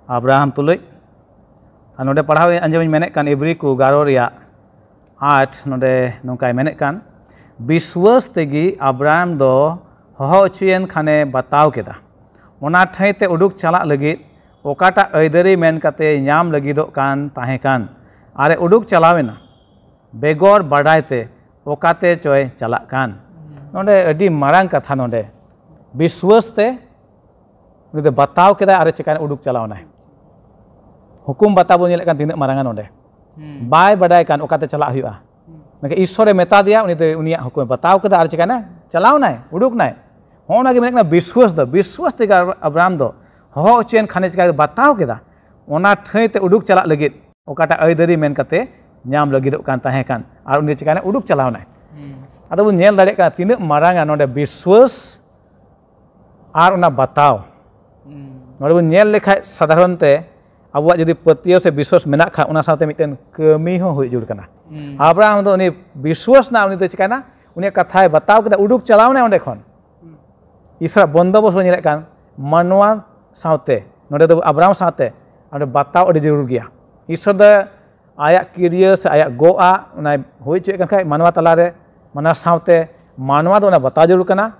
ᱟᱵᱨᱟᱦᱟᱢ ᱛᱩᱞᱩᱡ᱾ ᱟᱨ ᱱᱚᱰᱮ ᱯᱟᱲᱦᱟᱣ ᱟᱸᱡᱚᱢᱤᱧ ᱢᱮᱱᱮᱫ ᱠᱟᱱ, ᱤᱵᱨᱤ ᱠᱚ ᱜᱟᱨᱚ ᱨᱮᱭᱟᱜ ᱟᱴ, ᱱᱚᱰᱮ ᱱᱚᱝᱠᱟᱭ ᱢᱮᱱᱮᱫ ᱠᱟᱱ, ᱵᱤᱥᱣᱟᱹᱥ ᱛᱮᱜᱮ ᱟᱵᱨᱟᱦᱟᱢ ᱫᱚ ᱦᱚᱦᱚ ᱦᱚᱪᱚᱭᱮᱱ ᱠᱷᱟᱱᱮ ᱵᱟᱛᱟᱣ ᱠᱮᱫᱟ᱾ ᱚᱱᱟ ᱴᱷᱟᱹᱭ ᱛᱮ ᱩᱰᱩᱠ ᱪᱟᱞᱟᱜ ᱞᱟᱹᱜᱤᱫ ᱚᱠᱟᱴᱟᱜ ᱟᱹᱭᱫᱟᱹᱨᱤ ᱢᱮᱱ ᱠᱟᱛᱮ ᱧᱟᱢ ᱞᱟᱹᱜᱤᱫᱚᱜ ᱠᱟᱱ ᱛᱟᱦᱮᱸ ᱠᱟᱱ, ᱟᱨᱮ ᱩᱰᱩᱠ ᱪᱟᱞᱟᱣ ᱮᱱᱟ ᱵᱮᱜᱚᱨ ᱵᱟᱰᱟᱭ ᱛᱮ ᱚᱠᱟᱛᱮ ᱪᱚᱭ ᱪᱟᱞᱟᱜ ᱠᱟᱱ᱾ ᱱᱚᱰᱮ ᱟᱹᱰᱤ ᱢᱟᱨᱟᱝ ᱠᱟᱛᱷᱟ, ᱱᱚᱰᱮ ᱵᱤᱥᱣᱟᱹᱥ ᱛᱮ ᱩᱱᱤ ᱫᱚ ᱵᱟᱛᱟᱣ ᱠᱮᱫᱟᱭ ᱟᱨᱮ ᱪᱤᱠᱟᱹᱭᱮᱱᱟ, ᱩᱰᱩᱠ ᱪᱟᱞᱟᱣ ᱮᱱᱟᱭ᱾ ᱦᱩᱠᱩᱢ ᱵᱟᱛᱟᱣ ᱵᱚᱱ ᱧᱮᱞᱮᱫ ᱠᱟᱱ ᱛᱤᱱᱟᱹᱜ ᱢᱟᱨᱟᱝᱟ ᱱᱚᱰᱮ᱾ ᱦᱩᱸ᱾ ᱵᱟᱭ ᱵᱟᱰᱟᱭ ᱠᱟᱱ ᱚᱠᱟᱛᱮ ᱪᱟᱞᱟᱜ ᱦᱩᱭᱩᱜᱼᱟ᱾ ᱦᱩᱸ᱾ ᱢᱮᱱᱠᱷᱟᱱ ᱤᱥᱥᱚᱨᱮ ᱢᱮᱛᱟ ᱫᱮᱭᱟ, ᱩᱱᱤ ᱫᱚ ᱩᱱᱤᱭᱟᱜ ᱦᱩᱠᱩᱢᱮ ᱵᱟᱛᱟᱣ ᱠᱮᱫᱟ ᱟᱨ ᱪᱤᱠᱟᱹᱭᱮᱱᱟ, ᱪᱟᱞᱟᱣ ᱮᱱᱟᱭ, ᱩᱰᱩᱠ ᱮᱱᱟᱭ᱾ ᱦᱚᱸᱜᱼᱚ ᱱᱟ ᱜᱮ ᱢᱮᱱ ᱠᱟᱱᱟ ᱵᱤᱥᱣᱟᱹᱥ ᱫᱚ, ᱵᱤᱥᱣᱟᱹᱥ ᱛᱮᱜᱮ ᱟᱵᱨᱟᱦᱟᱢ ᱫᱚ ᱦᱚᱦᱚ ᱦᱚᱪᱚᱭᱮᱱ ᱠᱷᱟᱱᱮ ᱪᱤᱠᱟᱹ ᱵᱟᱛᱟᱣ ᱠᱮᱫᱟ, ᱚᱱᱟ ᱴᱷᱟᱹᱭ ᱛᱮ ᱩᱰᱩᱠ ᱪᱟᱞᱟᱜ ᱞᱟᱹᱜᱤᱫ ᱚᱠᱟᱴᱟᱜ ᱟᱹᱭᱫᱟᱹᱨᱤ ᱢᱮᱱ ᱠᱟᱛᱮ ᱧᱟᱢ ᱞᱟᱹᱜᱤᱫᱚᱜ ᱠᱟᱱ ᱛᱟᱦᱮᱸ ᱠᱟᱱ, ᱟᱨ ᱩᱱᱤ ᱪᱤᱠᱟᱹᱭᱮᱱᱟ, ᱩᱰᱩᱠ ᱪᱟᱞᱟᱣ ᱮᱱᱟᱭ᱾ ᱦᱩᱸ᱾ ᱟᱫᱚ ᱵᱚᱱ ᱧᱮᱞ ᱫᱟᱲᱮᱭᱟᱜ ᱠᱟᱱᱟ ᱛᱤᱱᱟᱹᱜ ᱢᱟᱨᱟᱝᱟ ᱱᱚᱰᱮ ᱵᱤᱥᱣᱟᱹᱥ ᱟᱨ ᱚᱱᱟ ᱵᱟᱛᱟᱣ᱾ ᱦᱩᱸ᱾ ᱱᱚᱰᱮ ᱵᱚᱱ ᱧᱮᱞ ᱞᱮᱠᱷᱟᱡ ᱥᱟᱫᱷᱟᱨᱚᱱ ᱛᱮ ᱟᱵᱚᱣᱟᱜ ᱡᱩᱫᱤ ᱯᱟᱹᱛᱭᱟᱹᱣ ᱥᱮ ᱵᱤᱥᱣᱟᱥ ᱢᱮᱱᱟᱜ ᱠᱷᱟᱱ, ᱚᱱᱟ ᱥᱟᱶᱛᱮ ᱢᱤᱫᱴᱮᱱ ᱠᱟᱹᱢᱤ ᱦᱚᱸ ᱦᱩᱭ ᱡᱟᱹᱨᱩᱲ ᱠᱟᱱᱟ᱾ ᱦᱩᱸ᱾ ᱟᱵᱨᱟᱦᱟᱢ ᱫᱚ ᱩᱱᱤ ᱵᱤᱥᱣᱟᱥ ᱨᱮᱱᱟᱜ ᱩᱱᱤ ᱫᱚ ᱪᱤᱠᱟᱭᱱᱟ, ᱩᱱᱤᱭᱟᱜ ᱠᱟᱛᱷᱟᱭ ᱵᱟᱛᱟᱣ ᱠᱮᱫᱟ, ᱩᱰᱩᱠ ᱪᱟᱞᱟᱣ ᱮᱱᱟᱭ ᱚᱸᱰᱮ ᱠᱷᱚᱱ᱾ ᱤᱥᱚᱨᱟᱜ ᱵᱚᱱᱫᱚᱵᱚᱥ ᱵᱚᱱ ᱧᱮᱞᱮᱫ ᱠᱟᱱ, ᱢᱟᱱᱣᱟ ᱥᱟᱶᱛᱮ, ᱱᱚᱰᱮ ᱫᱚ ᱟᱵᱨᱟᱦᱟᱢ ᱥᱟᱶᱛᱮ ᱚᱸᱰᱮ ᱵᱟᱛᱟᱣ ᱟᱹᱰᱤ ᱡᱟᱹᱨᱩᱲ ᱜᱮᱭᱟ᱾ ᱤᱥᱚᱨ ᱫᱚ ᱟᱭᱟᱜ ᱠᱤᱨᱤᱭᱟᱹ ᱥᱮ ᱟᱭᱟᱜ ᱜᱚᱜ ᱟᱜ ᱚᱱᱟᱭ ᱦᱩᱭ ᱦᱚᱪᱚᱭᱮᱫ ᱠᱟᱱ ᱠᱷᱟᱡ, ᱢᱟᱱᱣᱟ ᱛᱟᱞᱟᱨᱮ, ᱢᱟᱱᱣᱟ ᱥᱟᱶᱛᱮ ᱢᱟᱱᱣᱟ ᱫᱚ ᱚᱱᱟ ᱵᱟᱛᱟᱣ ᱡᱟᱹᱨᱩᱲ ᱠᱟᱱᱟ᱾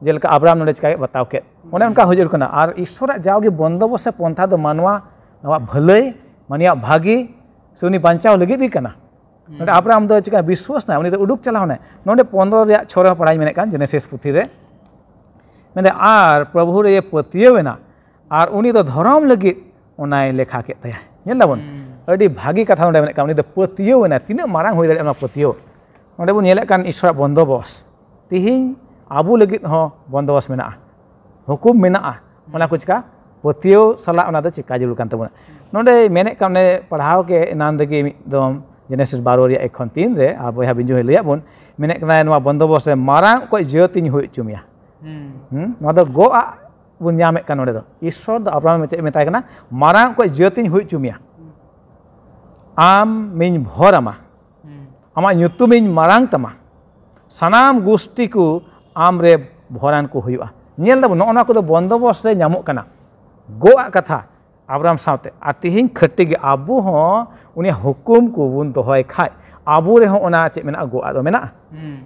ᱡᱮᱞᱮᱠᱟ ᱟᱵᱨᱟᱦᱟᱢ ᱱᱚᱰᱮ ᱪᱤᱠᱟᱭ ᱵᱟᱛᱟᱣ ᱠᱮᱫ, ᱚᱱᱮ ᱚᱱᱠᱟ ᱦᱩᱭ ᱡᱟᱹᱨᱩᱲ ᱠᱟᱱᱟ᱾ ᱟᱨ ᱤᱥᱚᱨᱟᱜ ᱡᱟᱣᱜᱮ ᱵᱚᱱᱫᱚᱵᱚᱥ ᱥᱮ ᱯᱚᱱᱛᱷᱟ ᱫᱚ ᱢᱟᱱᱣᱟ, ᱱᱚᱣᱟ ᱵᱷᱟᱹᱞᱟᱹᱭ, ᱢᱟᱱᱣᱟᱜ ᱵᱷᱟᱹᱜᱤ ᱥᱮ ᱩᱱᱤ ᱵᱟᱧᱪᱟᱣ ᱞᱟᱹᱜᱤᱫ ᱜᱮ ᱠᱟᱱᱟ᱾ ᱱᱚᱰᱮ ᱟᱵᱨᱟᱦᱟᱢ ᱫᱚ ᱪᱤᱠᱟ ᱵᱤᱥᱣᱟᱥ ᱮᱱᱟᱭ, ᱩᱱᱤ ᱫᱚ ᱩᱰᱩᱠ ᱪᱟᱞᱟᱣ ᱮᱱᱟᱭ᱾ ᱱᱚᱰᱮ ᱯᱚᱱᱨᱚ ᱨᱮᱭᱟᱜ ᱪᱷᱚ ᱨᱮᱦᱚᱸ ᱯᱟᱲᱦᱟᱧ ᱢᱮᱱᱮᱫ ᱠᱟᱱ, ᱡᱮᱱᱮᱥᱤᱥ ᱯᱩᱛᱷᱤ ᱨᱮ ᱢᱮᱱᱫᱟ, ᱟᱨ ᱯᱨᱚᱵᱷᱩ ᱨᱮ ᱯᱟᱹᱛᱭᱟᱹᱣ ᱮᱱᱟ, ᱟᱨ ᱩᱱᱤ ᱫᱚ ᱫᱷᱚᱨᱚᱢ ᱞᱟᱹᱜᱤᱫ ᱚᱱᱟᱭ ᱞᱮᱠᱷᱟ ᱠᱮᱫ ᱛᱟᱭᱟ᱾ ᱧᱮᱞ ᱫᱟᱵᱚᱱ, ᱟᱹᱰᱤ ᱵᱷᱟᱹᱜᱤ ᱠᱟᱛᱷᱟ ᱱᱚᱰᱮ ᱢᱮᱱᱮᱫ ᱠᱟᱱ, ᱩᱱᱤ ᱫᱚ ᱯᱟᱹᱛᱭᱟᱹᱣ ᱮᱱᱟ᱾ ᱛᱤᱱᱟᱹᱜ ᱢᱟᱨᱟᱝ ᱦᱩᱭ ᱫᱟᱲᱮᱭᱟᱜᱼᱟ ᱚᱱᱟ ᱯᱟᱹᱛᱭᱟᱹᱣ? ᱱᱚᱰᱮ ᱵᱚᱱ ᱧᱮᱞᱮᱫ ᱠᱟᱱ ᱤᱥᱚᱨᱟᱜ ᱵᱚᱱᱫᱚᱵᱚᱥ, ᱛᱤᱦᱤᱧ ᱟᱵᱚ ᱞᱟᱹᱜᱤᱫ ᱦᱚᱸ ᱵᱚᱱᱫᱚᱵᱚᱥ ᱢᱮᱱᱟᱜᱼᱟ, ᱦᱩᱠᱩᱢ ᱢᱮᱱᱟᱜᱼᱟ᱾ ᱚᱱᱟ ᱠᱚ ᱪᱤᱠᱟ ᱯᱟᱹᱛᱭᱟᱹᱣ ᱥᱟᱞᱟᱜ ᱚᱱᱟ ᱫᱚ ᱪᱤᱠᱟ ᱡᱟᱹᱨᱩᱲ ᱠᱟᱱ ᱛᱟᱵᱚᱱᱟ᱾ ᱱᱚᱰᱮ ᱢᱮᱱᱮᱫ ᱠᱟᱱ, ᱚᱱᱮ ᱯᱟᱲᱦᱟᱣ ᱠᱮ ᱮᱱᱟᱱ ᱨᱮᱜᱮ ᱢᱤᱫ ᱫᱚᱢ ᱡᱮᱱᱮᱥᱤᱥ ᱵᱟᱨᱚ ᱨᱮᱭᱟᱜ ᱮᱠ ᱠᱷᱚᱱ ᱛᱤᱱ ᱨᱮ, ᱟᱨ ᱵᱚᱭᱦᱟ ᱵᱤᱧᱡᱩ ᱦᱚᱸᱭ ᱞᱟᱹᱭᱟᱫ ᱵᱚᱱ, ᱢᱮᱱᱮᱫ ᱠᱟᱱᱟᱭ, ᱱᱚᱣᱟ ᱵᱚᱱᱫᱚᱵᱚᱥ ᱨᱮ ᱢᱟᱨᱟᱝ ᱚᱠᱚᱡ ᱡᱟᱹᱛ ᱤᱧ ᱦᱩᱭ ᱦᱚᱪᱚ ᱢᱮᱭᱟ᱾ ᱦᱩᱸ, ᱱᱚᱣᱟ ᱫᱚ ᱜᱚ ᱟᱜ ᱵᱚᱱ ᱧᱟᱢᱮᱫ ᱠᱟᱱ ᱱᱚᱰᱮ ᱫᱚ᱾ ᱤᱥᱚᱨ ᱫᱚ ᱟᱵᱨᱟᱦᱟᱢ ᱪᱮᱫ ᱮ ᱢᱮᱛᱟᱭ ᱠᱟᱱᱟ? ᱢᱟᱨᱟᱝ ᱚᱠᱚᱡ ᱡᱟᱹᱛ ᱤᱧ ᱦᱩᱭ ᱦᱚᱪᱚ ᱢᱮᱭᱟ᱾ ᱟᱢᱤᱧ ᱵᱷᱚᱨ ᱟᱢᱟ, ᱟᱢᱟᱜ ᱧᱩᱛᱩᱢᱤᱧ ᱢᱟᱨᱟᱝ ᱛᱟᱢᱟ, ᱥᱟᱱᱟᱢ ᱜᱩᱥᱴᱤ ᱠᱚ ᱟᱢ ᱨᱮ ᱵᱷᱚᱨᱟᱱ ᱠᱚ ᱦᱩᱭᱩᱜᱼᱟ᱾ ᱧᱮᱞ ᱫᱟᱵᱚᱱ, ᱱᱚᱜᱼᱚ ᱱᱚᱣᱟ ᱠᱚᱫᱚ ᱵᱚᱱᱫᱚᱵᱚᱥ ᱨᱮ ᱧᱟᱢᱚᱜ ᱠᱟᱱᱟ, ᱜᱚ ᱟᱜ ᱠᱟᱛᱷᱟ ᱟᱵᱨᱟᱦᱟᱢ ᱥᱟᱶᱛᱮ᱾ ᱟᱨ ᱛᱤᱦᱤᱧ ᱠᱷᱟᱹᱴᱤ ᱜᱮ ᱟᱵᱚ ᱦᱚᱸ ᱩᱱᱤᱭᱟᱜ ᱦᱩᱠᱩᱢ ᱠᱚᱵᱚᱱ ᱫᱚᱦᱚᱭ ᱠᱷᱟᱡ, ᱟᱵᱚ ᱨᱮᱦᱚᱸ ᱚᱱᱟ ᱪᱮᱫ ᱢᱮᱱᱟᱜᱼᱟ? ᱜᱚ ᱟᱜ ᱫᱚ ᱢᱮᱱᱟᱜᱼᱟ᱾ ᱦᱩᱸ᱾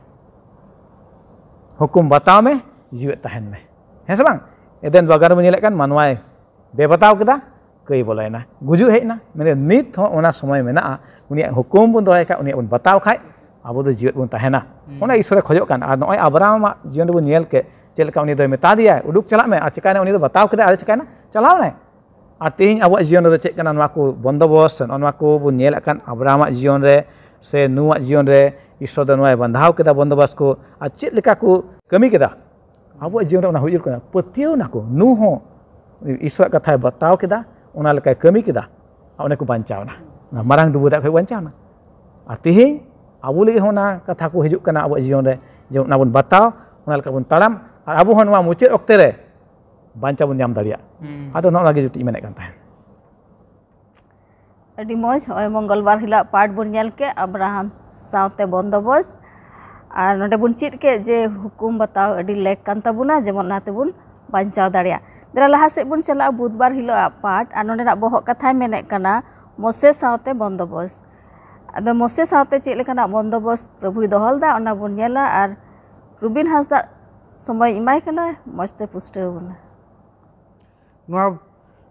ᱦᱩᱠᱩᱢ ᱵᱟᱛᱟᱣ ᱢᱮ, ᱡᱤᱣᱮᱫ ᱛᱟᱦᱮᱱ ᱢᱮ᱾ ᱦᱮᱸ ᱥᱮ ᱵᱟᱝ? ᱮᱫᱮᱱ ᱵᱟᱜᱟᱱ ᱨᱮᱵᱚᱱ ᱧᱮᱞᱮᱫ ᱠᱟᱱ, ᱢᱟᱱᱣᱟᱭ ᱵᱮᱵᱟᱛᱟᱣ ᱠᱮᱫᱟ, ᱠᱟᱹᱭ ᱵᱚᱞᱚᱭᱮᱱᱟ, ᱜᱩᱡᱩᱜ ᱦᱮᱡ ᱮᱱᱟ᱾ ᱢᱮᱱᱫᱟ, ᱱᱤᱛ ᱦᱚᱸ ᱚᱱᱟ ᱥᱚᱢᱚᱭ ᱢᱮᱱᱟᱜᱼᱟ᱾ ᱩᱱᱤᱭᱟᱜ ᱦᱩᱠᱩᱢ ᱵᱚᱱ ᱫᱚᱦᱚᱭ ᱠᱷᱟᱡ, ᱩᱱᱤᱭᱟᱜ ᱵᱚᱱ ᱵᱟᱛᱟᱣ ᱠᱷᱟᱡ, ᱟᱵᱚ ᱫᱚ ᱡᱤᱣᱮᱫ ᱵᱚᱱ ᱛᱟᱦᱮᱱᱟ᱾ ᱦᱩᱸ᱾ ᱚᱱᱟ ᱤᱥᱚᱨᱮ ᱠᱷᱚᱡᱚᱜ ᱠᱟᱱ᱾ ᱟᱨ ᱱᱚᱜᱼᱚᱭ ᱟᱵᱨᱟᱦᱟᱢᱟᱜ ᱡᱤᱭᱚᱱ ᱨᱮᱵᱚᱱ ᱧᱮᱞ ᱠᱮᱫ, ᱪᱮᱫ ᱞᱮᱠᱟ ᱩᱱᱤ ᱫᱚᱭ ᱢᱮᱛᱟ ᱫᱮᱭᱟᱭ, "ᱩᱰᱩᱠ ᱪᱟᱞᱟᱜ ᱢᱮ", ᱟᱨ ᱪᱤᱠᱟᱭᱱᱟ? ᱩᱱᱤ ᱫᱚ ᱵᱟᱛᱟᱣ ᱠᱮᱫᱟᱭ ᱟᱨ ᱪᱤᱠᱟᱭᱱᱟ? ᱪᱟᱞᱟᱣ ᱮᱱᱟᱭ᱾ ᱟᱨ ᱛᱮᱦᱮᱧ ᱟᱵᱚᱣᱟᱜ ᱡᱤᱭᱚᱱ ᱨᱮᱫᱚ ᱪᱮᱫ ᱠᱟᱱᱟ? ᱱᱚᱣᱟ ᱠᱚ ᱵᱚᱱᱫᱚᱵᱚᱥ, ᱱᱚᱜᱼᱚ ᱱᱚᱣᱟ ᱠᱚ ᱵᱚᱱ ᱧᱮᱞᱮᱫ ᱠᱟᱱ ᱟᱵᱨᱟᱦᱟᱢᱟᱜ ᱡᱤᱭᱚᱱ ᱨᱮ ᱥᱮ ᱱᱩᱣᱟᱜ ᱡᱤᱭᱚᱱ ᱨᱮ, ᱤᱥᱚᱨ ᱫᱚ ᱱᱚᱣᱟᱭ ᱵᱟᱸᱫᱷᱟᱣ ᱠᱮᱫᱟ ᱵᱚᱱᱫᱚᱵᱚᱥ ᱠᱚ, ᱟᱨ ᱪᱮᱫ ᱞᱮᱠᱟ ᱠᱚ ᱠᱟᱹᱢᱤ ᱠᱮᱫᱟ᱾ ᱟᱵᱚᱣᱟᱜ ᱡᱤᱭᱚᱱ ᱨᱮ ᱚᱱᱟ ᱦᱩᱭᱩᱜ ᱠᱟᱱᱟ᱾ ᱯᱟᱹᱛᱭᱟᱹᱣ ᱱᱟᱠᱚ, ᱱᱩ ᱦᱚᱸ ᱤᱥᱚᱨᱟᱜ ᱠᱟᱛᱷᱟᱭ ᱵᱟᱛᱟᱣ ᱠᱮᱫᱟ, ᱚᱱᱟ ᱞᱮᱠᱟᱭ ᱠᱟᱹᱢᱤ ᱠᱮᱫᱟ, ᱟᱨ ᱚᱱᱮ ᱠᱚ ᱵᱟᱧᱪᱟᱣ ᱮᱱᱟ᱾ ᱚᱱᱟ ᱢᱟᱨᱟᱝ ᱰᱩᱵᱟᱹ ᱫᱟᱜ ᱠᱷᱚᱱ ᱵᱟᱧᱪᱟᱣ ᱮᱱᱟ᱾ ᱟᱨ ᱛᱮᱦᱮᱧ ᱟᱵᱚ ᱞᱟᱹᱜᱤᱫ ᱦᱚᱸ ᱚᱱᱟ ᱠᱟᱛᱷᱟ ᱠᱚ ᱦᱤᱡᱩᱜ ᱠᱟᱱᱟ ᱟᱵᱚᱣᱟᱜ ᱡᱤᱭᱚᱱ ᱨᱮ, ᱡᱮ ᱚᱱᱟ ᱵᱚᱱ ᱵᱟᱛᱟᱣ, ᱚᱱᱟ ᱞᱮᱠᱟ ᱵᱚᱱ ᱛᱟᱲᱟᱢ, ᱟᱨ ᱟᱵᱚ ᱦᱚᱸ ᱱᱚᱣᱟ ᱢᱩᱪᱟᱹᱫ ᱚᱠᱛᱮ ᱨᱮ ᱵᱟᱧᱪᱟᱣ ᱵᱚᱱ ᱧᱟᱢ ᱫᱟᱲᱮᱭᱟᱜ᱾ ᱦᱩᱸ᱾ ᱟᱫᱚ ᱱᱚᱜᱼᱚ ᱱᱚᱣᱟ ᱜᱮ ᱡᱩᱴᱤᱡ ᱢᱮᱱᱮᱫ ᱠᱟᱱ ᱛᱟᱦᱮᱸᱫ᱾ ᱟᱹᱰᱤ ᱢᱚᱡᱽ, ᱱᱚᱜᱼᱚᱭ ᱢᱚᱝᱜᱚᱞᱵᱟᱨ ᱦᱤᱞᱳᱜ ᱯᱟᱴ ᱵᱚᱱ ᱧᱮᱞ ᱠᱮᱫ, ᱟᱵᱨᱟᱦᱟᱢ ᱥᱟᱶᱛᱮ ᱵᱚᱱᱫᱚᱵᱚᱥ᱾ ᱟᱨ ᱱᱚᱰᱮ ᱵᱚᱱ ᱪᱮᱫ ᱠᱮᱫ ᱡᱮ ᱦᱩᱠᱩᱢ ᱵᱟᱛᱟᱣ ᱟᱹᱰᱤ ᱞᱮᱠ ᱠᱟᱱ ᱛᱟᱵᱚᱱᱟ, ᱡᱮᱢᱚᱱ ᱚᱱᱟ ᱛᱮᱵᱚᱱ ᱵᱟᱧᱪᱟᱣ ᱫᱟᱲᱮᱭᱟᱜ᱾ ᱫᱮᱞᱟ ᱞᱟᱦᱟ ᱥᱮᱫ ᱵᱚᱱ ᱪᱟᱞᱟᱜᱼᱟ ᱵᱩᱫᱷᱵᱟᱨ ᱦᱤᱞᱳᱜ ᱟᱜ ᱯᱟᱴ, ᱟᱨ ᱱᱚᱰᱮᱱᱟᱜ ᱵᱚᱦᱚᱜ ᱠᱟᱛᱷᱟᱭ ᱢᱮᱱᱮᱫ ᱠᱟᱱᱟ ᱢᱚᱥᱮ ᱥᱟᱶᱛᱮ ᱵᱚᱱᱫᱚᱵᱚᱥ᱾ ᱟᱫᱚ ᱢᱚᱥᱮ ᱥᱟᱶᱛᱮ ᱪᱮᱫ ᱞᱮᱠᱟᱱᱟᱜ ᱵᱚᱱᱫᱚᱵᱚᱥ ᱯᱨᱚᱵᱷᱩᱭ ᱫᱚᱦᱚ ᱞᱮᱫᱟ, ᱚᱱᱟ ᱵᱚᱱ ᱧᱮᱞᱟ᱾ ᱟᱨ ᱨᱩᱵᱤᱱ ᱦᱟᱸᱥᱫᱟ ᱥᱚᱢᱚᱭ ᱮᱢᱟᱭ ᱠᱟᱱᱟ, ᱢᱚᱡᱽ ᱛᱮ ᱯᱩᱥᱴᱟᱹᱣ ᱵᱚᱱᱟ᱾ ᱱᱚᱣᱟ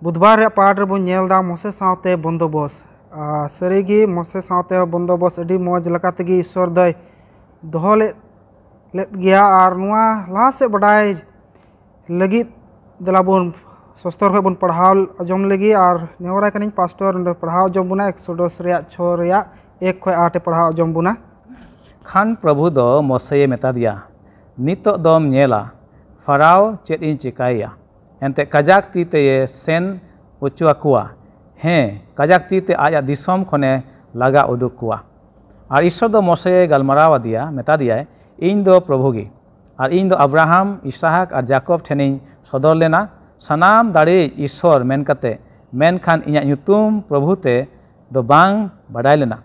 ᱵᱩᱫᱷᱵᱟᱨ ᱨᱮᱭᱟᱜ ᱯᱟᱴ ᱨᱮᱵᱚᱱ ᱧᱮᱞ ᱮᱫᱟ ᱢᱚᱥᱮ ᱥᱟᱶᱛᱮ ᱵᱚᱱᱫᱚᱵᱚᱥ᱾ ᱟᱨ ᱥᱟᱹᱨᱤᱜᱮ ᱢᱚᱥᱮ ᱥᱟᱶᱛᱮ ᱵᱚᱱᱫᱚᱵᱚᱥ ᱟᱹᱰᱤ ᱢᱚᱡᱽ ᱞᱮᱠᱟ ᱛᱮᱜᱮ ᱤᱥᱥᱚᱨ ᱫᱚᱭ ᱫᱚᱦᱚ ᱞᱮᱫ ᱞᱮᱫ ᱜᱮᱭᱟ᱾ ᱟᱨ ᱱᱚᱣᱟ ᱞᱟᱦᱟ ᱥᱮᱫ ᱵᱟᱰᱟᱭ ᱞᱟᱹᱜᱤᱫ ᱫᱮᱞᱟ ᱵᱚᱱ ᱥᱚᱥᱛᱚᱨ ᱠᱷᱚᱱ ᱵᱚᱱ ᱯᱟᱲᱦᱟᱣ ᱟᱸᱡᱚᱢ ᱞᱮᱜᱮ᱾ ᱟᱨ ᱱᱮᱦᱚᱨᱟᱭ ᱠᱟᱹᱱᱟᱹᱧ ᱯᱟᱥᱴᱚᱨ ᱱᱚᱰᱮ ᱯᱟᱲᱦᱟᱣ ᱟᱸᱡᱚᱢ ᱵᱚᱱᱟ, ᱮᱠᱥᱚᱰᱚᱥ ᱨᱮᱭᱟᱜ ᱪᱷᱚ ᱨᱮᱭᱟᱜ ᱮᱠ ᱠᱷᱚᱱ ᱟᱴ ᱮ ᱯᱟᱲᱦᱟᱣ ᱟᱸᱡᱚᱢ ᱵᱚᱱᱟ᱾ ᱠᱷᱟᱱ ᱯᱨᱚᱵᱷᱩ ᱫᱚ ᱢᱚᱥᱮᱭᱮ ᱢᱮᱛᱟᱫᱮᱭᱟ, ᱱᱤᱛᱚᱜ ᱫᱚᱢ ᱧᱮᱞᱟ, ᱯᱷᱟᱨᱟᱣ ᱪᱮᱫ ᱤᱧ ᱪᱮᱠᱟᱭᱮᱭᱟ᱾ ᱮᱱᱛᱮ ᱠᱟᱡᱟᱠ ᱛᱤ ᱛᱮᱭᱮ ᱥᱮᱱ ᱚᱪᱚ ᱟᱠᱚᱣᱟ, ᱦᱮᱸ, ᱠᱟᱡᱟᱠ ᱛᱤ ᱛᱮ ᱟᱡᱟᱜ ᱫᱤᱥᱚᱢ ᱠᱷᱚᱱᱮ ᱞᱟᱜᱟ ᱩᱰᱩᱠ ᱠᱚᱣᱟ᱾ ᱟᱨ ᱤᱥᱥᱚᱨ ᱫᱚ ᱢᱚᱥᱮᱭᱮ ᱜᱟᱞᱢᱟᱨᱟᱣ ᱟᱫᱮᱭᱟ, ᱢᱮᱛᱟᱫᱮᱭᱟᱭ, ᱤᱧ ᱫᱚ ᱯᱨᱚᱵᱷᱩ ᱜᱮ, ᱟᱨ ᱤᱧ ᱫᱚ ᱟᱵᱨᱟᱦᱟᱢ, ᱤᱥᱟᱦᱟᱠ ᱟᱨ ᱡᱟᱠᱚᱵ ᱴᱷᱮᱱᱤᱧ ᱥᱚᱫᱚᱨ ᱞᱮᱱᱟ, ᱥᱟᱱᱟᱢ ᱫᱟᱲᱮᱭᱤᱡ ᱤᱥᱥᱚᱨ ᱢᱮᱱ ᱠᱟᱛᱮ, ᱢᱮᱱᱠᱷᱟᱱ ᱤᱧᱟᱹᱜ ᱧᱩᱛᱩᱢ ᱯᱨᱚᱵᱷᱩ ᱛᱮ ᱫᱚ ᱵᱟᱝ ᱵᱟᱰᱟᱭ ᱞᱮᱱᱟ᱾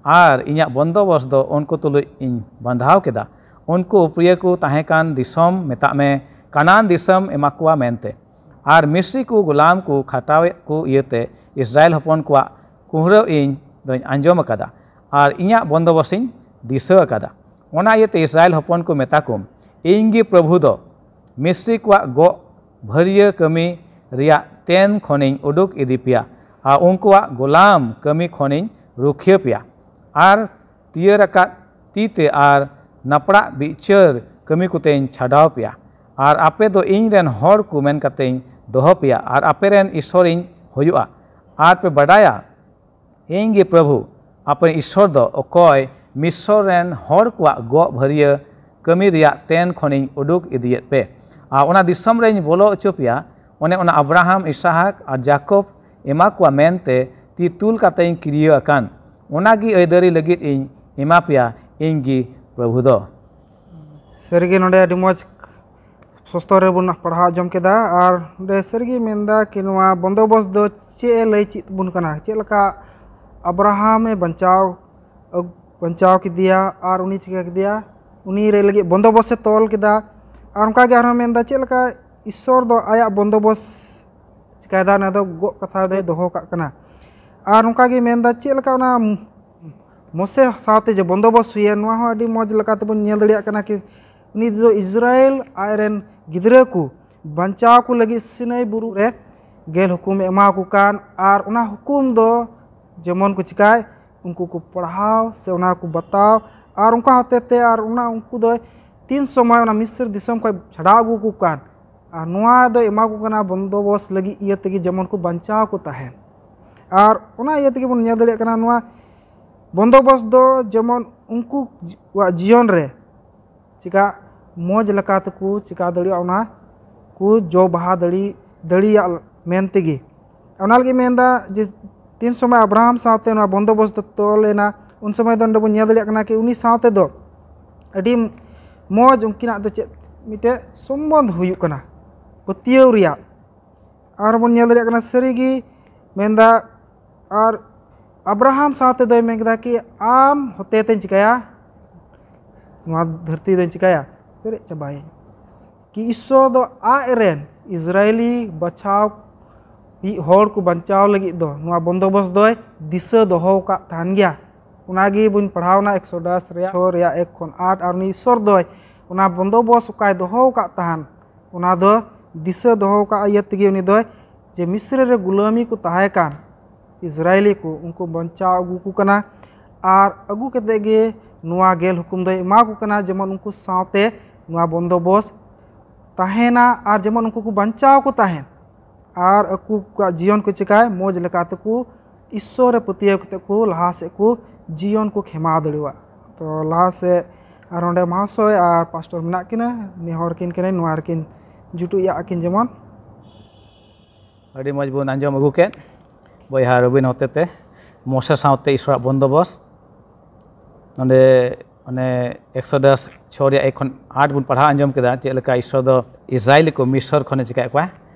ᱟᱨ ᱤᱧᱟᱹᱜ ᱵᱚᱱᱫᱚᱵᱚᱥ ᱫᱚ ᱩᱱᱠᱩ ᱛᱩᱞᱩᱡ ᱤᱧ ᱵᱟᱸᱫᱷᱟᱣ ᱠᱮᱫᱟ, ᱩᱱᱠᱩ ᱩᱯᱨᱤᱭᱟᱹ ᱠᱚ ᱛᱟᱦᱮᱸ ᱠᱟᱱ ᱫᱤᱥᱚᱢ, ᱢᱮᱛᱟᱜ ᱢᱮ, ᱠᱟᱱᱟᱱ ᱫᱤᱥᱚᱢ ᱮᱢᱟ ᱠᱚᱣᱟ ᱢᱮᱱᱛᱮ᱾ ᱟᱨ ᱢᱤᱥᱨᱤ ᱠᱚ ᱜᱩᱞᱟᱢ ᱠᱚ ᱠᱷᱟᱴᱟᱣᱮᱫ ᱠᱚ ᱤᱭᱟᱹᱛᱮ ᱤᱥᱨᱟᱭᱮᱞ ᱦᱚᱯᱚᱱ ᱠᱚᱣᱟᱜ ᱠᱩᱦᱲᱟᱹ ᱤᱧ ᱫᱚᱧ ᱟᱸᱡᱚᱢ ᱟᱠᱟᱫᱟ, ᱟᱨ ᱤᱧᱟᱹᱜ ᱵᱚᱱᱫᱚᱵᱚᱥ ᱤᱧ ᱫᱤᱥᱟᱹ ᱟᱠᱟᱫᱟ᱾ ᱚᱱᱟ ᱤᱭᱟᱹᱛᱮ ᱤᱥᱨᱟᱭᱮᱞ ᱦᱚᱯᱚᱱ ᱠᱚ ᱢᱮᱛᱟ ᱠᱚᱢ, ᱤᱧ ᱜᱮ ᱯᱨᱚᱵᱷᱩ ᱫᱚ ᱢᱤᱥᱨᱤ ᱠᱚᱣᱟᱜ ᱜᱚᱜ ᱵᱷᱟᱹᱨᱭᱟᱹ ᱠᱟᱹᱢᱤ ᱨᱮᱭᱟᱜ ᱛᱮᱱ ᱠᱷᱚᱱᱤᱧ ᱩᱰᱩᱠ ᱤᱫᱤ ᱯᱮᱭᱟ, ᱟᱨ ᱩᱱᱠᱩᱣᱟᱜ ᱜᱩᱞᱟᱢ ᱠᱟᱹᱢᱤ ᱠᱷᱚᱱᱤᱧ ᱨᱩᱠᱷᱤᱭᱟᱹ ᱯᱮᱭᱟ, ᱟᱨ ᱛᱤᱭᱟᱹᱨ ᱟᱠᱟᱫ ᱛᱤ ᱛᱮ ᱟᱨ ᱱᱟᱯᱲᱟᱜ ᱵᱤᱪᱟᱹᱨ ᱠᱟᱹᱢᱤ ᱠᱚᱛᱮᱧ ᱪᱷᱟᱰᱟᱣ ᱯᱮᱭᱟ᱾ ᱟᱨ ᱟᱯᱮ ᱫᱚ ᱤᱧ ᱨᱮᱱ ᱦᱚᱲ ᱠᱚ ᱢᱮᱱ ᱠᱟᱛᱮᱧ ᱫᱚᱦᱚ ᱯᱮᱭᱟ, ᱟᱨ ᱟᱯᱮ ᱨᱮᱱ ᱤᱥᱥᱚᱨᱤᱧ ᱦᱩᱭᱩᱜᱼᱟ᱾ ᱟᱨ ᱯᱮ ᱵᱟᱰᱟᱭᱟ, ᱤᱧ ᱜᱮ ᱯᱨᱚᱵᱷᱩ, ᱟᱯᱮ ᱨᱮᱱ ᱤᱥᱥᱚᱨ ᱫᱚ, ᱚᱠᱚᱭ ᱢᱤᱥᱨᱚ ᱨᱮᱱ ᱦᱚᱲ ᱠᱚᱣᱟᱜ ᱜᱚᱜ ᱵᱷᱟᱹᱨᱭᱟᱹ ᱠᱟᱹᱢᱤ ᱨᱮᱭᱟᱜ ᱛᱮᱱ ᱠᱷᱚᱱᱤᱧ ᱩᱰᱩᱠ ᱤᱫᱤᱭᱮᱫ ᱯᱮ᱾ ᱟᱨ ᱚᱱᱟ ᱫᱤᱥᱚᱢ ᱨᱮᱧ ᱵᱚᱞᱚ ᱦᱚᱪᱚ ᱯᱮᱭᱟ, ᱚᱱᱮ ᱚᱱᱟ ᱟᱵᱨᱟᱦᱟᱢ, ᱤᱥᱟᱦᱟᱠ ᱟᱨ ᱡᱟᱠᱚᱵ ᱮᱢᱟ ᱠᱚᱣᱟ ᱢᱮᱱᱛᱮ ᱛᱤ ᱛᱩᱞ ᱠᱟᱛᱮᱧ ᱠᱤᱨᱭᱟᱹ ᱟᱠᱟᱱ, ᱚᱱᱟ ᱜᱮ ᱟᱹᱭᱫᱟᱹᱨᱤ ᱞᱟᱹᱜᱤᱫ ᱤᱧ ᱮᱢᱟ ᱯᱮᱭᱟ, ᱤᱧ ᱜᱮ ᱯᱨᱚᱵᱷᱩ ᱫᱚ᱾ ᱥᱟᱹᱨᱤᱜᱮ ᱱᱚᱰᱮ ᱟᱹᱰᱤ ᱢᱚᱡᱽ ᱥᱚᱥᱛᱚᱨ ᱨᱮᱵᱚᱱ ᱯᱟᱲᱦᱟᱣ ᱟᱸᱡᱚᱢ ᱠᱮᱫᱟ᱾ ᱟᱨ ᱱᱚᱰᱮ ᱥᱟᱹᱨᱤᱜᱮ ᱢᱮᱱᱫᱟ ᱠᱤ ᱱᱚᱣᱟ ᱵᱚᱱᱫᱚᱵᱚᱥ ᱫᱚ ᱪᱮᱫ ᱮ ᱞᱟᱹᱭ ᱪᱮᱫ ᱵᱚᱱ ᱠᱟᱱᱟ, ᱪᱮᱫ ᱞᱮᱠᱟ ᱟᱵᱨᱟᱦᱟᱢ ᱮ ᱵᱟᱧᱪᱟᱣ ᱵᱟᱧᱪᱟᱣ ᱠᱮᱫᱮᱭᱟ ᱟᱨ ᱩᱱᱤ ᱪᱤᱠᱟᱹ ᱠᱮᱫᱮᱭᱟ, ᱩᱱᱤ ᱨᱮ ᱞᱟᱹᱜᱤᱫ ᱵᱚᱱᱫᱚᱵᱚᱥ ᱮ ᱛᱚᱞ ᱠᱮᱫᱟ᱾ ᱟᱨ ᱚᱱᱠᱟ ᱜᱮ ᱟᱨᱦᱚᱸ ᱢᱮᱱᱫᱟ ᱪᱮᱫ ᱞᱮᱠᱟ ᱤᱥᱥᱚᱨ ᱫᱚ ᱟᱭᱟᱜ ᱵᱚᱱᱫᱚᱵᱚᱥ ᱪᱤᱠᱟᱭᱮᱫᱟ, ᱚᱱᱟ ᱫᱚ ᱜᱚᱜ ᱠᱟᱛᱷᱟ ᱫᱚᱭ ᱫᱚᱦᱚ ᱠᱟᱜ ᱠᱟᱱᱟ᱾ ᱟᱨ ᱚᱱᱠᱟ ᱜᱮ ᱢᱮᱱᱫᱟ ᱪᱮᱫ ᱞᱮᱠᱟ ᱚᱱᱟ ᱢᱳᱥᱮ ᱥᱟᱶᱛᱮ ᱡᱮ ᱵᱚᱱᱫᱚᱵᱚᱥ ᱦᱩᱭᱮᱱ, ᱱᱚᱣᱟ ᱦᱚᱸ ᱟᱹᱰᱤ ᱢᱚᱡᱽ ᱞᱮᱠᱟ ᱛᱮᱵᱚᱱ ᱧᱮᱞ ᱫᱟᱲᱮᱭᱟᱜ ᱠᱟᱱᱟ ᱠᱤ ᱩᱱᱤ ᱫᱚ ᱤᱥᱨᱟᱭᱮᱞ ᱟᱡ ᱨᱮᱱ ᱜᱤᱫᱽᱨᱟᱹ ᱠᱚ ᱵᱟᱧᱪᱟᱣ ᱠᱚ ᱞᱟᱹᱜᱤᱫ ᱥᱤᱱᱟᱹᱭ ᱵᱩᱨᱩ ᱨᱮ ᱜᱮᱞ ᱦᱩᱠᱩᱢ ᱮ ᱮᱢᱟ ᱠᱚ ᱠᱟᱱ, ᱟᱨ ᱚᱱᱟ ᱦᱩᱠᱩᱢ ᱫᱚ ᱡᱮᱢᱚᱱ ᱠᱚ ᱪᱤᱠᱟᱭ, ᱩᱱᱠᱩ ᱠᱚ ᱯᱟᱲᱦᱟᱣ ᱥᱮ ᱚᱱᱟ ᱠᱚ ᱵᱟᱛᱟᱣ, ᱟᱨ ᱚᱱᱠᱟ ᱦᱚᱛᱮ ᱛᱮ ᱟᱨ ᱚᱱᱟ ᱩᱱᱠᱩ ᱫᱚ ᱛᱤᱱ ᱥᱚᱢᱚᱭ ᱚᱱᱟ ᱢᱤᱥᱨ ᱫᱤᱥᱚᱢ ᱠᱷᱚᱱ ᱪᱷᱟᱰᱟᱣ ᱟᱹᱜᱩ ᱠᱚ ᱠᱟᱱ, ᱟᱨ ᱱᱚᱣᱟ ᱫᱚ ᱮᱢᱟ ᱠᱚ ᱠᱟᱱᱟ ᱵᱚᱱᱫᱚᱵᱚᱥ ᱞᱟᱹᱜᱤᱫ ᱤᱭᱟᱹ ᱛᱮᱜᱮ ᱡᱮᱢᱚᱱ ᱠᱚ ᱵᱟᱧᱪᱟᱣ ᱠᱚ ᱛᱟᱦᱮᱱ᱾ ᱟᱨ ᱚᱱᱟ ᱤᱭᱟᱹ ᱛᱮᱜᱮ ᱵᱚᱱ ᱧᱮᱞ ᱫᱟᱲᱮᱭᱟᱜ ᱠᱟᱱᱟ ᱱᱚᱣᱟ ᱵᱚᱱᱫᱚᱵᱚᱥ ᱫᱚ ᱡᱮᱢᱚᱱ ᱩᱱᱠᱩᱣᱟᱜ ᱡᱤᱭᱚᱱ ᱨᱮ ᱪᱮᱠᱟ ᱢᱚᱡᱽ ᱞᱮᱠᱟ ᱛᱮᱠᱚ ᱪᱮᱠᱟ ᱫᱟᱲᱮᱭᱟᱜᱼᱟ, ᱚᱱᱟ ᱠᱚ ᱡᱚ ᱵᱟᱦᱟ ᱫᱟᱲᱮ ᱫᱟᱲᱮᱭᱟᱜ ᱢᱮᱱ ᱛᱮᱜᱮ᱾ ᱚᱱᱟ ᱞᱟᱹᱜᱤᱫ ᱢᱮᱱᱫᱟ ᱡᱮ ᱛᱤᱱ ᱥᱚᱢᱚᱭ ᱟᱵᱨᱟᱦᱟᱢ ᱥᱟᱶᱛᱮ ᱱᱚᱣᱟ ᱵᱚᱱᱫᱚᱵᱚᱥ ᱫᱚ ᱛᱚᱞ ᱮᱱᱟ, ᱩᱱ ᱥᱚᱢᱚᱭ ᱫᱚ ᱱᱚᱰᱮ ᱵᱚᱱ ᱧᱮᱞ ᱫᱟᱲᱮᱭᱟᱜ ᱠᱟᱱᱟ ᱠᱤ ᱩᱱᱤ ᱥᱟᱶᱛᱮ ᱫᱚ ᱟᱹᱰᱤ ᱢᱚᱡᱽ ᱩᱱᱠᱤᱱᱟᱜ ᱫᱚ ᱪᱮᱫ ᱢᱤᱫᱴᱮᱡ ᱥᱚᱢᱵᱚᱱᱫᱷ ᱦᱩᱭᱩᱜ ᱠᱟᱱᱟ ᱯᱟᱹᱛᱭᱟᱹᱣ ᱨᱮᱭᱟᱜ᱾ ᱟᱨ ᱵᱚᱱ ᱧᱮᱞ ᱫᱟᱲᱮᱭᱟᱜ ᱠᱟᱱᱟ ᱥᱟᱹᱨᱤᱜᱮ ᱢᱮᱱᱫᱟ, ᱟᱨ ᱟᱵᱨᱟᱦᱟᱢ ᱥᱟᱶᱛᱮ ᱫᱚᱭ ᱢᱮᱱ ᱠᱮᱫᱟ ᱠᱤ ᱟᱢ ᱦᱚᱛᱮ ᱛᱮᱧ ᱪᱤᱠᱟᱹᱭᱟ, ᱱᱚᱣᱟ ᱫᱷᱟᱹᱨᱛᱤ ᱫᱚᱧ ᱪᱤᱠᱟᱹᱭᱟ, ᱯᱮᱨᱮᱡ ᱪᱟᱵᱟᱭᱟᱹᱧ᱾ ᱠᱤ ᱤᱥᱥᱚᱨ ᱫᱚ ᱟᱡ ᱨᱮᱱ ᱤᱥᱨᱟᱭᱮᱞᱤ ᱵᱟᱪᱷᱟᱣ ᱦᱚᱲ ᱠᱚ ᱵᱟᱧᱪᱟᱣ ᱞᱟᱹᱜᱤᱫ ᱫᱚ ᱱᱚᱣᱟ ᱵᱚᱱᱫᱚᱵᱚᱥ ᱫᱚᱭ ᱫᱤᱥᱟᱹ ᱫᱚᱦᱚ ᱟᱠᱟᱫ ᱛᱟᱦᱮᱱ ᱜᱮᱭᱟ᱾ ᱚᱱᱟᱜᱮ ᱵᱚᱱ ᱯᱟᱲᱦᱟᱣᱱᱟ ᱮᱠᱥᱚᱰᱟᱥ ᱨᱮᱭᱟᱜ ᱪᱷᱚ ᱨᱮᱭᱟᱜ ᱮᱠ ᱠᱷᱚᱱ ᱟᱴ, ᱟᱨ ᱩᱱᱤ ᱤᱥᱥᱚᱨ ᱫᱚᱭ ᱚᱱᱟ ᱵᱚᱱᱫᱚᱵᱚᱥ ᱚᱠᱟᱭ ᱫᱚᱦᱚ ᱟᱠᱟᱫ ᱛᱟᱦᱮᱱ, ᱚᱱᱟ ᱫᱚ ᱫᱤᱥᱟᱹ ᱫᱚᱦᱚ ᱟᱠᱟᱫ ᱤᱭᱟᱹ ᱛᱮᱜᱮ ᱩᱱᱤ ᱫᱚᱭ ᱡᱮ ᱢᱤᱥᱨᱤ ᱨᱮ ᱜᱩᱞᱟᱹᱢᱤ ᱠᱚ ᱛᱟᱦᱮᱸ ᱠᱟᱱ ᱤᱥᱨᱟᱭᱮᱞᱤ ᱠᱚ, ᱩᱱᱠᱩ ᱵᱟᱧᱪᱟᱣ ᱟᱹᱜᱩ ᱠᱚ ᱠᱟᱱᱟ᱾ ᱟᱨ ᱟᱹᱜᱩ ᱠᱟᱛᱮᱫ ᱜᱮ ᱱᱚᱣᱟ ᱜᱮᱞ ᱦᱩᱠᱩᱢ ᱫᱚᱭ ᱮᱢᱟ ᱠᱚ ᱠᱟᱱᱟ, ᱡᱮᱢᱚᱱ ᱩᱱᱠᱩ ᱥᱟᱶᱛᱮ ᱱᱚᱣᱟ ᱵᱚᱱᱫᱚᱵᱚᱥ ᱛᱟᱦᱮᱱᱟ ᱟᱨ ᱡᱮᱢᱚᱱ ᱩᱱᱠᱩ ᱠᱚ ᱵᱟᱧᱪᱟᱣ ᱠᱚ ᱛᱟᱦᱮᱱ ᱟᱨ ᱟᱠᱚ ᱠᱚᱣᱟᱜ ᱡᱤᱭᱚᱱ ᱠᱚ ᱪᱤᱠᱟᱭ ᱢᱚᱡᱽ ᱞᱮᱠᱟ ᱛᱮᱠᱚ ᱤᱥᱥᱚᱨ ᱨᱮ ᱯᱟᱹᱛᱭᱟᱹᱣ ᱠᱟᱛᱮᱫ ᱠᱚ ᱞᱟᱦᱟ ᱥᱮᱫ ᱠᱚ ᱡᱤᱭᱚᱱ ᱠᱚ ᱠᱷᱮᱢᱟᱣ ᱫᱟᱲᱮᱭᱟᱜᱼᱟ᱾ ᱛᱚ ᱞᱟᱦᱟ ᱥᱮᱫ ᱟᱨ ᱚᱸᱰᱮ ᱢᱟᱦᱟᱥᱚᱭ ᱟᱨ ᱯᱟᱥᱴᱚᱨ ᱢᱮᱱᱟᱜ ᱠᱤᱱᱟ, ᱱᱮᱦᱚᱨ ᱠᱤᱱ ᱠᱟᱹᱱᱟᱹᱧ ᱱᱚᱣᱟ ᱨᱮᱠᱤᱱ ᱡᱩᱴᱩᱡ ᱭᱟᱜ ᱟᱹᱠᱤᱱ ᱡᱮᱢᱚᱱ᱾ ᱟᱹᱰᱤ ᱢᱚᱡᱽ ᱵᱚᱱ ᱟᱸᱡᱚᱢ ᱟᱹᱜᱩ ᱠᱮᱫ ᱵᱚᱭᱦᱟ ᱨᱚᱵᱤᱱ ᱦᱚᱛᱮᱛᱮ ᱢᱚᱥᱮ ᱥᱟᱶᱛᱮ ᱤᱥᱚᱨᱟᱜ ᱵᱚᱱᱫᱚᱵᱚᱥ᱾ ᱱᱚᱰᱮ ᱚᱱᱮ ᱮᱠᱥᱚᱰᱟᱥ ᱪᱷᱚ ᱨᱮᱭᱟᱜ ᱮᱠ ᱠᱷᱚᱱ ᱟᱴ ᱵᱚᱱ ᱯᱟᱲᱦᱟᱣ ᱟᱸᱡᱚᱢ ᱠᱮᱫᱟ, ᱪᱮᱫ ᱞᱮᱠᱟ ᱤᱥᱚᱨ ᱫᱚ ᱤᱥᱨᱟᱭᱮᱞ ᱠᱚ ᱢᱤᱥᱚᱨ ᱠᱷᱚᱱᱮ ᱪᱤᱠᱟᱭᱮᱫ ᱠᱚᱣᱟ,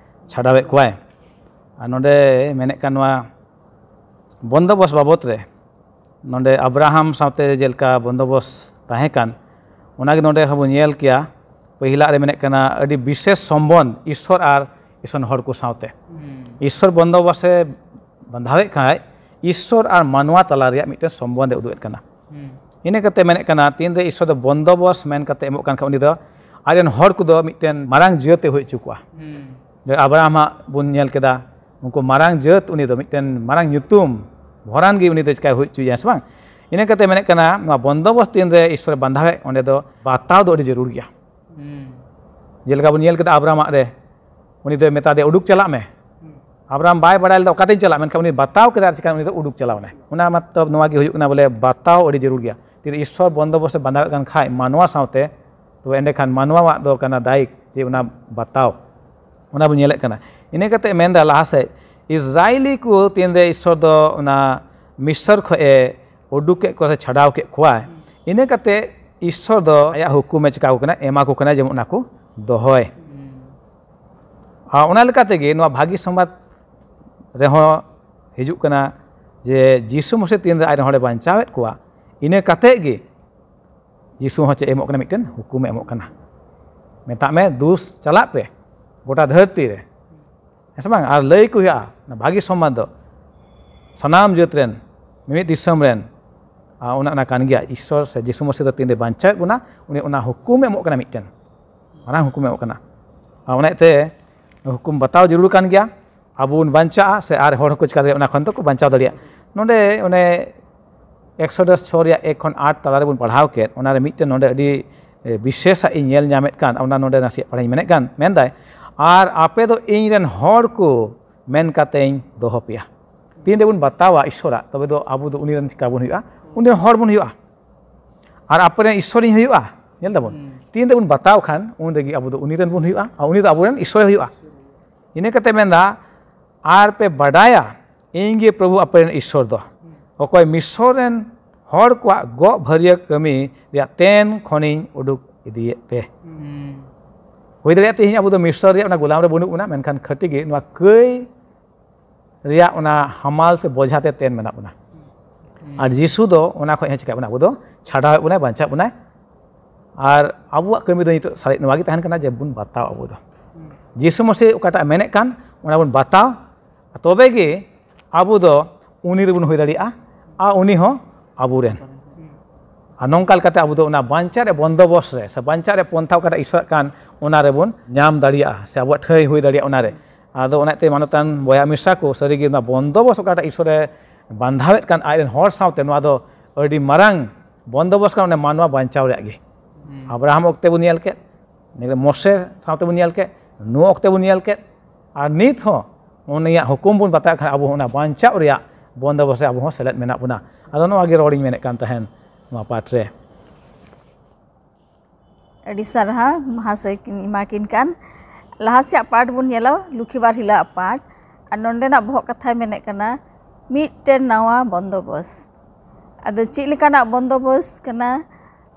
ᱪᱷᱟᱰᱟᱣᱮᱫ ᱠᱚᱣᱟᱭ᱾ ᱟᱨ ᱱᱚᱰᱮ ᱢᱮᱱᱮᱫ ᱠᱟᱱ ᱱᱚᱣᱟ ᱵᱚᱱᱫᱚᱵᱚᱥ ᱵᱟᱵᱚᱛ ᱨᱮ ᱱᱚᱰᱮ ᱟᱵᱨᱟᱦᱟᱢ ᱥᱟᱶᱛᱮ ᱡᱮᱞᱮᱠᱟ ᱵᱚᱱᱫᱚᱵᱚᱥ ᱛᱟᱦᱮᱸ ᱠᱟᱱ, ᱚᱱᱟᱜᱮ ᱱᱚᱰᱮ ᱦᱚᱸᱵᱚᱱ ᱧᱮᱞ ᱠᱮᱭᱟ, ᱯᱟᱹᱦᱤᱞᱟᱜ ᱨᱮ ᱢᱮᱱᱮᱫ ᱠᱟᱱᱟ ᱟᱹᱰᱤ ᱵᱤᱥᱮᱥ ᱥᱚᱢᱵᱚᱱᱫᱷ ᱤᱥᱥᱚᱨ ᱟᱨ ᱤᱥᱥᱚᱨ ᱦᱚᱲ ᱠᱚ ᱥᱟᱶᱛᱮ᱾ ᱤᱥᱥᱚᱨ ᱵᱚᱱᱫᱚᱵᱚᱥᱮ ᱵᱟᱸᱫᱷᱟᱣᱮᱫ ᱠᱷᱟᱱ ᱤᱥᱥᱚᱨ ᱟᱨ ᱢᱟᱱᱣᱟ ᱛᱟᱞᱟ ᱨᱮᱭᱟᱜ ᱢᱤᱫᱴᱮᱱ ᱥᱚᱢᱵᱚᱱᱫᱷ ᱮ ᱩᱫᱩᱜ ᱮᱫ ᱠᱟᱱᱟ᱾ ᱤᱱᱟᱹ ᱠᱟᱛᱮ ᱢᱮᱱᱮᱫ ᱠᱟᱱᱟ, ᱛᱤᱱᱨᱮ ᱤᱥᱥᱚᱨ ᱫᱚ ᱵᱚᱱᱫᱚᱵᱚᱥ ᱢᱮᱱ ᱠᱟᱛᱮ ᱮᱢᱚᱜ ᱠᱟᱱ ᱠᱷᱟᱱ, ᱩᱱᱤ ᱫᱚ ᱟᱡᱨᱮᱱ ᱦᱚᱲ ᱠᱚᱫᱚ ᱢᱤᱫᱴᱮᱱ ᱢᱟᱨᱟᱝ ᱡᱟᱹᱛ ᱮ ᱦᱩᱭ ᱦᱚᱪᱚ ᱠᱚᱣᱟ᱾ ᱡᱮ ᱟᱵᱨᱟᱦᱟᱢ ᱦᱟᱸᱜ ᱵᱚᱱ ᱧᱮᱞ ᱠᱮᱫᱟ, ᱩᱱᱠᱩ ᱢᱟᱨᱟᱝ ᱡᱟᱹᱛ, ᱩᱱᱤ ᱫᱚ ᱢᱤᱫᱴᱮᱱ ᱢᱟᱨᱟᱝ ᱧᱩᱛᱩᱢ ᱵᱷᱚᱨᱟᱱ ᱜᱮ ᱩᱱᱤ ᱫᱚ ᱪᱤᱠᱟᱭ ᱦᱩᱭ ᱦᱚᱪᱚᱭᱟ, ᱥᱮ ᱵᱟᱝ? ᱤᱱᱟᱹ ᱠᱟᱛᱮ ᱢᱮᱱᱮᱫ ᱠᱟᱱᱟ, ᱱᱚᱣᱟ ᱵᱚᱱᱫᱚᱵᱚᱥ ᱛᱤᱱᱨᱮ ᱤᱥᱥᱚᱨᱮ ᱵᱟᱸᱫᱷᱟᱣᱮᱫ, ᱚᱸᱰᱮ ᱫᱚ ᱵᱟᱛᱟᱣ ᱫᱚ ᱟᱹᱰᱤ ᱡᱟᱹᱨᱩᱲ ᱜᱮᱭᱟ᱾ ᱡᱮᱞᱮᱠᱟ ᱵᱚᱱ ᱧᱮᱞ ᱠᱮᱫᱟ ᱟᱵᱨᱟᱢᱟᱜ ᱨᱮ, ᱩᱱᱤ ᱫᱚᱭ ᱢᱮᱛᱟ ᱫᱮᱭᱟ, "ᱩᱰᱩᱠ ᱪᱟᱞᱟᱜ ᱢᱮ᱾" ᱟᱵᱨᱟᱢ ᱵᱟᱭ ᱵᱟᱲᱟᱭ ᱞᱮᱫᱟ ᱚᱠᱟᱛᱮᱧ ᱪᱟᱞᱟᱜ, ᱢᱮᱱᱠᱷᱟᱱ ᱩᱱᱤ ᱵᱟᱛᱟᱣ ᱠᱮᱫᱟ, ᱟᱨ ᱪᱤᱠᱟᱹ ᱩᱱᱤ ᱫᱚ ᱩᱰᱩᱠ ᱪᱟᱞᱟᱣ ᱮᱱᱟᱭ᱾ ᱚᱱᱟ ᱢᱚᱛᱞᱚᱵ ᱱᱚᱣᱟ ᱜᱮ ᱦᱩᱭᱩᱜ ᱠᱟᱱᱟ, ᱵᱚᱞᱮ ᱵᱟᱛᱟᱣ ᱟᱹᱰᱤ ᱡᱟᱹᱨᱩᱲ ᱜᱮᱭᱟ᱾ ᱛᱤᱨᱮ ᱤᱥᱥᱚᱨ ᱵᱚᱱᱫᱚᱵᱚᱥᱛ ᱮ ᱵᱟᱸᱫᱷᱟᱣᱮᱫ ᱠᱟᱱ ᱠᱷᱟᱡ ᱢᱟᱱᱣᱟ ᱥᱟᱶᱛᱮ, ᱛᱚᱵᱮ ᱮᱸᱰᱮᱠᱷᱟᱱ ᱢᱟᱱᱣᱟᱣᱟᱜ ᱫᱚ ᱠᱟᱱᱟ ᱫᱟᱭᱤᱠ ᱡᱮ ᱚᱱᱟ ᱵᱟᱛᱟᱣ, ᱚᱱᱟ ᱵᱚᱱ ᱧᱮᱞᱮᱫ ᱠᱟᱱᱟ᱾ ᱤᱱᱟᱹ ᱠᱟᱛᱮ ᱢᱮᱱᱫᱟ ᱞᱟᱦᱟ ᱥᱮᱫ, ᱤᱥᱨᱟᱭᱮᱞᱤ ᱠᱚ ᱛᱤᱱᱨᱮ ᱤᱥᱥᱚᱨ ᱫᱚ ᱚᱱᱟ ᱢᱤᱥᱚᱨ ᱠᱷᱚᱡ ᱮ ᱩᱰᱩᱠ ᱠᱮᱫ ᱠᱚᱣᱟ ᱥᱮ ᱪᱷᱟᱰᱟᱣ ᱠᱮᱫ ᱠᱚᱣᱟ, ᱤᱱᱟᱹ ᱠᱟᱛᱮ ᱤᱥᱥᱚᱨ ᱫᱚ ᱟᱭᱟᱜ ᱦᱩᱠᱩᱢᱮ ᱪᱤᱠᱟ ᱠᱚ ᱠᱟᱱᱟ, ᱮᱢᱟ ᱠᱚ ᱠᱟᱱᱟ, ᱡᱮᱢᱚᱱ ᱚᱱᱟ ᱠᱚ ᱫᱚᱦᱚᱭ᱾ ᱟᱨ ᱚᱱᱟ ᱞᱮᱠᱟ ᱛᱮᱜᱮ ᱱᱚᱣᱟ ᱵᱷᱟᱹᱜᱤ ᱥᱚᱢᱵᱟᱫ ᱨᱮᱦᱚᱸ ᱦᱤᱡᱩᱜ ᱠᱟᱱᱟ ᱡᱮ ᱡᱤᱥᱩ ᱢᱟᱹᱥᱤ ᱛᱤᱱᱨᱮ ᱟᱡᱨᱮᱱ ᱦᱚᱲᱮ ᱵᱟᱧᱪᱟᱣᱮᱫ ᱠᱚᱣᱟ, ᱤᱱᱟᱹ ᱠᱟᱛᱮ ᱜᱮ ᱡᱤᱥᱩ ᱦᱚᱸ ᱪᱮᱫ ᱮ ᱮᱢᱚᱜ ᱠᱟᱱᱟ? ᱢᱤᱫᱴᱮᱱ ᱦᱩᱠᱩᱢᱮ ᱮᱢᱚᱜ ᱠᱟᱱᱟ᱾ ᱢᱮᱛᱟᱜ ᱢᱮ, ᱫᱩᱥ ᱪᱟᱞᱟᱜ ᱯᱮ ᱜᱚᱴᱟ ᱫᱷᱟᱹᱨᱛᱤ ᱨᱮ, ᱦᱮᱸ ᱥᱮ ᱵᱟᱝ? ᱟᱨ ᱞᱟᱹᱭ ᱠᱚ ᱦᱩᱭᱩᱜᱼᱟ, ᱚᱱᱟ ᱵᱷᱟᱹᱜᱤ ᱥᱚᱢᱵᱟᱫ ᱫᱚ ᱥᱟᱱᱟᱢ ᱡᱟᱹᱛ ᱨᱮᱱ, ᱢᱤᱢᱤᱫ ᱫᱤᱥᱚᱢ ᱨᱮᱱ᱾ ᱟᱨ ᱚᱱᱟ, ᱚᱱᱟ ᱠᱟᱱ ᱜᱮᱭᱟ, ᱤᱥᱥᱚᱨ ᱥᱮ ᱡᱤᱥᱩ ᱢᱟᱹᱥᱤ ᱫᱚ ᱛᱤᱱᱨᱮ ᱵᱟᱧᱪᱟᱣᱮᱫ ᱵᱚᱱᱟ, ᱩᱱᱤ ᱚᱱᱟ ᱦᱩᱠᱩᱢᱮ ᱮᱢᱚᱜ ᱠᱟᱱᱟ, ᱢᱤᱫᱴᱮᱱ ᱢᱟᱨᱟᱝ ᱦᱩᱠᱩᱢᱮ ᱮᱢᱚᱜ ᱠᱟᱱᱟ᱾ ᱟᱨ ᱚᱱᱟ ᱤᱭᱟᱹᱛᱮ ᱦᱩᱠᱩᱢ ᱵᱟᱛᱟᱣ ᱡᱟᱹᱨᱩᱲ ᱠᱟᱱ ᱜᱮᱭᱟ᱾ ᱟᱵᱚ ᱵᱚᱱ ᱵᱟᱧᱪᱟᱜᱼᱟ ᱥᱮ ᱟᱨ ᱦᱚᱲ ᱦᱚᱸᱠᱚ ᱪᱤᱠᱟ ᱫᱟᱲᱮᱭᱟᱜᱼᱟ, ᱚᱱᱟ ᱠᱷᱚᱱ ᱫᱚᱠᱚ ᱵᱟᱧᱪᱟᱣ ᱫᱟᱲᱮᱭᱟᱜᱼᱟ᱾ ᱱᱚᱰᱮ ᱚᱱᱮ ᱮᱠᱥᱚᱰᱟᱥ ᱪᱷᱚ ᱨᱮᱭᱟᱜ ᱮᱠ ᱠᱷᱚᱱ ᱟᱴ ᱛᱟᱞᱟ ᱨᱮᱵᱚᱱ ᱯᱟᱲᱦᱟᱣ ᱠᱮᱫ, ᱚᱱᱟᱨᱮ ᱢᱤᱫᱴᱮᱱ ᱱᱚᱰᱮ ᱟᱹᱰᱤ, ᱮ, ᱵᱤᱥᱮᱥᱟᱜ ᱤᱧ ᱧᱮᱞ ᱧᱟᱢᱮᱫ ᱠᱟᱱ, ᱚᱱᱟ ᱱᱚᱰᱮ ᱱᱟᱥᱮᱭᱟᱜ ᱯᱟᱲᱦᱟᱧ ᱢᱮᱱᱮᱫ ᱠᱟᱱ, ᱢᱮᱱᱫᱟᱭ, "ᱟᱨ ᱟᱯᱮ ᱫᱚ ᱤᱧ ᱨᱮᱱ ᱦᱚᱲ ᱠᱚ ᱢᱮᱱ ᱠᱟᱛᱮᱧ ᱫᱚᱦᱚ ᱯᱮᱭᱟ᱾" ᱛᱤᱱ ᱨᱮᱵᱚᱱ ᱵᱟᱛᱟᱣᱟ ᱤᱥᱥᱚᱨᱟᱜ, ᱛᱚᱵᱮ ᱫᱚ ᱟᱵᱚ ᱫᱚ ᱩᱱᱤ ᱨᱮᱱ ᱪᱤᱠᱟ ᱵᱚᱱ ᱦᱩᱭᱩᱜᱼᱟ? ᱩᱱᱤ ᱨᱮᱱ ᱦᱚᱲ ᱵᱚᱱ ᱦᱩᱭᱩᱜᱼᱟ᱾ ᱟᱨ ᱟᱯᱮ ᱨᱮᱱ ᱤᱥᱥᱚᱨᱤᱧ ᱦᱩᱭᱩᱜᱼᱟ᱾ ᱧᱮᱞ ᱫᱟᱵᱚᱱ, ᱛᱤᱱ ᱨᱮᱵᱚᱱ ᱵᱟᱛᱟᱣ ᱠᱷᱟᱱ, ᱩᱱ ᱨᱮᱜᱮ ᱟᱵᱚ ᱫᱚ ᱩᱱᱤ ᱨᱮᱱ ᱵᱚᱱ ᱦᱩᱭᱩᱜᱼᱟ ᱟᱨ ᱩᱱᱤ ᱫᱚ ᱟᱵᱚ ᱨᱮᱱ ᱤᱥᱥᱚᱨᱮ ᱦᱩᱭᱩᱜᱼᱟ᱾ ᱤᱱᱟᱹ ᱠᱟᱛᱮ ᱢᱮᱱᱫᱟ, "ᱟᱨ ᱯᱮ ᱵᱟᱰᱟᱭᱟ ᱤᱧ ᱜᱮ ᱯᱨᱚᱵᱷᱩ ᱟᱯᱮ ᱨᱮᱱ ᱤᱥᱥᱚᱨ ᱫᱚ, ᱚᱠᱚᱭ ᱢᱤᱥᱚᱨ ᱨᱮᱱ ᱦᱚᱲ ᱠᱚᱣᱟᱜ ᱜᱚᱜ ᱵᱷᱟᱹᱨᱭᱟᱹ ᱠᱟᱹᱢᱤ ᱨᱮᱭᱟᱜ ᱛᱮᱱ ᱠᱷᱚᱱᱤᱧ ᱩᱰᱩᱠ ᱤᱫᱤᱭᱮᱫ ᱯᱮ᱾" ᱦᱩᱭ ᱫᱟᱲᱮᱭᱟᱜᱼᱟ ᱛᱮᱦᱮᱧ ᱟᱵᱚ ᱫᱚ ᱢᱤᱥᱚᱨ ᱨᱮᱭᱟᱜ ᱚᱱᱟ ᱜᱳᱞᱟᱢ ᱨᱮ ᱵᱟᱹᱱᱩᱜ ᱵᱚᱱᱟ, ᱢᱮᱱᱠᱷᱟᱱ ᱠᱷᱟᱹᱴᱤ ᱜᱮ ᱱᱚᱣᱟ ᱠᱟᱹᱭ ᱨᱮᱭᱟᱜ ᱚᱱᱟ ᱦᱟᱢᱟᱞ ᱥᱮ ᱵᱚᱡᱷᱟ ᱛᱮ ᱛᱮᱱ ᱢᱮᱱᱟᱜ ᱵᱚᱱᱟ᱾ ᱟᱨ ᱡᱤᱥᱩ ᱫᱚ ᱚᱱᱟ ᱠᱷᱚᱱ ᱦᱚᱸ ᱪᱤᱠᱟᱹ ᱵᱚᱱᱟ, ᱟᱵᱚ ᱫᱚ ᱪᱷᱟᱰᱟᱣᱮᱫ ᱵᱚᱱᱟᱭ, ᱵᱟᱧᱪᱟᱣᱮᱫ ᱵᱚᱱᱟᱭ᱾ ᱟᱨ ᱟᱵᱚᱣᱟᱜ ᱠᱟᱹᱢᱤ ᱫᱚ ᱱᱤᱛᱚᱜ ᱥᱟᱨᱮᱡ ᱱᱚᱣᱟ ᱜᱮ ᱛᱟᱦᱮᱱ ᱠᱟᱱᱟ ᱡᱮ ᱵᱚᱱ ᱵᱟᱛᱟᱣ ᱟᱵᱚ ᱫᱚ᱾ ᱡᱤᱥᱩ ᱢᱟᱹᱥᱤ ᱚᱠᱟᱴᱟᱜ ᱢᱮᱱᱮᱫ ᱠᱟᱱ ᱚᱱᱟ ᱵᱚᱱ ᱵᱟᱛᱟᱣ, ᱛᱚᱵᱮ ᱜᱮ ᱟᱵᱚ ᱫᱚ ᱩᱱᱤ ᱨᱮᱵᱚᱱ ᱦᱩᱭ ᱫᱟᱲᱮᱭᱟᱜᱼᱟ ᱟᱨ ᱩᱱᱤ ᱦᱚᱸ ᱟᱵᱚᱨᱮᱱ᱾ ᱟᱨ ᱱᱚᱝᱠᱟ ᱞᱮᱠᱟᱛᱮ ᱟᱵᱚ ᱫᱚ ᱚᱱᱟ ᱵᱟᱧᱪᱟᱣ ᱨᱮ ᱵᱚᱱᱫᱚᱵᱚᱥ ᱨᱮ ᱥᱮ ᱵᱟᱧᱪᱟᱣ ᱨᱮ ᱯᱚᱱᱛᱷᱟ ᱚᱠᱟᱴᱟᱜ ᱤᱥᱚᱨᱟᱜ ᱠᱟᱱ ᱚᱱᱟ ᱨᱮᱵᱚᱱ ᱧᱟᱢ ᱫᱟᱲᱮᱭᱟᱜᱼᱟ ᱥᱮ ᱟᱵᱚᱣᱟᱜ ᱴᱷᱟᱹᱭ ᱦᱩᱭ ᱫᱟᱲᱮᱭᱟᱜᱼᱟ ᱚᱱᱟᱨᱮ᱾ ᱟᱫᱚ ᱚᱱᱟᱛᱮ ᱢᱟᱱᱚᱛᱟᱱ ᱵᱚᱭᱦᱟ ᱢᱤᱥᱨᱟ ᱠᱚ ᱥᱟᱹᱨᱤᱜᱮ ᱚᱱᱟ ᱵᱚᱱᱫᱚᱵᱚᱥ ᱚᱠᱟᱴᱟᱜ ᱤᱥᱚᱨᱮ ᱵᱟᱸᱫᱷᱟᱣᱮᱫ ᱠᱟᱱ ᱟᱡ ᱨᱮᱱ ᱦᱚᱲ ᱥᱟᱶᱛᱮ ᱱᱚᱣᱟ ᱫᱚ ᱟᱹᱰᱤ ᱢᱟᱨᱟᱝ ᱵᱚᱱᱫᱚᱵᱚᱥ ᱠᱟᱱᱟ, ᱚᱱᱟ ᱢᱟᱱᱣᱟ ᱵᱟᱧᱪᱟᱣ ᱨᱮᱭᱟᱜ ᱜᱮ᱾ ᱟᱵᱨᱟᱦᱟᱢ ᱚᱠᱛᱮ ᱵᱚᱱ ᱧᱮᱞ ᱠᱮᱫ, ᱢᱚᱥᱮ ᱥᱟᱶᱛᱮ ᱵᱚᱱ ᱧᱮᱞ ᱠᱮᱫ, ᱱᱩ ᱚᱠᱛᱮ ᱵᱚᱱ ᱧᱮᱞ ᱠᱮᱫ, ᱟᱨ ᱱᱤᱛ ᱦᱚᱸ ᱩᱱᱤᱭᱟᱜ ᱦᱩᱠᱩᱢ ᱵᱚᱱ ᱵᱟᱛᱟᱣ ᱠᱷᱟᱱ ᱟᱵᱚ ᱦᱚᱸ ᱚᱱᱟ ᱵᱟᱧᱪᱟᱣ ᱨᱮᱭᱟᱜ ᱵᱚᱱᱫᱚᱵᱚᱥ ᱨᱮ ᱟᱵᱚ ᱦᱚᱸ ᱥᱮᱞᱮᱫ ᱢᱮᱱᱟᱜ ᱵᱚᱱᱟ᱾ ᱟᱫᱚ ᱱᱚᱣᱟ ᱜᱮ ᱨᱚᱲᱤᱧ ᱢᱮᱱᱮᱫ ᱠᱟᱱ ᱛᱟᱦᱮᱱ ᱱᱚᱣᱟ ᱯᱟᱴ ᱨᱮ᱾ ᱟᱹᱰᱤ ᱥᱟᱨᱦᱟᱣ ᱢᱟᱦᱟᱥᱚᱭ ᱠᱤᱱ ᱮᱢᱟ ᱠᱤᱱ ᱠᱟᱱ᱾ ᱞᱟᱦᱟ ᱥᱮᱭᱟᱜ ᱯᱟᱴ ᱵᱚᱱ ᱧᱮᱞᱟ, ᱞᱩᱠᱷᱤᱵᱟᱨ ᱦᱤᱞᱟᱹᱜ ᱯᱟᱴ᱾ ᱟᱨ ᱱᱚᱸᱰᱮᱱᱟᱜ ᱵᱚᱦᱚᱜ ᱠᱟᱛᱷᱟᱭ ᱢᱮᱱᱮᱫ ᱠᱟᱱᱟ ᱢᱤᱫᱴᱮᱱ ᱱᱟᱣᱟ ᱵᱚᱱᱫᱚᱵᱚᱥ᱾ ᱟᱫᱚ ᱪᱮᱫ ᱞᱮᱠᱟᱱᱟᱜ ᱵᱚᱱᱫᱚᱵᱚᱥ ᱠᱟᱱᱟ,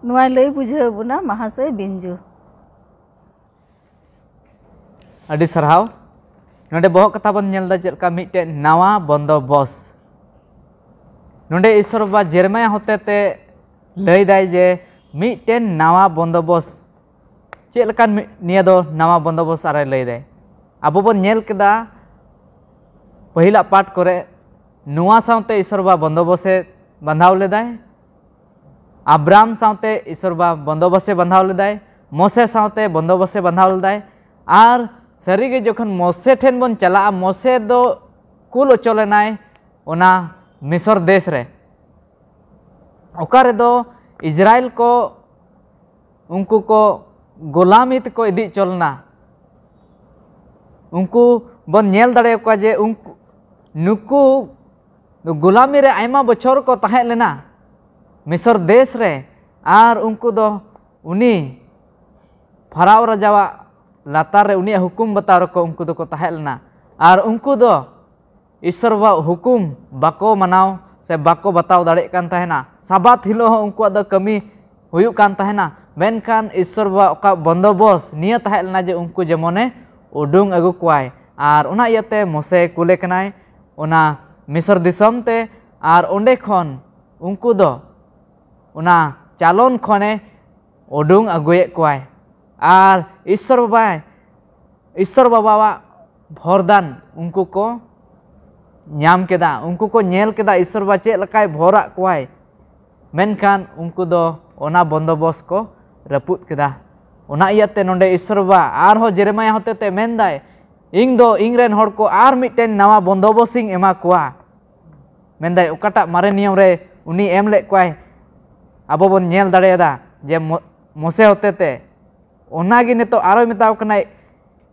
ᱱᱚᱣᱟᱭ ᱞᱟᱹᱭ ᱵᱩᱡᱷᱟᱹᱣ ᱵᱚᱱᱟ ᱢᱟᱦᱟᱥᱚᱭ ᱵᱤᱧᱡᱩ᱾ ᱟᱹᱰᱤ ᱥᱟᱨᱦᱟᱣ᱾ ᱱᱚᱰᱮ ᱵᱚᱦᱚᱜ ᱠᱟᱛᱷᱟ ᱵᱚᱱ ᱧᱮᱞ ᱮᱫᱟ ᱪᱮᱫ ᱞᱮᱠᱟ ᱢᱤᱫᱴᱮᱱ ᱱᱟᱣᱟ ᱵᱚᱱᱫᱚᱵᱚᱥ᱾ ᱱᱚᱰᱮ ᱤᱥᱚᱨ ᱵᱟᱵᱟ ᱡᱮᱨᱢᱟᱭᱟ ᱦᱚᱛᱮᱛᱮ ᱞᱟᱹᱭᱫᱟᱭ ᱡᱮ ᱢᱤᱫᱴᱮᱱ ᱱᱟᱣᱟ ᱵᱚᱱᱫᱚᱵᱚᱥ᱾ ᱪᱮᱫ ᱞᱮᱠᱟᱱ ᱢᱤ- ᱱᱤᱭᱟᱹ ᱫᱚ ᱱᱟᱣᱟ ᱵᱚᱱᱫᱚᱵᱚᱥ ᱟᱨᱮ ᱞᱟᱹᱭᱫᱟᱭ? ᱟᱵᱚ ᱵᱚᱱ ᱧᱮᱞ ᱠᱮᱫᱟ ᱯᱟᱹᱦᱤᱞᱟᱜ ᱯᱟᱴ ᱠᱚᱨᱮ, ᱱᱚᱣᱟ ᱥᱟᱶᱛᱮ ᱤᱥᱚᱨ ᱵᱟᱵᱟ ᱵᱚᱱᱫᱚᱵᱚᱥᱮ ᱵᱟᱸᱫᱷᱟᱣ ᱞᱮᱫᱟᱭ᱾ ᱟᱵᱨᱟᱢ ᱥᱟᱶᱛᱮ ᱤᱥᱚᱨ ᱵᱟᱵᱟ ᱵᱚᱱᱫᱚᱵᱚᱥᱮ ᱵᱟᱸᱫᱷᱟᱣ ᱞᱮᱫᱟᱭ, ᱢᱚᱥᱮ ᱥᱟᱶᱛᱮ ᱵᱚᱱᱫᱚᱵᱚᱥᱮ ᱵᱟᱸᱫᱷᱟᱣ ᱞᱮᱫᱟᱭ᱾ ᱟᱨ ᱥᱟᱹᱨᱤᱜᱮ ᱡᱚᱠᱷᱚᱱ ᱢᱚᱥᱮ ᱴᱷᱮᱱ ᱵᱚᱱ ᱪᱟᱞᱟᱜᱼᱟ, ᱢᱚᱥᱮ ᱫᱚ ᱠᱩᱞ ᱚᱪᱚ ᱞᱮᱱᱟᱭ ᱚᱱᱟ ᱢᱤᱥᱚᱨ ᱫᱮᱥ ᱨᱮ, ᱚᱠᱟ ᱨᱮᱫᱚ ᱤᱥᱨᱟᱭᱮᱞ ᱠᱚ ᱩᱱᱠᱩ ᱠᱚ ᱜᱳᱞᱟᱢᱤ ᱛᱮᱠᱚ ᱤᱫᱤ ᱦᱚᱪᱚ ᱞᱮᱱᱟ᱾ ᱩᱱᱠᱩ ᱵᱚᱱ ᱧᱮᱞ ᱫᱟᱲᱮᱭᱟᱠᱚᱣᱟ ᱡᱮ ᱩᱱᱠᱩ, ᱱᱩᱠᱩ ᱜᱳᱞᱟᱢᱤ ᱨᱮ ᱟᱭᱢᱟ ᱵᱚᱪᱷᱚᱨ ᱠᱚ ᱛᱟᱦᱮᱸ ᱞᱮᱱᱟ ᱢᱤᱥᱚᱨ ᱫᱮᱥ ᱨᱮ, ᱟᱨ ᱩᱱᱠᱩ ᱫᱚ ᱩᱱᱤ ᱯᱷᱟᱨᱟᱣ ᱨᱟᱡᱟᱣᱟᱜ ᱞᱟᱛᱟᱨ ᱨᱮ ᱩᱱᱤᱭᱟᱜ ᱦᱩᱠᱩᱢ ᱵᱟᱛᱟᱣ ᱨᱮᱠᱚ ᱩᱱᱠᱩ ᱫᱚᱠᱚ ᱛᱟᱦᱮᱸ ᱞᱮᱱᱟ᱾ ᱟᱨ ᱩᱱᱠᱩ ᱫᱚ ᱤᱥᱚᱨ ᱵᱟᱵᱟᱣᱟᱜ ᱦᱩᱠᱩᱢ ᱵᱟᱠᱚ ᱢᱟᱱᱟᱣ ᱥᱮ ᱵᱟᱠᱚ ᱵᱟᱛᱟᱣ ᱫᱟᱲᱮᱭᱟᱜ ᱠᱟᱱ ᱛᱟᱦᱮᱱᱟ᱾ ᱥᱟᱵᱟᱛ ᱦᱤᱞᱳᱜ ᱦᱚᱸ ᱩᱱᱠᱩᱣᱟᱜ ᱫᱚ ᱠᱟᱹᱢᱤ ᱦᱩᱭᱩᱜ ᱠᱟᱱ ᱛᱟᱦᱮᱱᱟ, ᱢᱮᱱᱠᱷᱟᱱ ᱤᱥᱚᱨ ᱵᱟᱵᱟᱣᱟᱜ ᱚᱠᱟ ᱵᱚᱱᱫᱚᱵᱚᱥ ᱱᱤᱭᱟᱹ ᱛᱟᱦᱮᱸ ᱞᱮᱱᱟ ᱡᱮ ᱩᱱᱠᱩ ᱡᱮᱢᱚᱱᱮ ᱩᱰᱩᱝ ᱟᱹᱜᱩ ᱠᱚᱣᱟᱭ᱾ ᱟᱨ ᱚᱱᱟ ᱤᱭᱟᱹᱛᱮ ᱢᱚᱥᱮ ᱠᱩᱞᱮ ᱠᱟᱱᱟᱭ ᱚᱱᱟ ᱢᱤᱥᱚᱨ ᱫᱤᱥᱚᱢ ᱛᱮ, ᱟᱨ ᱚᱸᱰᱮ ᱠᱷᱚᱱ ᱩᱱᱠᱩ ᱫᱚ ᱚᱱᱟ ᱪᱟᱞᱚᱱ ᱠᱷᱚᱱᱮ ᱩᱰᱩᱝ ᱟᱹᱜᱩᱭᱮᱫ ᱠᱚᱣᱟᱭ᱾ ᱟᱨ ᱤᱥᱥᱚᱨ ᱵᱟᱵᱟᱭ, ᱤᱥᱥᱚᱨ ᱵᱟᱵᱟᱣᱟᱜ ᱵᱷᱚᱨᱫᱟᱱ ᱩᱱᱠᱩ ᱠᱚ ᱧᱟᱢ ᱠᱮᱫᱟ, ᱩᱱᱠᱩ ᱠᱚ ᱧᱮᱞ ᱠᱮᱫᱟ ᱤᱥᱥᱚᱨ ᱵᱟᱵᱟ ᱪᱮᱫ ᱞᱮᱠᱟᱭ ᱵᱷᱚᱨᱟᱜ ᱠᱚᱣᱟᱭ᱾ ᱢᱮᱱᱠᱷᱟᱱ ᱩᱱᱠᱩ ᱫᱚ ᱚᱱᱟ ᱵᱚᱱᱫᱚᱵᱚᱥ ᱠᱚ ᱨᱟᱹᱯᱩᱫ ᱠᱮᱫᱟ᱾ ᱚᱱᱟ ᱤᱭᱟᱹᱛᱮ ᱱᱚᱰᱮ ᱤᱥᱥᱚᱨ ᱵᱟᱵᱟ ᱟᱨᱦᱚᱸ ᱡᱮᱨᱮᱢᱟᱭᱟ ᱦᱚᱛᱮᱛᱮ ᱢᱮᱱᱫᱟᱭ, "ᱤᱧ ᱫᱚ ᱤᱧ ᱨᱮᱱ ᱦᱚᱲ ᱠᱚ ᱟᱨ ᱢᱤᱫᱴᱮᱱ ᱱᱟᱣᱟ ᱵᱚᱱᱫᱚᱵᱚᱥ ᱤᱧ ᱮᱢᱟ ᱠᱚᱣᱟ᱾" ᱢᱮᱱᱫᱟᱭ, ᱚᱠᱟᱴᱟᱜ ᱢᱟᱨᱮ ᱱᱤᱭᱚᱢ ᱨᱮ ᱩᱱᱤ ᱮᱢ ᱞᱮᱫ ᱠᱚᱣᱟᱭ, ᱟᱵᱚ ᱵᱚᱱ ᱧᱮᱞ ᱫᱟᱲᱮᱭᱟᱫᱟ ᱡᱮ ᱢᱚ-, ᱢᱚᱥᱮ ᱦᱚᱛᱮᱛᱮ, ᱚᱱᱟᱜᱮ ᱱᱤᱛᱚᱜ ᱟᱨᱚᱭ ᱢᱮᱛᱟᱣ ᱠᱟᱱᱟᱭ,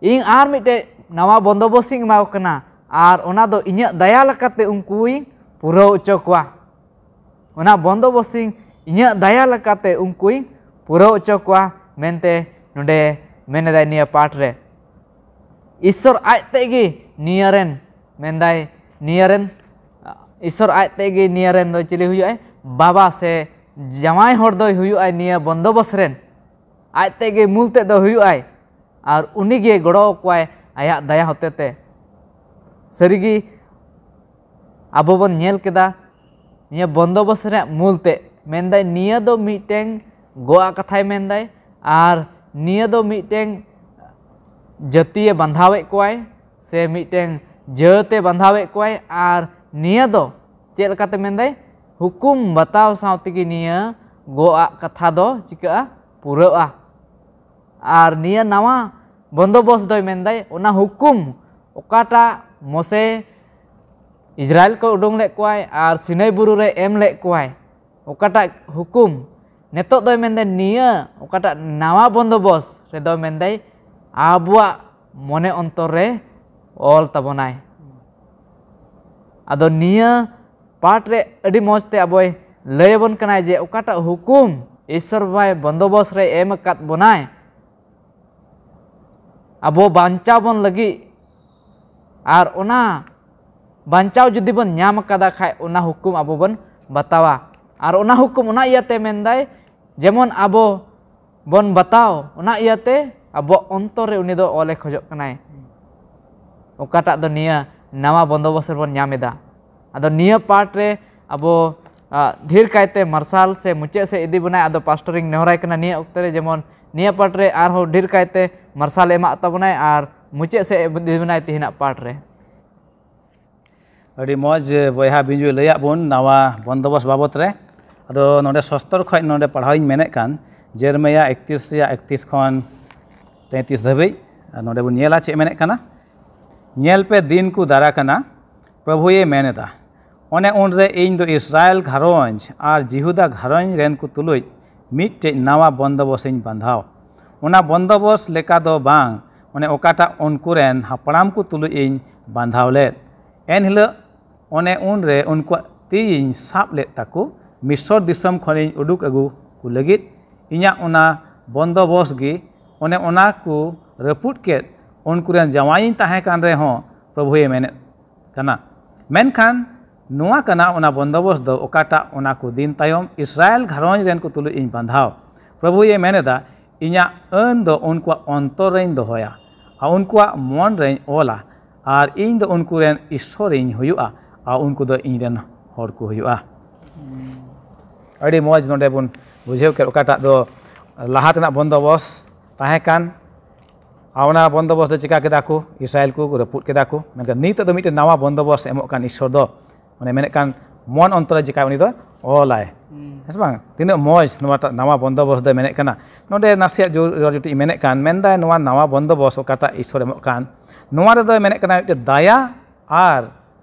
"ᱤᱧ ᱟᱨ ᱢᱤᱫᱴᱮᱡ ᱱᱟᱣᱟ ᱵᱚᱱᱫᱚᱵᱚᱥ ᱤᱧ ᱮᱢᱟ ᱠᱚ ᱠᱟᱱᱟ, ᱟᱨ ᱚᱱᱟ ᱫᱚ ᱤᱧᱟᱹᱜ ᱫᱟᱭᱟ ᱞᱮᱠᱟᱛᱮ ᱩᱱᱠᱩᱧ ᱯᱩᱨᱟᱹᱣ ᱦᱚᱪᱚ ᱠᱚᱣᱟ᱾ ᱚᱱᱟ ᱵᱚᱱᱫᱚᱵᱚᱥ ᱤᱧ ᱤᱧᱟᱹᱜ ᱫᱟᱭᱟ ᱞᱮᱠᱟᱛᱮ ᱩᱱᱠᱩᱧ ᱯᱩᱨᱟᱹᱣ ᱦᱚᱪᱚ ᱠᱚᱣᱟ", ᱢᱮᱱᱛᱮ ᱱᱚᱰᱮ ᱢᱮᱱ ᱮᱫᱟᱭ ᱱᱤᱭᱟᱹ ᱯᱟᱴ ᱨᱮ᱾ ᱤᱥᱥᱚᱨ ᱟᱡ ᱛᱮᱫ ᱜᱮ ᱱᱤᱭᱟᱹ ᱨᱮᱱ, ᱢᱮᱱᱫᱟᱭ, ᱱᱤᱭᱟᱹ ᱨᱮᱱ, ᱤᱥᱥᱚᱨ ᱟᱡ ᱛᱮᱫ ᱜᱮ ᱱᱤᱭᱟᱹ ᱨᱮᱱ ᱫᱚ ᱪᱤᱞᱤ ᱦᱩᱭᱩᱜᱼᱟᱭ? ᱵᱟᱵᱟ ᱥᱮ ᱡᱟᱶᱟᱭ ᱦᱚᱲ ᱫᱚᱭ ᱦᱩᱭᱩᱜᱼᱟᱭ ᱱᱤᱭᱟᱹ ᱵᱚᱱᱫᱚᱵᱚᱥ ᱨᱮᱱ᱾ ᱟᱡ ᱛᱮᱫ ᱜᱮ ᱢᱩᱞ ᱛᱮᱫ ᱫᱚ ᱦᱩᱭᱩᱜᱼᱟᱭ, ᱟᱨ ᱩᱱᱤ ᱜᱮ ᱜᱚᱲᱚ ᱟᱠᱚᱣᱟᱭ ᱟᱭᱟᱜ ᱫᱟᱭᱟ ᱦᱚᱛᱮᱛᱮ᱾ ᱥᱟᱹᱨᱤᱜᱮ ᱟᱵᱚ ᱵᱚᱱ ᱧᱮᱞ ᱠᱮᱫᱟ ᱱᱤᱭᱟᱹ ᱵᱚᱱᱫᱚᱵᱚᱥ ᱨᱮᱭᱟᱜ ᱢᱩᱞ ᱛᱮᱫ, ᱢᱮᱱᱫᱟᱭ ᱱᱤᱭᱟᱹ ᱫᱚ ᱢᱤᱫᱴᱮᱱ ᱜᱚᱜ ᱟᱜ ᱠᱟᱛᱷᱟᱭ ᱢᱮᱱᱫᱟᱭ, ᱟᱨ ᱱᱤᱭᱟᱹ ᱫᱚ ᱢᱤᱫᱴᱮᱱ ᱡᱟᱹᱛᱤᱭᱮ ᱵᱟᱸᱫᱷᱟᱣᱮᱫ ᱠᱚᱣᱟᱭ ᱥᱮ ᱢᱤᱫᱴᱮᱱ ᱡᱟᱹᱛᱮ ᱵᱟᱸᱫᱷᱟᱣᱮᱫ ᱠᱚᱣᱟᱭ, ᱟᱨ ᱱᱤᱭᱟᱹ ᱫᱚ ᱪᱮᱫ ᱞᱮᱠᱟᱛᱮ ᱢᱮᱱᱫᱟᱭ? ᱦᱩᱠᱩᱢ ᱵᱟᱛᱟᱣ ᱥᱟᱶ ᱛᱮᱜᱮ ᱱᱤᱭᱟᱹ ᱜᱚᱜ ᱟᱜ ᱠᱟᱛᱷᱟ ᱫᱚ ᱪᱤᱠᱟᱹᱜᱼᱟ? ᱯᱩᱨᱟᱹᱜᱼᱟ᱾ ᱟᱨ ᱱᱤᱭᱟᱹ ᱱᱟᱣᱟ ᱵᱚᱱᱫᱚᱵᱚᱥ ᱫᱚᱭ ᱢᱮᱱᱫᱟᱭ, ᱚᱱᱟ ᱦᱩᱠᱩᱢ ᱚᱠᱟᱴᱟᱜ ᱢᱚᱥᱮ ᱤᱥᱨᱟᱭᱮᱞ ᱠᱚ ᱩᱰᱩᱝ ᱞᱮᱫ ᱠᱚᱣᱟᱭ ᱟᱨ ᱥᱤᱱᱟᱹᱭ ᱵᱩᱨᱩ ᱨᱮ ᱮᱢ ᱞᱮᱫ ᱠᱚᱣᱟᱭ, ᱚᱠᱟᱴᱟᱜ ᱦᱩᱠᱩᱢ, ᱱᱤᱛᱚᱜ ᱫᱚᱭ ᱢᱮᱱᱫᱟᱭ ᱱᱤᱭᱟᱹ ᱚᱠᱟᱴᱟᱜ ᱱᱟᱣᱟ ᱵᱚᱱᱫᱚᱵᱚᱥ ᱨᱮᱫᱚ ᱢᱮᱱᱫᱟᱭ ᱟᱵᱚᱣᱟᱜ ᱢᱚᱱᱮ ᱚᱱᱛᱚᱨ ᱨᱮ ᱚᱞ ᱛᱟᱵᱚᱱᱟᱭ᱾ ᱟᱫᱚ ᱱᱤᱭᱟᱹ ᱯᱟᱴ ᱨᱮ ᱟᱹᱰᱤ ᱢᱚᱡᱽ ᱛᱮ ᱟᱵᱚᱭ ᱞᱟᱹᱭ ᱟᱵᱚᱱ ᱠᱟᱱᱟᱭ ᱡᱮ ᱚᱠᱟᱴᱟᱜ ᱦᱩᱠᱩᱢ ᱤᱥᱥᱚᱨ ᱵᱟᱵᱟᱭ ᱵᱚᱱᱫᱚᱵᱚᱥ ᱨᱮ ᱮᱢ ᱟᱠᱟᱫ ᱵᱚᱱᱟᱭ ᱟᱵᱚ ᱵᱟᱧᱪᱟᱣ ᱵᱚᱱ ᱞᱟᱹᱜᱤᱫ, ᱟᱨ ᱚᱱᱟ ᱵᱟᱧᱪᱟᱣ ᱡᱩᱫᱤ ᱵᱚᱱ ᱧᱟᱢ ᱟᱠᱟᱫᱟ ᱠᱷᱟᱡ ᱚᱱᱟ ᱦᱩᱠᱩᱢ ᱟᱵᱚ ᱵᱚᱱ ᱵᱟᱛᱟᱣᱟ᱾ ᱟᱨ ᱚᱱᱟ ᱦᱩᱠᱩᱢ ᱚᱱᱟ ᱤᱭᱟᱹᱛᱮ ᱢᱮᱱᱫᱟᱭ ᱡᱮᱢᱚᱱ ᱟᱵᱚ ᱵᱚᱱ ᱵᱟᱛᱟᱣ, ᱚᱱᱟ ᱤᱭᱟᱹᱛᱮ ᱟᱵᱚᱣᱟᱜ ᱚᱱᱛᱚᱨ ᱨᱮ ᱩᱱᱤ ᱫᱚ ᱚᱞᱮ ᱠᱷᱚᱡᱚᱜ ᱠᱟᱱᱟᱭ᱾ ᱚᱠᱟᱴᱟᱜ ᱫᱚ ᱱᱤᱭᱟᱹ ᱱᱟᱣᱟ ᱵᱚᱱᱫᱚᱵᱚᱥ ᱨᱮᱵᱚᱱ ᱧᱟᱢ ᱮᱫᱟ᱾ ᱟᱫᱚ ᱱᱤᱭᱟᱹ ᱯᱟᱴ ᱨᱮ ᱟᱵᱚ ᱟᱜ, ᱰᱷᱮᱨ ᱠᱟᱭᱛᱮ ᱢᱟᱨᱥᱟᱞ ᱥᱮ ᱢᱩᱪᱟᱹᱫ ᱥᱮᱫ ᱤᱫᱤ ᱵᱚᱱᱟᱭ᱾ ᱟᱫᱚ ᱯᱟᱥᱴᱚᱨ ᱤᱧ ᱱᱮᱦᱚᱨᱟᱭ ᱠᱟᱱᱟ ᱱᱤᱭᱟᱹ ᱚᱠᱛᱮ ᱨᱮ ᱡᱮᱢᱚᱱ ᱱᱤᱭᱟᱹ ᱯᱟᱴ ᱨᱮ ᱟᱨᱦᱚᱸ ᱰᱷᱮᱨ ᱠᱟᱭᱛᱮ ᱢᱟᱨᱥᱟᱞ ᱮᱢᱟᱜ ᱛᱟᱵᱚᱱᱟᱭ ᱟᱨ ᱢᱩᱪᱟᱹᱫ ᱥᱮᱫ ᱤᱫᱤ ᱵᱚᱱᱟᱭ ᱛᱮᱦᱮᱧᱟᱜ ᱯᱟᱴ ᱨᱮ᱾ ᱟᱹᱰᱤ ᱢᱚᱡᱽ ᱵᱚᱭᱦᱟ ᱵᱤᱧᱡᱩᱭ ᱞᱟᱹᱭᱟᱫ ᱵᱚᱱ ᱱᱟᱣᱟ ᱵᱚᱱᱫᱚᱵᱚᱥ ᱵᱟᱵᱚᱛ ᱨᱮ᱾ ᱟᱫᱚ ᱱᱚᱰᱮ ᱥᱚᱥᱛᱚᱨ ᱠᱷᱚᱱ ᱱᱚᱰᱮ ᱯᱟᱲᱦᱟᱣ ᱤᱧ ᱢᱮᱱᱮᱫ ᱠᱟᱱ, ᱡᱮᱨᱢᱤᱭᱟ ᱮᱠᱛᱨᱤᱥ ᱨᱮᱭᱟᱜ ᱮᱠᱛᱨᱤᱥ ᱠᱷᱚᱱ ᱛᱮᱸᱛᱨᱤᱥ ᱫᱷᱟᱹᱵᱤᱡ᱾ ᱟᱨ ᱱᱚᱰᱮ ᱵᱚᱱ ᱧᱮᱞᱟ ᱪᱮᱫ ᱢᱮᱱᱮᱫ ᱠᱟᱱᱟ᱾ ᱧᱮᱞ ᱯᱮ, ᱫᱤᱱ ᱠᱚ ᱫᱟᱨᱟ ᱠᱟᱱᱟ, ᱯᱨᱚᱵᱷᱩᱭᱮ ᱢᱮᱱ ᱮᱫᱟ, ᱚᱱᱮ ᱩᱱᱨᱮ ᱤᱧ ᱫᱚ ᱤᱥᱨᱟᱭᱮᱞ ᱜᱷᱟᱨᱚᱸᱡᱽ ᱟᱨ ᱡᱤᱦᱩᱫᱟ ᱜᱷᱟᱨᱚᱸᱡᱽ ᱨᱮᱱ ᱠᱚ ᱛᱩᱞᱩᱡ ᱢᱤᱫᱴᱮᱡ ᱱᱟᱣᱟ ᱵᱚᱱᱫᱚᱵᱚᱥ ᱤᱧ ᱵᱟᱸᱫᱷᱟᱣ᱾ ᱚᱱᱟ ᱵᱚᱱᱫᱚᱵᱚᱥ ᱞᱮᱠᱟ ᱫᱚ ᱵᱟᱝ, ᱚᱱᱮ ᱚᱠᱟᱴᱟᱜ ᱩᱱᱠᱩ ᱨᱮᱱ ᱦᱟᱯᱲᱟᱢ ᱠᱚ ᱛᱩᱞᱩᱡ ᱤᱧ ᱵᱟᱸᱫᱷᱟᱣ ᱞᱮᱫ᱾ ᱮᱱ ᱦᱤᱞᱳᱜ ᱚᱱᱮ ᱩᱱᱨᱮ ᱩᱱᱠᱩᱣᱟᱜ ᱛᱤᱭᱤᱧ ᱥᱟᱵ ᱞᱮᱫ ᱛᱟᱠᱚ, ᱢᱤᱥᱚᱨ ᱫᱤᱥᱚᱢ ᱠᱷᱚᱱᱤᱧ ᱩᱰᱩᱠ ᱟᱹᱜᱩ ᱠᱚ ᱞᱟᱹᱜᱤᱫ᱾ ᱤᱧᱟᱹᱜ ᱚᱱᱟ ᱵᱚᱱᱫᱚᱵᱚᱥ ᱜᱮ, ᱚᱱᱮ ᱚᱱᱟ ᱠᱚ ᱨᱟᱹᱯᱩᱫ ᱠᱮᱫ᱾ ᱩᱱᱠᱩ ᱨᱮᱱ ᱡᱟᱶᱟᱭᱤᱧ ᱛᱟᱦᱮᱸ ᱠᱟᱱ ᱨᱮᱦᱚᱸ, ᱯᱨᱚᱵᱷᱩᱭᱮ ᱢᱮᱱᱮᱫ ᱠᱟᱱᱟ᱾ ᱢᱮᱱᱠᱷᱟᱱ ᱱᱚᱣᱟ ᱠᱟᱱᱟ ᱚᱱᱟ ᱵᱚᱱᱫᱚᱵᱚᱥ ᱫᱚ, ᱚᱠᱟᱴᱟᱜ ᱚᱱᱟ ᱠᱚ ᱫᱤᱱ ᱛᱟᱭᱚᱢ ᱤᱥᱨᱟᱭᱮᱞ ᱜᱷᱟᱨᱚᱸᱡᱽ ᱨᱮᱱ ᱠᱚ ᱛᱩᱞᱩᱡ ᱤᱧ ᱵᱟᱸᱫᱷᱟᱣ᱾ ᱯᱨᱚᱵᱷᱩᱭᱮ ᱢᱮᱱ ᱮᱫᱟ, ᱤᱧᱟᱹᱜ ᱟᱹᱱ ᱫᱚ ᱩᱱᱠᱩᱣᱟᱜ ᱚᱱᱛᱚᱨ ᱨᱮᱧ ᱫᱚᱦᱚᱭᱟ ᱟᱨ ᱩᱱᱠᱩᱣᱟᱜ ᱢᱚᱱ ᱨᱮᱧ ᱚᱞᱟ, ᱟᱨ ᱤᱧ ᱫᱚ ᱩᱱᱠᱩ ᱨᱮᱱ ᱤᱥᱥᱚᱨᱤᱧ ᱦᱩᱭᱩᱜᱼᱟ ᱟᱨ ᱩᱱᱠᱩ ᱫᱚ ᱤᱧ ᱨᱮᱱ ᱦᱚᱲ ᱠᱚ ᱦᱩᱭᱩᱜᱼᱟ᱾ ᱟᱹᱰᱤ ᱢᱚᱡᱽ ᱱᱚᱰᱮ ᱵᱚᱱ ᱵᱩᱡᱷᱟᱹᱣ ᱠᱮᱫ, ᱚᱠᱟᱴᱟᱜ ᱫᱚ ᱞᱟᱦᱟ ᱛᱮᱱᱟᱜ ᱵᱚᱱᱫᱚᱵᱚᱥ ᱛᱟᱦᱮᱸ ᱠᱟᱱ, ᱟᱨ ᱚᱱᱟ ᱵᱚᱱᱫᱚᱵᱚᱥ ᱫᱚ ᱪᱤᱠᱟ ᱠᱮᱫᱟ ᱠᱚ? ᱤᱥᱨᱟᱭᱮᱞ ᱠᱚ ᱨᱟᱹᱯᱩᱫ ᱠᱮᱫᱟ ᱠᱚ᱾ ᱢᱮᱱᱠᱷᱟᱱ ᱱᱤᱛᱚᱜ ᱫᱚ ᱢᱤᱫᱴᱮᱱ ᱱᱟᱣᱟ ᱵᱚᱱᱫᱚᱵᱚᱥ ᱮᱢᱚᱜ ᱠᱟᱱ ᱤᱥᱥᱚᱨ ᱫᱚ, ᱢᱟᱱᱮ ᱢᱮᱱᱮᱫ ᱠᱟᱱ ᱢᱚᱱ ᱚᱱᱛᱚᱨ ᱨᱮ ᱪᱤᱠᱟ ᱩᱱᱤ ᱫᱚ ᱚᱞᱟᱭ᱾ ᱦᱮᱸ ᱥᱮ ᱵᱟᱝ? ᱛᱤᱱᱟᱹᱜ ᱢᱚᱡᱽ ᱱᱚᱣᱟᱴᱟᱜ ᱱᱟᱣᱟ ᱵᱚᱱᱫᱚᱵᱚᱥ ᱫᱚᱭ ᱢᱮᱱᱮᱫ ᱠᱟᱱᱟ᱾ ᱱᱚᱰᱮ ᱱᱟᱥᱮᱭᱟᱜ ᱡᱳᱨ ᱡᱳᱨ ᱡᱩᱴᱤᱡ ᱢᱮᱱᱮᱫ ᱠᱟᱱ, ᱢᱮᱱᱫᱟᱭ ᱱᱚᱣᱟ ᱱᱟᱣᱟ ᱵᱚᱱᱫᱚᱵᱚᱥ ᱚᱠᱟᱴᱟᱜ ᱤᱥᱥᱚᱨ ᱮᱢᱚᱜ ᱠᱟᱱ, ᱱᱚᱣᱟ ᱨᱮᱫᱚᱭ ᱢᱮᱱᱮᱫ ᱠᱟᱱᱟ ᱢᱤᱫᱴᱮᱱ ᱫᱟᱭᱟ ᱟᱨ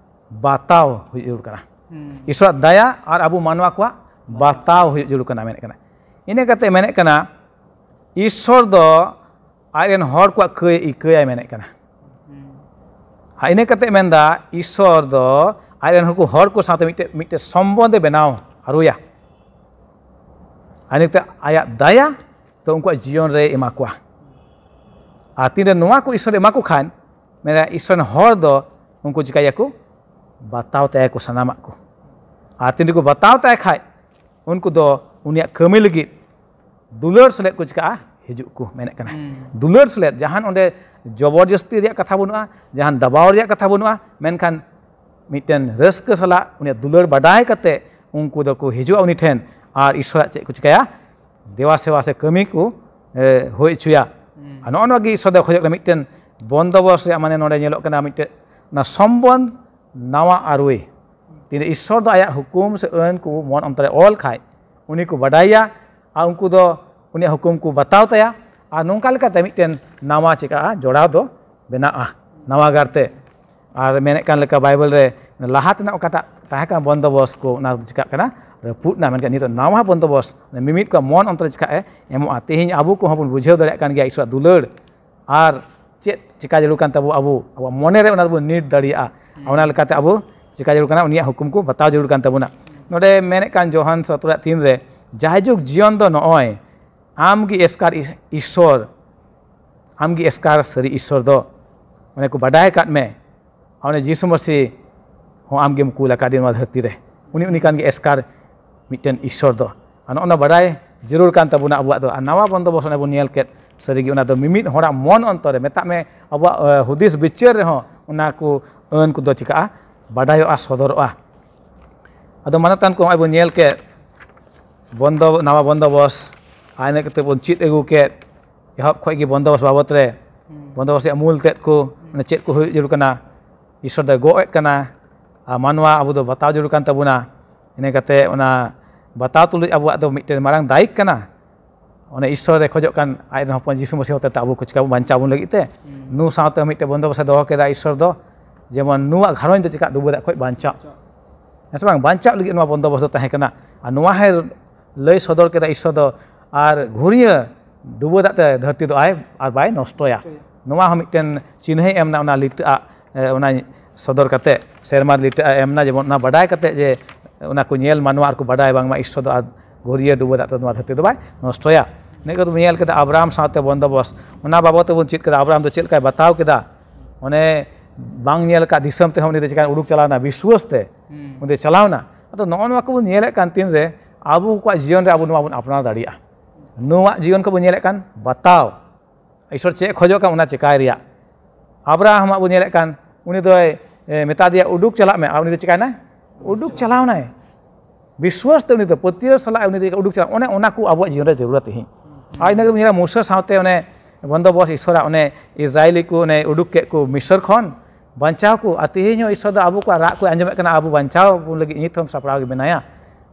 ᱵᱟᱛᱟᱣ ᱦᱩᱭᱩᱜ ᱡᱟᱹᱨᱩᱲ ᱠᱟᱱᱟ᱾ ᱦᱮᱸ ᱤᱥᱥᱚᱨᱟᱜ ᱫᱟᱭᱟ ᱟᱨ ᱟᱵᱚ ᱢᱟᱱᱣᱟ ᱠᱚᱣᱟᱜ ᱵᱟᱛᱟᱣ ᱦᱩᱭᱩᱜ ᱡᱟᱹᱨᱩᱲ ᱠᱟᱱᱟ ᱢᱮᱱᱮᱫ ᱠᱟᱱᱟ᱾ ᱤᱱᱟᱹ ᱠᱟᱛᱮ ᱢᱮᱱᱮᱫ ᱠᱟᱱᱟ, ᱤᱥᱥᱚᱨ ᱫᱚ ᱟᱡ ᱨᱮᱱ ᱦᱚᱲ ᱠᱚᱣᱟᱜ ᱠᱟᱹᱭ ᱤᱠᱟᱹᱭᱟᱭ ᱢᱮᱱᱮᱫ ᱠᱟᱱᱟ᱾ ᱟᱨ ᱤᱱᱟᱹ ᱠᱟᱛᱮ ᱢᱮᱱᱫᱟ, ᱤᱥᱥᱚᱨ ᱫᱚ ᱟᱡ ᱨᱮᱱ ᱦᱚᱲ ᱠᱚ, ᱦᱚᱲ ᱠᱚ ᱥᱟᱶᱛᱮ ᱢᱤᱫᱴᱮᱡ, ᱢᱤᱫᱴᱮᱡ ᱥᱚᱢᱵᱚᱱᱫᱷ ᱮ ᱵᱮᱱᱟᱣ ᱟᱹᱨᱩᱭᱟ᱾ ᱟᱨ ᱤᱱᱟᱹ ᱠᱟᱛᱮ ᱟᱭᱟᱜ ᱫᱟᱭᱟ ᱫᱚ ᱩᱱᱠᱩᱣᱟᱜ ᱡᱤᱭᱚᱱ ᱨᱮ ᱮᱢᱟ ᱠᱚᱣᱟ᱾ ᱟᱨ ᱛᱤᱱᱨᱮ ᱱᱚᱣᱟ ᱠᱚ ᱤᱥᱥᱚᱨ ᱮ ᱮᱢᱟ ᱠᱚ ᱠᱷᱟᱱ, ᱢᱮᱱᱟ ᱤᱥᱥᱚᱨ ᱨᱮᱱ ᱦᱚᱲ ᱫᱚ ᱩᱱᱠᱩ ᱪᱤᱠᱟᱹᱭᱟᱠᱚ? ᱵᱟᱛᱟᱣ ᱛᱟᱭᱟᱠᱚ ᱥᱟᱱᱟᱢᱟᱜ ᱠᱚ᱾ ᱟᱨ ᱛᱤᱱ ᱨᱮᱠᱚ ᱵᱟᱛᱟᱣ ᱛᱟᱭ ᱠᱷᱟᱡ, ᱩᱱᱠᱩ ᱫᱚ ᱩᱱᱤᱭᱟᱜ ᱠᱟᱹᱢᱤ ᱞᱟᱹᱜᱤᱫ ᱫᱩᱞᱟᱹᱲ ᱥᱮᱞᱮᱫ ᱠᱚ ᱪᱤᱠᱟᱹᱜᱼᱟ, ᱦᱤᱡᱩᱜ ᱠᱚ ᱢᱮᱱᱮᱫ ᱠᱟᱱᱟ᱾ ᱦᱩᱸ᱾ ᱫᱩᱞᱟᱹᱲ ᱥᱮᱞᱮᱫ, ᱡᱟᱦᱟᱱ ᱚᱸᱰᱮ ᱡᱚᱵᱚᱨᱡᱚᱥᱛᱤ ᱨᱮᱭᱟᱜ ᱠᱟᱛᱷᱟ ᱵᱟᱹᱱᱩᱜᱼᱟ, ᱡᱟᱦᱟᱱ ᱫᱟᱵᱟᱣ ᱨᱮᱭᱟᱜ ᱠᱟᱛᱷᱟ ᱵᱟᱹᱱᱩᱜᱼᱟ, ᱢᱮᱱᱠᱷᱟᱱ ᱢᱤᱫᱴᱮᱱ ᱨᱟᱹᱥᱠᱟᱹ ᱥᱟᱞᱟᱜ ᱩᱱᱤᱭᱟᱜ ᱫᱩᱞᱟᱹᱲ ᱵᱟᱰᱟᱭ ᱠᱟᱛᱮ ᱩᱱᱠᱩ ᱫᱚᱠᱚ ᱦᱤᱡᱩᱜᱼᱟ ᱩᱱᱤ ᱴᱷᱮᱱ ᱟᱨ ᱤᱥᱚᱨᱟᱜ ᱪᱮᱫ ᱠᱚ ᱪᱤᱠᱟᱹᱭᱟ? ᱫᱮᱵᱟ ᱥᱮᱵᱟ ᱥᱮ ᱠᱟᱹᱢᱤ ᱠᱚ ᱮ, ᱦᱩᱭ ᱦᱚᱪᱚᱭᱟ᱾ ᱟᱨ ᱱᱚᱜᱼᱚ ᱱᱚᱣᱟ ᱜᱮ ᱤᱥᱚᱨ ᱫᱚᱭ ᱠᱷᱚᱡᱚᱜ ᱠᱟᱱᱟ, ᱢᱤᱫᱴᱮᱱ ᱵᱚᱱᱫᱚᱵᱚᱥ ᱨᱮᱭᱟᱜ, ᱢᱟᱱᱮ ᱱᱚᱰᱮ ᱧᱮᱞᱚᱜ ᱠᱟᱱᱟ ᱢᱤᱫᱴᱮᱱ ᱚᱱᱟ ᱥᱚᱢᱵᱚᱱᱫᱷ ᱱᱟᱣᱟ ᱟᱹᱨᱩᱭ᱾ ᱛᱤᱱᱟᱹᱜ ᱤᱥᱚᱨ ᱫᱚ ᱟᱭᱟᱜ ᱦᱩᱠᱩᱢ ᱥᱮ ᱟᱹᱱ ᱠᱚ ᱢᱚᱱ ᱚᱱᱛᱚᱨ ᱨᱮ ᱚᱞ ᱠᱷᱟᱡ, ᱩᱱᱤ ᱠᱚ ᱵᱟᱰᱟᱭᱟ ᱟᱨ ᱩᱱᱠᱩ ᱫᱚ ᱩᱱᱤᱭᱟᱜ ᱦᱩᱠᱩᱢ ᱠᱚ ᱵᱟᱛᱟᱣ ᱛᱟᱭᱟ᱾ ᱟᱨ ᱱᱚᱝᱠᱟ ᱞᱮᱠᱟᱛᱮ ᱢᱤᱫᱴᱮᱱ ᱱᱟᱣᱟ ᱪᱤᱠᱟᱹᱜᱼᱟ? ᱡᱚᱲᱟᱣ ᱫᱚ ᱵᱮᱱᱟᱜᱼᱟ ᱱᱟᱣᱟ ᱜᱟᱨᱛᱮ᱾ ᱟᱨ ᱢᱮᱱᱮᱫ ᱠᱟᱱ ᱞᱮᱠᱟ ᱵᱟᱭᱵᱮᱞ ᱨᱮ ᱞᱟᱦᱟ ᱛᱮᱱᱟᱜ ᱚᱠᱟᱴᱟᱜ ᱛᱟᱦᱮᱸ ᱠᱟᱱ ᱵᱚᱱᱫᱚᱵᱚᱥ ᱠᱚ, ᱚᱱᱟ ᱫᱚ ᱪᱤᱠᱟᱹᱜ ᱠᱟᱱᱟ? ᱨᱟᱹᱯᱩᱫ ᱮᱱᱟ᱾ ᱢᱮᱱᱠᱷᱟᱱ ᱱᱤᱛᱚᱜ ᱱᱟᱣᱟ ᱵᱚᱱᱫᱚᱵᱚᱥ, ᱢᱤᱢᱤᱫ ᱠᱚᱣᱟᱜ ᱢᱚᱱ ᱚᱱᱛᱚᱨ ᱨᱮ ᱪᱤᱠᱟᱹᱜ ᱮ ᱮᱢᱚᱜᱼᱟ᱾ ᱛᱮᱦᱮᱧ ᱟᱵᱚ ᱠᱚᱦᱚᱸ ᱵᱚᱱ ᱵᱩᱡᱷᱟᱹᱣ ᱫᱟᱲᱮᱭᱟᱜ ᱠᱟᱱ ᱜᱮᱭᱟ ᱤᱥᱚᱨᱟᱜ ᱫᱩᱞᱟᱹᱲ᱾ ᱟᱨ ᱪᱮᱫ ᱪᱤᱠᱟ ᱡᱟᱹᱨᱩᱲ ᱠᱟᱱ ᱛᱟᱵᱚ? ᱟᱵᱚ ᱟᱵᱚᱣᱟᱜ ᱢᱚᱱᱮ ᱨᱮ ᱚᱱᱟ ᱫᱚᱵᱚᱱ ᱱᱤᱨ ᱫᱟᱲᱮᱭᱟᱜᱼᱟ᱾ ᱚᱱᱟ ᱞᱮᱠᱟᱛᱮ ᱟᱵᱚ ᱪᱤᱠᱟ ᱡᱟᱹᱨᱩᱲ ᱠᱟᱱᱟ? ᱩᱱᱤᱭᱟᱜ ᱦᱩᱠᱩᱢ ᱠᱚ ᱵᱟᱛᱟᱣ ᱡᱟᱹᱨᱩᱲ ᱠᱟᱱ ᱛᱟᱵᱚᱱᱟ᱾ ᱱᱚᱰᱮ ᱢᱮᱱᱮᱫ ᱠᱟᱱ ᱡᱳᱦᱟᱱ ᱥᱚᱛᱨᱚ ᱨᱮᱭᱟᱜ ᱛᱤᱱ ᱨᱮ, ᱡᱟᱭᱡᱩᱜᱽ ᱡᱤᱭᱚᱱ ᱫᱚ ᱱᱚᱜᱼᱚᱭ ᱟᱢ ᱜᱮ ᱮᱥᱠᱟᱨ ᱤᱥ-, ᱤᱥᱥᱚᱨ, ᱟᱢ ᱜᱮ ᱮᱥᱠᱟᱨ ᱥᱟᱹᱨᱤ ᱤᱥᱥᱚᱨ ᱫᱚ᱾ ᱚᱱᱮ ᱠᱚ ᱵᱟᱰᱟᱭ ᱟᱠᱟᱫ ᱢᱮ, ᱚᱱᱮ ᱡᱤᱥᱩ ᱢᱟᱹᱥᱤ ᱦᱚᱸ ᱟᱢ ᱜᱮᱢ ᱠᱩᱞ ᱟᱠᱟᱫᱮ ᱱᱚᱣᱟ ᱫᱷᱟᱹᱨᱛᱤ ᱨᱮ᱾ ᱩᱱᱤ, ᱩᱱᱤ ᱠᱟᱱ ᱜᱮ ᱮᱥᱠᱟᱨ ᱢᱤᱫᱴᱮᱱ ᱤᱥᱥᱚᱨ ᱫᱚ᱾ ᱟᱨ ᱱᱚᱜᱼᱚ ᱱᱟ ᱵᱟᱰᱟᱭ ᱡᱟᱹᱨᱩᱲ ᱠᱟᱱ ᱛᱟᱵᱚᱱᱟ ᱟᱵᱚᱣᱟᱜ ᱫᱚ᱾ ᱟᱨ ᱱᱟᱣᱟ ᱵᱚᱱᱫᱚᱵᱚᱥ ᱚᱱᱮ ᱵᱚᱱ ᱧᱮᱞ ᱠᱮᱫ, ᱥᱟᱹᱨᱤᱜᱮ ᱚᱱᱟ ᱫᱚ ᱢᱤᱢᱤᱫ ᱦᱚᱲᱟᱜ ᱢᱚᱱ ᱚᱱᱛᱚᱨ ᱨᱮ, ᱢᱮᱛᱟᱜ ᱢᱮ ᱟᱵᱚᱣᱟᱜ, ᱮ, ᱦᱩᱫᱤᱥ ᱵᱤᱪᱟᱹᱨ ᱨᱮᱦᱚᱸ ᱚᱱᱟ ᱠᱚ ᱟᱹᱱ ᱠᱚᱫᱚ ᱪᱤᱠᱟᱹᱜᱼᱟ? ᱵᱟᱰᱟᱭᱚᱜᱼᱟ, ᱥᱚᱫᱚᱨᱚᱜᱼᱟ᱾ ᱟᱫᱚ ᱢᱟᱱᱚᱛᱟᱱ ᱠᱚ ᱱᱚᱜᱼᱚᱭ ᱵᱚᱱ ᱧᱮᱞ ᱠᱮᱫ ᱵᱚᱱᱫᱚ, ᱱᱟᱣᱟ ᱵᱚᱱᱫᱚᱵᱚᱥ, ᱟᱨ ᱤᱱᱟᱹ ᱠᱟᱛᱮ ᱵᱚᱱ ᱪᱮᱫ ᱟᱹᱜᱩ ᱠᱮᱫ ᱮᱦᱚᱵ ᱠᱷᱚᱱ ᱜᱮ ᱵᱚᱱᱫᱚᱵᱚᱥ ᱵᱟᱵᱚᱛ ᱨᱮ, ᱵᱚᱱᱫᱚᱵᱚᱥ ᱨᱮᱭᱟᱜ ᱢᱩᱞ ᱛᱮᱫ ᱠᱚ, ᱢᱟᱱᱮ ᱪᱮᱫ ᱠᱚ ᱦᱩᱭᱩᱜ ᱡᱟᱹᱨᱩᱲ ᱠᱟᱱᱟ, ᱤᱥᱚᱨ ᱫᱚᱭ ᱜᱚᱜ ᱮᱫ ᱠᱟᱱᱟ, ᱟᱨ ᱢᱟᱱᱣᱟ ᱟᱵᱚ ᱫᱚ ᱵᱟᱛᱟᱣ ᱡᱟᱹᱨᱩᱲ ᱠᱟᱱ ᱛᱟᱵᱚᱱᱟ᱾ ᱤᱱᱟᱹ ᱠᱟᱛᱮ ᱚᱱᱟ ᱵᱟᱛᱟᱣ ᱛᱩᱞᱩᱡ ᱟᱵᱚᱣᱟᱜ ᱫᱚ ᱢᱤᱫᱴᱮᱱ ᱢᱟᱨᱟᱝ ᱫᱟᱭᱤᱠ ᱠᱟᱱᱟ᱾ ᱚᱱᱮ ᱤᱥᱚᱨ ᱮ ᱠᱷᱚᱡᱚᱜ ᱠᱟᱱ ᱟᱡ ᱨᱮᱱ ᱦᱚᱯᱚᱱ ᱡᱤᱥᱩ ᱢᱟᱹᱥᱤ ᱦᱚᱛᱮ ᱛᱮ ᱟᱵᱚ ᱠᱚ ᱪᱤᱠᱟ ᱵᱚᱱ ᱵᱟᱧᱪᱟᱣ ᱵᱚᱱ ᱞᱟᱹᱜᱤᱫ ᱛᱮ᱾ ᱱᱩ ᱥᱟᱶᱛᱮ ᱢᱤᱫᱴᱮᱱ ᱵᱚᱱᱫᱚᱵᱚᱥ ᱮ ᱫᱚᱦᱚ ᱠᱮᱫᱟ ᱤᱥᱚᱨ ᱫᱚ, ᱡᱮᱢᱚᱱ ᱱᱩᱣᱟᱜ ᱜᱷᱟᱨᱚᱸᱡᱽ ᱫᱚ ᱪᱤᱠᱟ ᱰᱩᱵᱟᱹ ᱫᱟᱜ ᱠᱷᱚᱱ ᱵᱟᱧᱪᱟᱣ᱾ ᱦᱮᱸ ᱥᱮ ᱵᱟᱝ? ᱵᱟᱧᱪᱟᱜ ᱞᱟᱹᱜᱤᱫ ᱱᱚᱣᱟ ᱵᱚᱱᱫᱚᱵᱚᱥ ᱫᱚ ᱛᱟᱦᱮᱸ ᱠᱟᱱᱟ᱾ ᱟᱨ ᱱᱚᱣᱟ ᱦᱚᱸᱭ ᱞᱟᱹᱭ ᱥᱚᱫᱚᱨ ᱠᱮᱫᱟ ᱤᱥᱥᱚᱨ ᱫᱚ, ᱟᱨ ᱜᱷᱩᱨᱤᱭᱟᱹ ᱰᱩᱵᱟᱹ ᱫᱟᱜ ᱛᱮ ᱫᱷᱟᱹᱨᱛᱤ ᱫᱚ ᱟᱭ ᱟᱨ ᱵᱟᱭ ᱱᱚᱥᱴᱚᱭᱟ᱾ ᱱᱚᱣᱟ ᱦᱚᱸ ᱢᱤᱫᱴᱮᱱ ᱪᱤᱱᱦᱟᱹᱭ ᱮᱢ ᱮᱱᱟ ᱚᱱᱟ ᱞᱤᱴᱟᱹ ᱟᱜ, ᱮ, ᱚᱱᱟ ᱥᱚᱫᱚᱨ ᱠᱟᱛᱮ, ᱥᱮᱨᱢᱟ ᱞᱤᱴᱟᱹ ᱟᱜ ᱮᱢ ᱮᱱᱟ, ᱡᱮᱢᱚᱱ ᱚᱱᱟ ᱵᱟᱰᱟᱭ ᱠᱟᱛᱮ ᱡᱮ ᱚᱱᱟ ᱠᱚ ᱧᱮᱞ ᱢᱟ ᱱᱚᱣᱟ ᱟᱨ ᱠᱚ ᱵᱟᱰᱟᱭ ᱵᱟᱝᱢᱟ ᱤᱥᱥᱚᱨ ᱫᱚ ᱟᱨ ᱜᱷᱩᱨᱤᱭᱟᱹ ᱰᱩᱵᱟᱹ ᱫᱟᱜ ᱛᱮ ᱱᱚᱣᱟ ᱫᱷᱟᱹᱨᱛᱤ ᱫᱚ ᱵᱟᱭ ᱱᱚᱥᱴᱚᱭᱟ᱾ ᱤᱱᱟᱹ ᱠᱚ ᱧᱮᱞ ᱠᱮᱫᱟ ᱟᱵᱨᱟᱦᱟᱢ ᱥᱟᱶᱛᱮ ᱵᱚᱱᱫᱚᱵᱚᱥ, ᱚᱱᱟ ᱵᱟᱵᱚᱛ ᱛᱮᱵᱚᱱ ᱪᱮᱫ ᱠᱮᱫᱟ᱾ ᱟᱵᱨᱟᱦᱟᱢ ᱫᱚ ᱪᱮᱫ ᱞᱮᱠᱟᱭ ᱵᱟᱛᱟᱣ ᱠᱮᱫᱟ? ᱚᱱᱮ ᱵᱟᱝ ᱧᱮᱞ ᱟᱠᱟᱫ ᱫᱤᱥᱚᱢ ᱛᱮᱦᱚᱸ ᱩᱱᱤ ᱫᱚ ᱪᱤᱠᱟᱹ ᱩᱰᱩᱠ ᱪᱟᱞᱟᱣ ᱮᱱᱟ, ᱵᱤᱥᱣᱟᱥ ᱛᱮ ᱩᱱᱤ ᱫᱚᱭ ᱪᱟᱞᱟᱣ ᱮᱱᱟ᱾ ᱟᱫᱚ ᱱᱚᱜᱼᱚ ᱱᱚᱣᱟ ᱠᱚᱵᱚᱱ ᱧᱮᱞᱮᱫ ᱠᱟᱱ ᱛᱤᱱ ᱨᱮ ᱟᱵᱚ ᱠᱚᱣᱟᱜ ᱡᱤᱭᱚᱱ ᱨᱮ ᱟᱵᱚ ᱱᱚᱣᱟ ᱵᱚᱱ ᱟᱯᱱᱟᱨ ᱫᱟᱲᱮᱭᱟᱜᱼᱟ᱾ ᱱᱚᱣᱟ ᱡᱤᱭᱚᱱ ᱠᱚᱵᱚᱱ ᱧᱮᱞᱮᱫ ᱠᱟᱱ ᱵᱟᱛᱟᱣ, ᱤᱥᱚᱨ ᱪᱮᱫ ᱮ ᱠᱷᱚᱡᱚᱜ ᱠᱟᱱ ᱚᱱᱟ ᱪᱮᱠᱟᱭ ᱨᱮᱭᱟᱜ᱾ ᱟᱵᱨᱟᱦᱟᱢᱟᱜ ᱵᱚᱱ ᱧᱮᱞᱮᱫ ᱠᱟᱱ, ᱩᱱᱤ ᱫᱚᱭ, ᱮ, ᱢᱮᱛᱟ ᱫᱮᱭᱟ, "ᱩᱰᱩᱠ ᱪᱟᱞᱟᱜ ᱢᱮ", ᱟᱨ ᱩᱱᱤ ᱫᱚ ᱪᱤᱠᱟᱭᱱᱟᱭ? ᱩᱰᱩᱠ ᱪᱟᱞᱟᱣᱱᱟᱭ᱾ ᱵᱤᱥᱣᱟᱥ ᱛᱮ ᱩᱱᱤ ᱫᱚ, ᱯᱟᱹᱛᱭᱟᱹᱣ ᱥᱟᱞᱟᱜ ᱩᱱᱤ ᱫᱚ ᱩᱰᱩᱠ ᱪᱟᱞᱟᱜ, ᱚᱱᱮ ᱚᱱᱟ ᱠᱚ ᱟᱵᱚᱣᱟᱜ ᱡᱤᱭᱚᱱ ᱨᱮ ᱡᱟᱹᱨᱩᱲᱟ ᱛᱮᱦᱮᱧ᱾ ᱟᱨ ᱤᱱᱟᱹ ᱜᱮᱵᱚᱱ ᱧᱮᱞᱟ ᱢᱩᱥᱟᱹ ᱥᱟᱶᱛᱮ ᱚᱱᱮ ᱵᱚᱱᱫᱚᱵᱚᱥ ᱤᱥᱚᱨᱟᱜ ᱚᱱᱮ ᱤᱥᱨᱟᱭᱮᱞᱤ ᱠᱚ ᱚᱱᱮ ᱩᱰᱩᱠ ᱠᱮᱫ ᱠᱚ ᱢᱤᱥᱚᱨ ᱠᱷᱚᱱ ᱵᱟᱧᱪᱟᱣ ᱠᱚ, ᱟᱨ ᱛᱮᱦᱮᱧ ᱦᱚᱸ ᱤᱥᱚᱨ ᱫᱚ ᱟᱵᱚ ᱠᱚᱣᱟᱜ ᱨᱟᱜ ᱠᱚ ᱟᱸᱡᱚᱢᱮᱫ ᱠᱟᱱᱟ, ᱟᱵᱚ ᱵᱟᱧᱪᱟᱣ ᱵᱚᱱ ᱞᱟᱹᱜᱤᱫ ᱱᱤᱛ ᱦᱚᱸ ᱥᱟᱯᱲᱟᱣ ᱜᱮ ᱢᱮᱱᱟᱭᱟ᱾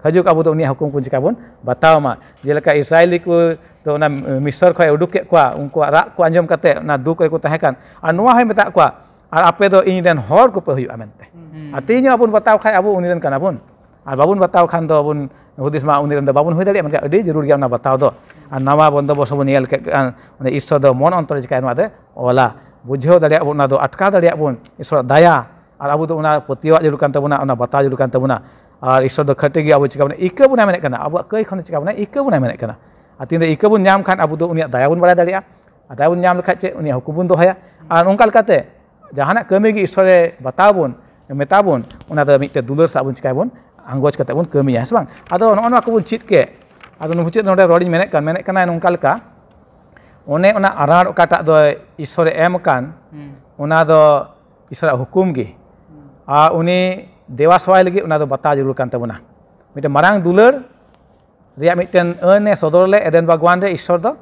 ᱦᱤᱡᱩᱜ ᱟᱵᱚ ᱫᱚ ᱩᱱᱤᱭᱟᱜ ᱦᱩᱠᱩᱢ ᱠᱚ ᱪᱤᱠᱟ ᱵᱚᱱ ᱵᱟᱛᱟᱣ ᱢᱟ᱾ ᱡᱮᱞᱮᱠᱟ ᱤᱥᱨᱟᱭᱮᱞᱤ ᱠᱚ ᱫᱚ ᱚᱱᱟ ᱢᱤᱥᱚᱨ ᱠᱷᱚᱱ ᱩᱰᱩᱠ ᱠᱮᱫ ᱠᱚᱣᱟ, ᱩᱱᱠᱩᱣᱟᱜ ᱨᱟᱜ ᱠᱚ ᱟᱸᱡᱚᱢ ᱠᱟᱛᱮ ᱚᱱᱟ ᱫᱩᱠ ᱨᱮᱠᱚ ᱛᱟᱦᱮᱸ ᱠᱟᱱ, ᱟᱨ ᱱᱚᱣᱟ ᱦᱚᱸᱭ ᱢᱮᱛᱟᱜ ᱠᱚᱣᱟ, ᱟᱨ ᱟᱯᱮ ᱫᱚ ᱤᱧ ᱨᱮᱱ ᱦᱚᱲ ᱠᱚᱯᱮ ᱦᱩᱭᱩᱜᱼᱟ ᱢᱮᱱᱛᱮ᱾ ᱟᱨ ᱛᱮᱦᱮᱧ ᱦᱚᱸ ᱟᱵᱚ ᱵᱚᱱ ᱵᱟᱛᱟᱣ ᱠᱷᱟᱡ ᱟᱵᱚ ᱩᱱᱤ ᱨᱮᱱ ᱠᱟᱱᱟ ᱵᱚᱱ, ᱟᱨ ᱵᱟᱵᱚᱱ ᱵᱟᱛᱟᱣ ᱠᱷᱟᱱ ᱫᱚ ᱵᱚᱱ ᱦᱩᱫᱤᱥ ᱢᱟ ᱩᱱᱤ ᱨᱮᱱ ᱫᱚ ᱵᱟᱵᱚᱱ ᱦᱩᱭ ᱫᱟᱲᱮᱭᱟᱜᱼᱟ᱾ ᱢᱮᱱᱠᱷᱟᱱ ᱟᱹᱰᱤ ᱡᱟᱹᱨᱩᱲ ᱜᱮᱭᱟ ᱚᱱᱟ ᱵᱟᱛᱟᱣ ᱫᱚ᱾ ᱟᱨ ᱱᱟᱣᱟ ᱵᱚᱱᱫᱚᱵᱚᱥ ᱦᱚᱸᱵᱚᱱ ᱧᱮᱞ ᱠᱮᱫ ᱠᱟᱱ, ᱚᱱᱟ ᱤᱥᱥᱚᱨ ᱫᱚ ᱢᱚᱱ ᱚᱱᱛᱚᱨ ᱨᱮ ᱪᱤᱠᱟᱹᱭᱟ ᱱᱚᱣᱟ ᱫᱚ ᱚᱞᱟ, ᱵᱩᱡᱷᱟᱹᱣ ᱫᱟᱲᱮᱭᱟᱜ ᱵᱚᱱ, ᱚᱱᱟ ᱫᱚ ᱟᱴᱠᱟᱣ ᱫᱟᱲᱮᱭᱟᱜ ᱵᱚᱱ ᱤᱥᱥᱚᱨᱟᱜ ᱫᱟᱭᱟ᱾ ᱟᱨ ᱟᱵᱚ ᱫᱚ ᱚᱱᱟ ᱯᱟᱹᱛᱭᱟᱹᱣᱟᱜ ᱡᱟᱹᱨᱩᱲ ᱠᱟᱱ ᱛᱟᱵᱚᱱᱟ, ᱚᱱᱟ ᱵᱟᱛᱟᱣ ᱡᱟᱹᱨᱩᱲ ᱠᱟᱱ ᱛᱟᱵᱚᱱᱟ᱾ ᱟᱨ ᱤᱥᱥᱚᱨ ᱫᱚ ᱠᱷᱟᱹᱴᱤ ᱜᱮ ᱟᱵᱚ ᱪᱤᱠᱟ ᱵᱚᱱᱟ, ᱤᱠᱟᱹ ᱵᱚᱱᱟ ᱢᱮᱱᱮᱫ ᱠᱟᱱᱟ, ᱟᱵᱚᱣᱟᱜ ᱠᱟᱹᱭ ᱠᱷᱚᱱ ᱪᱤᱠᱟ ᱵᱚᱱᱟ, ᱤᱠᱟᱹ ᱵᱚᱱᱟ ᱢᱮᱱᱮᱫ ᱠᱟᱱᱟ᱾ ᱟᱨ ᱛᱤᱦᱤᱧ ᱫᱚ ᱤᱠᱟᱹ ᱵᱚᱱ ᱧᱟᱢ ᱠᱷᱟᱱ ᱟᱵᱚ ᱫᱚ ᱩᱱᱤᱭᱟᱜ ᱫᱟᱭᱟ ᱵᱚᱱ ᱵᱟᱲᱟᱭ ᱫᱟᱲᱮᱭᱟᱜᱼᱟ᱾ ᱟᱨ ᱫᱟᱭᱟ ᱵᱚᱱ ᱧᱟᱢ ᱞᱮᱠᱷᱟᱡ ᱪᱮᱫ? ᱩᱱᱤᱭᱟᱜ ᱦᱩᱠᱩᱢ ᱵᱚᱱ ᱫᱚᱦᱚᱭᱟ᱾ ᱟᱨ ᱚᱱᱠᱟ ᱞᱮᱠᱟᱛᱮ ᱡᱟᱦᱟᱱᱟᱜ ᱠᱟᱹᱢᱤ ᱜᱮ ᱤᱥᱥᱚᱨᱮ ᱵᱟᱛᱟᱣ ᱵᱚᱱ, ᱢᱮᱛᱟ ᱵᱚᱱ, ᱚᱱᱟ ᱫᱚ ᱢᱤᱫᱴᱮᱱ ᱫᱩᱞᱟᱹᱲ ᱥᱟᱶ ᱵᱚᱱ ᱪᱤᱠᱟᱭ ᱵᱚᱱ ᱟᱸᱜᱚᱪ ᱠᱟᱛᱮ ᱵᱚᱱ ᱠᱟᱹᱢᱤᱭᱟ, ᱦᱮᱸ ᱥᱮ ᱵᱟᱝ? ᱟᱫᱚ ᱱᱚᱜᱼᱚ ᱱᱚᱣᱟ ᱠᱚᱵᱚᱱ ᱪᱮᱫ ᱠᱮᱫ᱾ ᱟᱫᱚ ᱢᱩᱪᱟᱹᱫ ᱱᱚᱰᱮ ᱨᱚᱲᱤᱧ ᱢᱮᱱᱮᱫ ᱠᱟᱱ, ᱢᱮᱱᱮᱫ ᱠᱟᱱᱟᱭ ᱱᱚᱝᱠᱟ ᱞᱮᱠᱟ, ᱚᱱᱮ ᱚᱱᱟ ᱟᱨᱟᱲ ᱚᱠᱟᱴᱟᱜ ᱫᱚ ᱤᱥᱥᱚᱨᱮ ᱮᱢ ᱟᱠᱟᱱ, ᱚᱱᱟ ᱫᱚ ᱤᱥᱥᱚᱨᱟᱜ ᱦᱩᱠᱩᱢ ᱜᱮ᱾ ᱟᱨ ᱩᱱᱤ ᱫᱮᱵᱟ ᱥᱮᱵᱟᱭ ᱞᱟᱹᱜᱤᱫ ᱚᱱᱟ ᱫᱚ ᱵᱟᱛᱟᱣ ᱡᱟᱹᱨᱩᱲ ᱠᱟᱱ ᱛᱟᱵᱚᱱᱟ᱾ ᱢᱤᱫᱴᱮᱱ ᱢᱟᱨᱟᱝ ᱫᱩᱞᱟᱹᱲ ᱨᱮᱭᱟᱜ ᱢᱤᱫᱴᱮᱱ ᱟᱹᱱ ᱮ ᱥᱚᱫᱚᱨ ᱞᱮᱫ ᱮᱫᱮᱱ ᱵᱟᱜᱽᱣᱟᱱ ᱨᱮ ᱤᱥᱥᱚᱨ ᱫᱚ᱾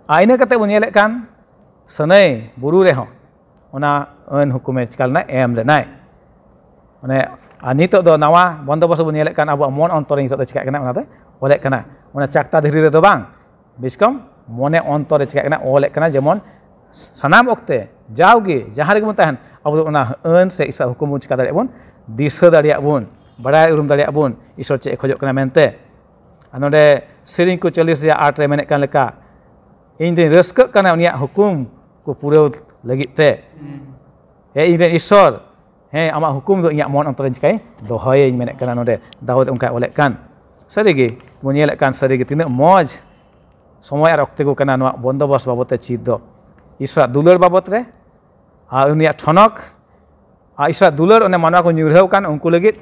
ᱟᱨ ᱤᱱᱟᱹ ᱠᱟᱛᱮ ᱵᱚᱱ ᱧᱮᱞᱮᱫ ᱠᱟᱱ ᱥᱟᱹᱱᱟᱹᱭ ᱵᱩᱨᱩ ᱨᱮᱦᱚᱸ ᱚᱱᱟ ᱟᱹᱱ ᱦᱩᱠᱩᱢᱮ ᱪᱤᱠᱟ ᱞᱮᱱᱟ, ᱮᱢ ᱞᱮᱱᱟᱭ᱾ ᱢᱟᱱᱮ, ᱟᱨ ᱱᱤᱛᱚᱜ ᱫᱚ ᱱᱟᱣᱟ ᱵᱚᱱᱫᱚᱵᱚᱥ ᱵᱚᱱ ᱧᱮᱞᱮᱫ ᱠᱟᱱ, ᱟᱵᱚᱣᱟᱜ ᱢᱚᱱ ᱚᱱᱛᱚᱨ ᱨᱮ ᱱᱤᱛᱚᱜ ᱫᱚ ᱪᱤᱠᱟᱜ ᱠᱟᱱᱟ, ᱚᱱᱟ ᱫᱚ ᱚᱞᱮᱫ ᱠᱟᱱᱟ᱾ ᱚᱱᱟ ᱪᱟᱠᱛᱟ ᱫᱷᱤᱨᱤ ᱨᱮᱫᱚ ᱵᱟᱝ, ᱵᱮᱥ ᱠᱚᱢ ᱢᱚᱱᱮ ᱚᱱᱛᱚᱨ ᱨᱮ ᱪᱤᱠᱟᱜ ᱠᱟᱱᱟ, ᱚᱞᱮᱫ ᱠᱟᱱᱟ᱾ ᱡᱮᱢᱚᱱ ᱥᱟᱱᱟᱢ ᱚᱠᱛᱮ, ᱡᱟᱣᱜᱮ ᱡᱟᱦᱟᱸ ᱨᱮᱜᱮ ᱵᱚᱱ ᱛᱟᱦᱮᱱ, ᱟᱵᱚ ᱫᱚ ᱚᱱᱟ ᱟᱹᱱ ᱥᱮ ᱤᱥᱚᱨ ᱦᱩᱠᱩᱢ ᱵᱚᱱ ᱪᱤᱠᱟ ᱫᱟᱲᱮᱭᱟᱜ ᱵᱚᱱ, ᱫᱤᱥᱟᱹ ᱫᱟᱲᱮᱭᱟᱜ ᱵᱚᱱ, ᱵᱟᱲᱟᱭ ᱩᱨᱩᱢ ᱫᱟᱲᱮᱭᱟᱜ ᱵᱚᱱ ᱤᱥᱚᱨ ᱪᱮᱫ ᱮ ᱠᱷᱚᱡᱚᱜ ᱠᱟᱱᱟ ᱢᱮᱱᱛᱮ᱾ ᱟᱨ ᱱᱚᱰᱮ ᱥᱮᱨᱮᱧ ᱠᱚ ᱪᱚᱞᱞᱤᱥ ᱨᱮᱭᱟᱜ ᱟᱴ ᱨᱮ ᱢᱮᱱᱮᱫ ᱠᱟᱱ ᱞᱮᱠᱟ, ᱤᱧ ᱫᱚᱧ ᱨᱟᱹᱥᱠᱟᱹᱜ ᱠᱟᱱᱟ ᱩᱱᱤᱭᱟᱜ ᱦᱩᱠᱩᱢ ᱠᱚ ᱯᱩᱨᱟᱹᱣ ᱞᱟᱹᱜᱤᱫ ᱛᱮ᱾ ᱦᱮᱸ, ᱤᱧ ᱨᱮᱱ ᱤᱥᱥᱚᱨ, ᱦᱮᱸ, ᱟᱢᱟᱜ ᱦᱩᱠᱩᱢ ᱫᱚ ᱤᱧᱟᱹᱜ ᱢᱚᱱ ᱚᱱᱛᱚᱨ ᱨᱮᱧ ᱪᱤᱠᱟᱹᱭ ᱫᱚᱦᱚᱭᱟᱹᱧ, ᱢᱮᱱᱮᱫ ᱠᱟᱱᱟ ᱱᱚᱰᱮ ᱫᱟᱣᱩᱫ ᱚᱱᱠᱟᱭ ᱚᱞᱮᱫ ᱠᱟᱱ᱾ ᱥᱟᱹᱨᱤᱜᱮ ᱵᱚᱱ ᱧᱮᱞᱮᱫ ᱠᱟᱱ, ᱥᱟᱹᱨᱤᱜᱮ ᱛᱤᱱᱟᱹᱜ ᱢᱚᱡᱽ ᱥᱚᱢᱚᱭ ᱟᱨ ᱚᱠᱛᱮ ᱠᱚ ᱠᱟᱱᱟ ᱱᱚᱣᱟ ᱵᱚᱱᱫᱚᱵᱚᱥ ᱵᱟᱵᱚᱫ ᱛᱮ ᱪᱮᱫ ᱫᱚ᱾ ᱤᱥᱥᱚᱨᱟᱜ ᱫᱩᱞᱟᱹᱲ ᱵᱟᱵᱚᱫ ᱨᱮ ᱟᱨ ᱩᱱᱤᱭᱟᱜ ᱴᱷᱚᱱᱚᱠ ᱟᱨ ᱤᱥᱚᱨᱟᱜ ᱫᱩᱞᱟᱹᱲ, ᱚᱱᱮ ᱢᱟᱱᱣᱟ ᱠᱚ ᱧᱩᱨᱦᱟᱹᱣ ᱠᱟᱱ ᱩᱱᱠᱩ ᱞᱟᱹᱜᱤᱫ,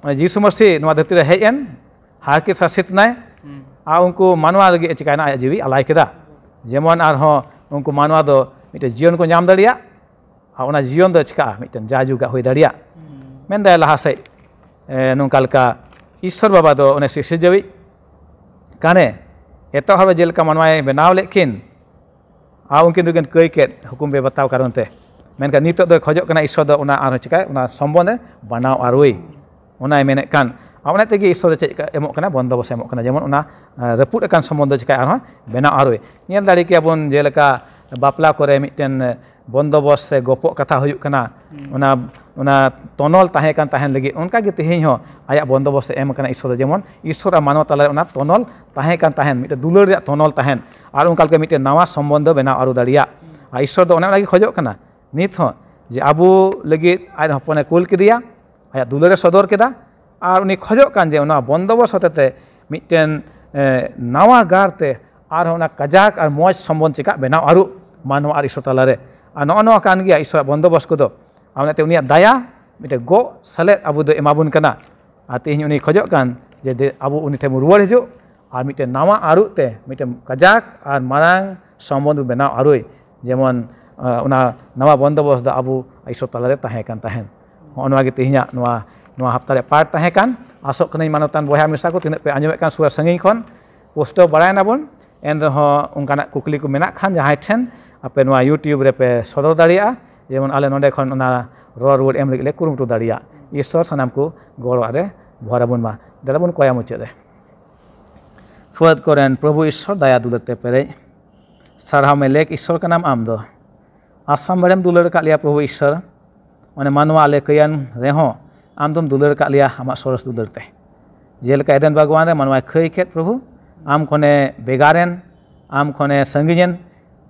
ᱚᱱᱮ ᱡᱤᱥᱩ ᱢᱟᱹᱥᱤ ᱱᱚᱣᱟ ᱫᱷᱟᱹᱨᱛᱤ ᱨᱮ ᱦᱮᱡ ᱮᱱ, ᱦᱟᱨᱠᱮᱛ ᱥᱟᱥᱮᱛ ᱮᱱᱟᱭ, ᱟᱨ ᱩᱱᱠᱩ ᱢᱟᱱᱣᱟ ᱞᱟᱹᱜᱤᱫ ᱮ ᱪᱤᱠᱟᱭᱱᱟ, ᱟᱭᱟᱜ ᱡᱤᱣᱤ ᱟᱞᱟᱭ ᱠᱮᱫᱟ᱾ ᱡᱮᱢᱚᱱ ᱟᱨᱦᱚᱸ ᱩᱱᱠᱩ ᱢᱟᱱᱣᱟ ᱫᱚ ᱢᱤᱫᱴᱮᱱ ᱡᱤᱭᱚᱱ ᱠᱚ ᱧᱟᱢ ᱫᱟᱲᱮᱭᱟᱜ, ᱟᱨ ᱚᱱᱟ ᱡᱤᱭᱚᱱ ᱫᱚ ᱪᱤᱠᱟᱜᱼᱟ, ᱢᱤᱫᱴᱮᱱ ᱡᱟᱭᱡᱩᱜᱟᱜ ᱦᱩᱭ ᱫᱟᱲᱮᱭᱟᱜ᱾ ᱢᱮᱱᱫᱟᱭ ᱞᱟᱦᱟ ᱥᱮᱫ, ᱮ, ᱱᱚᱝᱠᱟ ᱞᱮᱠᱟ ᱤᱥᱥᱚᱨ ᱵᱟᱵᱟ ᱫᱚ ᱚᱱᱮ ᱥᱤᱨᱡᱟᱹᱣᱤᱡ ᱠᱟᱱᱮ, ᱮᱛᱚᱦᱚᱵ ᱨᱮ ᱡᱮᱞᱮᱠᱟ ᱢᱟᱱᱣᱟᱭ ᱵᱮᱱᱟᱣ ᱞᱮᱫ ᱠᱤᱱ, ᱟᱨ ᱩᱱᱠᱤᱱ ᱫᱚᱠᱤᱱ ᱠᱟᱹᱭ ᱠᱮᱫ ᱦᱩᱠᱩᱢ ᱵᱮᱵᱟᱛᱟᱣ ᱠᱟᱨᱚᱱ ᱛᱮ᱾ ᱢᱮᱱᱠᱷᱟᱱ ᱱᱤᱛᱚᱜ ᱫᱚᱭ ᱠᱷᱚᱡᱚᱜ ᱠᱟᱱᱟ ᱤᱥᱥᱚᱨ ᱫᱚ ᱚᱱᱟ ᱟᱨᱦᱚᱸ ᱪᱤᱠᱟᱹᱭ, ᱚᱱᱟ ᱥᱚᱢᱵᱚᱱᱫᱷᱮ ᱵᱟᱱᱟᱣ ᱟᱹᱨᱩᱭ᱾ ᱚᱱᱟᱭ ᱢᱮᱱᱮᱫ ᱠᱟᱱ, ᱟᱨ ᱚᱱᱟ ᱛᱮᱜᱮ ᱤᱥᱥᱚᱨ ᱫᱚ ᱪᱮᱫ ᱮᱢᱚᱜ ᱠᱟᱱᱟ? ᱵᱚᱱᱫᱚᱵᱚᱥ ᱮ ᱮᱢᱚᱜ ᱠᱟᱱᱟ, ᱡᱮᱢᱚᱱ ᱚᱱᱟ ᱨᱟᱹᱯᱩᱫ ᱟᱠᱟᱱ ᱥᱚᱢᱵᱚᱱᱫᱷ ᱫᱚ ᱪᱤᱠᱟᱹᱭ ᱟᱨᱦᱚᱸ ᱵᱮᱱᱟᱣ ᱟᱹᱨᱩᱭ᱾ ᱧᱮᱞ ᱫᱟᱲᱮ ᱠᱮᱭᱟ ᱵᱚᱱ, ᱡᱮᱞᱮᱠᱟ ᱵᱟᱯᱞᱟ ᱠᱚᱨᱮ ᱢᱤᱫᱴᱮᱱ ᱵᱚᱱᱫᱚᱵᱚᱥ ᱥᱮ ᱜᱚᱯᱚᱜ ᱠᱟᱛᱷᱟ ᱦᱩᱭᱩᱜ ᱠᱟᱱᱟ, ᱚᱱᱟ ᱚᱱᱟ ᱛᱚᱱᱚᱞ ᱛᱟᱦᱮᱸ ᱠᱟᱱ ᱛᱟᱦᱮᱱ ᱞᱟᱹᱜᱤᱫ, ᱚᱱᱠᱟ ᱜᱮ ᱛᱮᱦᱮᱧ ᱦᱚᱸ ᱟᱭᱟᱜ ᱵᱚᱱᱫᱚᱵᱚᱥ ᱮ ᱮᱢ ᱠᱟᱱᱟ ᱤᱥᱥᱚᱨ ᱫᱚ, ᱡᱮᱢᱚᱱ ᱤᱥᱥᱚᱨ ᱟᱨ ᱢᱟᱱᱣᱟ ᱛᱟᱞᱟᱨᱮ ᱚᱱᱟ ᱛᱚᱱᱚᱞ ᱛᱟᱦᱮᱸ ᱠᱟᱱ ᱛᱟᱦᱮᱱ, ᱢᱤᱫᱴᱮᱱ ᱫᱩᱞᱟᱹᱲ ᱨᱮᱭᱟᱜ ᱛᱚᱱᱚᱞ ᱛᱟᱦᱮᱱ, ᱟᱨ ᱚᱱᱠᱟ ᱞᱮᱠᱟ ᱢᱤᱫᱴᱮᱱ ᱱᱟᱣᱟ ᱥᱚᱢᱵᱚᱱᱫᱷ ᱵᱮᱱᱟᱣ ᱟᱹᱨᱩ ᱫᱟᱲᱮᱭᱟᱜ᱾ ᱟᱨ ᱤᱥᱥᱚᱨ ᱫᱚ ᱚᱱᱮ ᱚᱱᱟᱜᱮ ᱠᱷᱚᱡᱚᱜ ᱠᱟᱱᱟ ᱱᱤᱛ ᱦᱚᱸ, ᱡᱮ ᱟᱵᱚ ᱞᱟᱹᱜᱤᱫ ᱟᱡ ᱦᱚᱯᱚᱱᱮ ᱠᱩᱞ ᱠᱮᱫᱮᱭᱟ, ᱟᱭᱟᱜ ᱫᱩᱞᱟᱹᱲ ᱮ ᱥᱚᱫᱚᱨ ᱠᱮᱫᱟ, ᱟᱨ ᱩᱱᱤ ᱠᱷᱚᱡᱚᱜ ᱠᱟᱱ ᱡᱮ ᱚᱱᱟ ᱵᱚᱱᱫᱚᱵᱚᱥ ᱦᱚᱛᱮᱛᱮ ᱢᱤᱫᱴᱮᱱ ᱱᱟᱣᱟ ᱜᱟᱨ ᱛᱮ ᱟᱨᱦᱚᱸ ᱚᱱᱟ ᱠᱟᱡᱟᱠ ᱟᱨ ᱢᱚᱡᱽ ᱥᱚᱢᱵᱚᱱᱫᱷ ᱪᱮᱠᱟᱜ ᱵᱮᱱᱟᱣ ᱟᱹᱨᱩ ᱢᱟᱱᱣᱟ ᱟᱨ ᱤᱥᱥᱚᱨ ᱛᱟᱞᱟᱨᱮ᱾ ᱟᱨ ᱱᱚᱜᱼᱚ ᱱᱚᱣᱟ ᱠᱟᱱ ᱜᱮᱭᱟ ᱤᱥᱥᱚᱨᱟᱜ ᱵᱚᱱᱫᱚᱵᱚᱥ ᱠᱚᱫᱚ᱾ ᱟᱨ ᱚᱱᱟᱛᱮ ᱩᱱᱤᱭᱟᱜ ᱫᱟᱭᱟ ᱢᱤᱫᱴᱮᱱ ᱜᱚᱜ ᱥᱮᱞᱮᱫ ᱟᱵᱚ ᱫᱚ ᱮᱢᱟᱵᱚᱱ ᱠᱟᱱᱟ᱾ ᱟᱨ ᱛᱮᱦᱮᱧ ᱩᱱᱤ ᱠᱷᱚᱡᱚᱜ ᱠᱟᱱ ᱡᱮ ᱫᱮ-, ᱟᱵᱚ ᱩᱱᱤ ᱴᱷᱮᱱ ᱵᱚᱱ ᱨᱩᱣᱟᱹᱲ ᱦᱤᱡᱩᱜ ᱟᱨ ᱢᱤᱫᱴᱮᱱ ᱱᱟᱣᱟ ᱟᱹᱨᱩ ᱛᱮ ᱢᱤᱫᱴᱮᱱ ᱠᱟᱡᱟᱠ ᱟᱨ ᱢᱟᱨᱟᱝ ᱥᱚᱢᱵᱚᱱᱫᱷ ᱵᱚᱱ ᱵᱮᱱᱟᱣ ᱟᱹᱨᱩᱭ᱾ ᱡᱮᱢᱚᱱ ᱚᱱᱟ ᱱᱟᱣᱟ ᱵᱚᱱᱫᱚᱵᱚᱥ ᱫᱚ ᱟᱵᱚ ᱤᱥᱥᱚᱨ ᱛᱟᱞᱟᱨᱮ ᱛᱟᱦᱮᱸ ᱠᱟᱱ ᱛᱟᱦᱮᱸᱱ᱾ ᱦᱚᱸᱜᱼᱚ ᱱᱚᱣᱟ ᱜᱮ ᱛᱮᱦᱮᱧᱟᱜ ᱱᱚᱣᱟ, ᱱᱚᱣᱟ ᱦᱟᱯᱛᱟ ᱨᱮᱭᱟᱜ ᱯᱟᱴ ᱛᱟᱦᱮᱸ ᱠᱟᱱ᱾ ᱟᱥᱚᱜ ᱠᱟᱹᱱᱟᱹᱧ ᱢᱟᱱᱚᱛᱟᱱ ᱵᱚᱭᱦᱟ ᱢᱤᱥᱨᱟ ᱠᱚ, ᱛᱤᱱᱟᱹᱜ ᱯᱮ ᱟᱸᱡᱚᱢᱮᱫ ᱠᱟᱱ ᱥᱩᱨ ᱟᱨ ᱥᱟᱺᱜᱤᱧ ᱠᱷᱚᱱ, ᱯᱩᱥᱴᱟᱹᱣ ᱵᱟᱲᱟᱭ ᱱᱟᱵᱚᱱ᱾ ᱮᱱᱨᱮᱦᱚᱸ ᱚᱱᱠᱟᱱᱟᱜ ᱠᱩᱠᱞᱤ ᱠᱚ ᱢᱮᱱᱟᱜ ᱠᱷᱟᱱ ᱡᱟᱦᱟᱸᱭ ᱴᱷᱮᱱ, ᱟᱯᱮ ᱱᱚᱣᱟ YouTube ᱨᱮᱯᱮ ᱥᱚᱫᱚᱨ ᱫᱟᱲᱮᱭᱟᱜᱼᱟ, ᱡᱮᱢᱚᱱ ᱟᱞᱮ ᱱᱚᱸᱰᱮ ᱠᱷᱚᱱ ᱚᱱᱟ ᱨᱚᱲ ᱨᱩᱣᱟᱹᱲ ᱮᱢ ᱞᱟᱹᱜᱤᱫ ᱞᱮ ᱠᱩᱨᱩᱢᱩᱴᱩ ᱫᱟᱲᱮᱭᱟᱜ᱾ ᱤᱥᱥᱚᱨ ᱥᱟᱱᱟᱢ ᱠᱚ ᱜᱚᱲᱚᱣᱟᱜ ᱨᱮ ᱵᱷᱚᱨ ᱟᱵᱚᱱ ᱢᱟ᱾ ᱫᱮᱞᱟ ᱵᱚᱱ ᱠᱚᱭᱟ ᱢᱩᱪᱟᱹᱫ ᱨᱮ᱾ ᱯᱷᱟᱹᱫ ᱠᱚᱨᱮᱱ ᱯᱨᱚᱵᱷᱩ ᱤᱥᱥᱚᱨ, ᱫᱟᱭᱟ ᱫᱩᱞᱟᱹᱲ ᱛᱮ ᱯᱮᱨᱮᱡ, ᱥᱟᱨᱦᱟᱣ ᱢᱮ ᱞᱮᱠ ᱤᱥᱥᱚᱨ ᱠᱟᱱᱟᱢ ᱟᱢ ᱫᱚ᱾ ᱟᱥᱟᱢ ᱵᱮᱲᱮᱢ ᱫᱩᱞᱟᱹᱲ ᱟᱠᱟᱫ ᱞᱮᱭᱟ ᱯᱨᱚᱵᱷᱩ ᱤᱥᱥᱚᱨ᱾ ᱚᱱᱮ ᱢᱟᱱᱣᱟ ᱟᱞᱮ ᱠᱟᱹᱭᱟᱱ ᱨᱮᱦᱚᱸ ᱟᱢ ᱫᱚᱢ ᱫᱩᱞᱟᱹᱲ ᱟᱠᱟᱫ ᱞᱮᱭᱟ ᱟᱢᱟᱜ ᱥᱚᱨᱚᱥ ᱫᱩᱞᱟᱹᱲ ᱛᱮ᱾ ᱡᱮᱞᱮᱠᱟ ᱮᱫᱮᱱ ᱵᱟᱜᱽᱣᱟᱱ ᱨᱮ ᱢᱟᱱᱣᱟᱭ ᱠᱷᱟᱹᱭ ᱠᱮᱫ ᱯᱨᱚᱵᱷᱩ, ᱟᱢ ᱠᱷᱚᱱᱮ ᱵᱷᱮᱜᱟᱨᱮᱱ, ᱟᱢ ᱠᱷᱚᱱᱮ ᱥᱟᱺᱜᱤᱧᱮᱱ,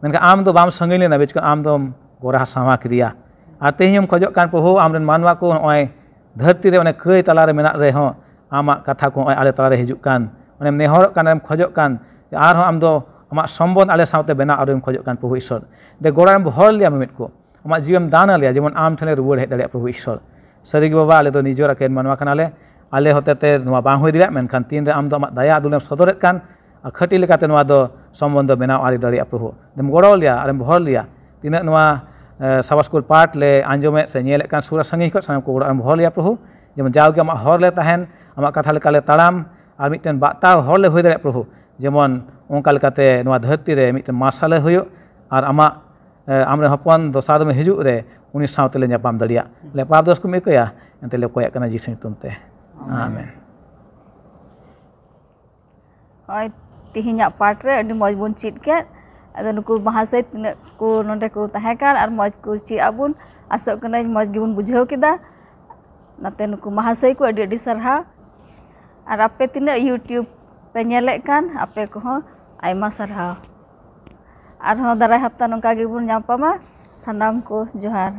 ᱢᱮᱱᱠᱷᱟᱱ ᱟᱢ ᱫᱚ ᱵᱟᱢ ᱥᱟᱺᱜᱤᱧ ᱞᱮᱱᱟ, ᱵᱤᱪᱠᱚᱢ ᱟᱢ ᱫᱚᱢ ᱜᱚᱨᱟ ᱥᱟᱶᱟ ᱠᱮᱫᱮᱭᱟ᱾ ᱟᱨ ᱛᱮᱦᱮᱧ ᱦᱚᱸᱢ ᱠᱷᱚᱡᱚᱜ ᱠᱟᱱ ᱯᱨᱚᱵᱷᱩ, ᱟᱢᱨᱮᱱ ᱢᱟᱱᱣᱟ ᱠᱚ ᱱᱚᱜᱼᱚᱭ ᱫᱷᱟᱹᱨᱛᱤ ᱨᱮ ᱚᱱᱮ ᱠᱟᱹᱭ ᱛᱟᱞᱟᱨᱮ ᱢᱮᱱᱟᱜ ᱨᱮᱦᱚᱸ ᱟᱢᱟᱜ ᱠᱟᱛᱷᱟ ᱠᱚ ᱱᱚᱜᱼᱚᱭ ᱟᱞᱮ ᱛᱟᱞᱟᱨᱮ ᱦᱤᱡᱩᱜ ᱠᱟᱱ, ᱚᱱᱮᱢ ᱱᱮᱦᱚᱨᱚᱜ ᱠᱟᱱ, ᱚᱱᱮᱢ ᱠᱷᱚᱡᱚᱜ ᱠᱟᱱ, ᱟᱨᱦᱚᱸ ᱟᱢ ᱫᱚ ᱟᱢᱟᱜ ᱥᱚᱢᱵᱚᱱᱫᱷ ᱟᱞᱮ ᱥᱟᱶᱛᱮ ᱵᱮᱱᱟᱣ ᱟᱹᱨᱩᱭᱮᱢ ᱠᱷᱚᱡᱚᱜ ᱠᱟᱱ ᱯᱨᱚᱵᱷᱩ ᱤᱥᱥᱚᱨ᱾ ᱫᱮ ᱜᱚᱲᱚ ᱮᱢ ᱦᱚᱲ ᱞᱮᱭᱟ ᱢᱤᱢᱤᱫ ᱠᱚ, ᱟᱢᱟᱜ ᱡᱤᱣᱤᱢ ᱫᱟᱱ ᱟᱞᱮᱭᱟ, ᱡᱮᱢᱚᱱ ᱟᱢ ᱴᱷᱮᱱ ᱞᱮ ᱨᱩᱣᱟᱹᱲ ᱦᱮᱡ ᱫᱟᱲᱮᱭᱟᱜ ᱯᱨᱚᱵᱷᱩ ᱤᱥᱥᱚᱨ᱾ ᱥᱟᱹᱨᱤᱜᱮ ᱵᱟᱵᱟ, ᱟᱞᱮ ᱫᱚ ᱱᱤᱡᱚᱨ ᱟᱠᱮᱱ ᱢᱟᱱᱣᱟ ᱠᱟᱱᱟᱞᱮ, ᱟᱞᱮ ᱦᱚᱛᱮᱛᱮ ᱱᱚᱣᱟ ᱵᱟᱝ ᱦᱩᱭ ᱫᱟᱲᱮᱭᱟᱜ, ᱢᱮᱱᱠᱷᱟᱱ ᱛᱤᱱᱨᱮ ᱟᱢ ᱫᱚ ᱟᱢᱟᱜ ᱫᱟᱭᱟ ᱫᱩᱞᱟᱹᱲᱮᱢ ᱥᱚᱫᱚᱨᱮᱫ ᱠᱟᱱ, ᱟᱨ ᱠᱷᱟᱹᱴᱤ ᱞᱮᱠᱟᱛᱮ ᱱᱚᱣᱟ ᱫᱚ ᱥᱚᱢᱵᱚᱱᱫᱷ ᱵᱮᱱᱟᱣ ᱟᱹᱨᱤ ᱫᱟᱲᱮᱭᱟᱜᱼᱟ ᱯᱨᱚᱵᱷᱩ᱾ ᱫᱮᱢ ᱜᱚᱲᱚ ᱞᱮᱭᱟ ᱟᱨᱮᱢ ᱵᱷᱚᱨ ᱞᱮᱭᱟ᱾ ᱛᱤᱱᱟᱹᱜ ᱱᱚᱣᱟ, ᱮ, ᱥᱟᱵᱟ ᱥᱠᱩᱞ ᱯᱟᱴ ᱞᱮ ᱟᱸᱡᱚᱢᱮᱫ ᱥᱮ ᱧᱮᱞᱮᱫ ᱠᱟᱱ ᱥᱩᱨ ᱟᱨ ᱥᱟᱺᱜᱤᱧ ᱠᱷᱚᱱ ᱥᱟᱱᱟᱢ ᱠᱚ ᱜᱚᱲᱚ ᱟᱨᱮᱢ ᱵᱷᱚᱨ ᱞᱮᱭᱟ ᱯᱨᱚᱵᱷᱩ᱾ ᱡᱮᱢᱚᱱ ᱡᱟᱣᱜᱮ ᱟᱢᱟᱜ ᱦᱚᱨ ᱞᱮ ᱛᱟᱦᱮᱱ, ᱟᱢᱟᱜ ᱠᱟᱛᱷᱟ ᱞᱮᱠᱟ ᱞᱮ ᱛᱟᱲᱟᱢ, ᱟᱨ ᱢᱤᱫᱴᱮᱱ ᱵᱟᱛᱟᱣ ᱦᱚᱲ ᱞᱮ ᱦᱩᱭ ᱫᱟᱲᱮᱭᱟᱜ ᱯᱨᱚᱵᱷᱩ, ᱡᱮᱢᱚᱱ ᱚᱱᱠᱟ ᱞᱮᱠᱟᱛᱮ ᱱᱚᱣᱟ ᱫᱷᱟᱹᱨᱛᱤ ᱨᱮ ᱢᱤᱫᱴᱮᱱ ᱢᱟᱨᱥᱟᱞᱮ ᱦᱩᱭᱩᱜ, ᱟᱨ ᱟᱢᱟᱜ ᱟᱢᱨᱮᱱ ᱦᱚᱯᱚᱱ ᱫᱚᱥᱟᱨ ᱫᱚᱢᱮ ᱦᱤᱡᱩᱜ ᱨᱮ ᱩᱱᱤ ᱥᱟᱶᱛᱮ ᱞᱮ ᱧᱟᱯᱟᱢ ᱫᱟᱲᱮᱭᱟᱜ᱾ ᱞᱮ ᱯᱟᱯ ᱫᱚᱥ ᱠᱚᱢ ᱤᱠᱟᱹᱭᱟ, ᱮᱱᱛᱮ ᱞᱮ ᱠᱚᱭᱟᱜ ᱠᱟᱱᱟ ᱡᱤᱥᱩ ᱧᱩᱛᱩᱢ ᱛᱮ᱾ ᱟᱢᱮᱱ᱾ ᱦᱳᱭ, ᱛᱮᱦᱮᱧᱟᱜ ᱯᱟᱴ ᱨᱮ ᱟᱹᱰᱤ ᱢᱚᱡᱽ ᱵᱚᱱ ᱪᱮᱫ ᱠᱮᱫ᱾ ᱟᱫᱚ ᱱᱩᱠᱩ ᱢᱟᱦᱟᱥᱚᱭ ᱛᱤᱱᱟᱹᱜ ᱠᱚ ᱱᱚᱰᱮ ᱠᱚ ᱛᱟᱦᱮᱸ ᱠᱟᱱ ᱟᱨ ᱢᱚᱡᱽ ᱠᱚ ᱪᱮᱫ ᱟᱫ ᱵᱚᱱ, ᱟᱥᱚᱜ ᱠᱟᱹᱱᱟᱹᱧ ᱢᱚᱡᱽ ᱜᱮᱵᱚᱱ ᱵᱩᱡᱷᱟᱹᱣ ᱠᱮᱫᱟ᱾ ᱚᱱᱟᱛᱮ ᱱᱩᱠᱩ ᱢᱟᱦᱟᱥᱚᱭ ᱠᱚ ᱟᱹᱰᱤ ᱟᱹᱰᱤ ᱥᱟᱨᱦᱟᱣ᱾ ᱟᱨ ᱟᱯᱮ ᱛᱤᱱᱟᱹᱜ YouTube ᱯᱮ ᱧᱮᱞᱮᱫ ᱠᱟᱱ, ᱟᱯᱮ ᱠᱚᱦᱚᱸ ᱟᱭᱢᱟ ᱥᱟᱨᱦᱟᱣ᱾ ᱟᱨᱦᱚᱸ ᱫᱟᱨᱟᱭ ᱦᱟᱯᱛᱟ ᱱᱚᱝᱠᱟ ᱜᱮᱵᱚᱱ ᱧᱟᱯᱟᱢᱟ᱾ ᱥᱟᱱᱟᱢ ᱠᱚ ᱡᱚᱦᱟᱨ᱾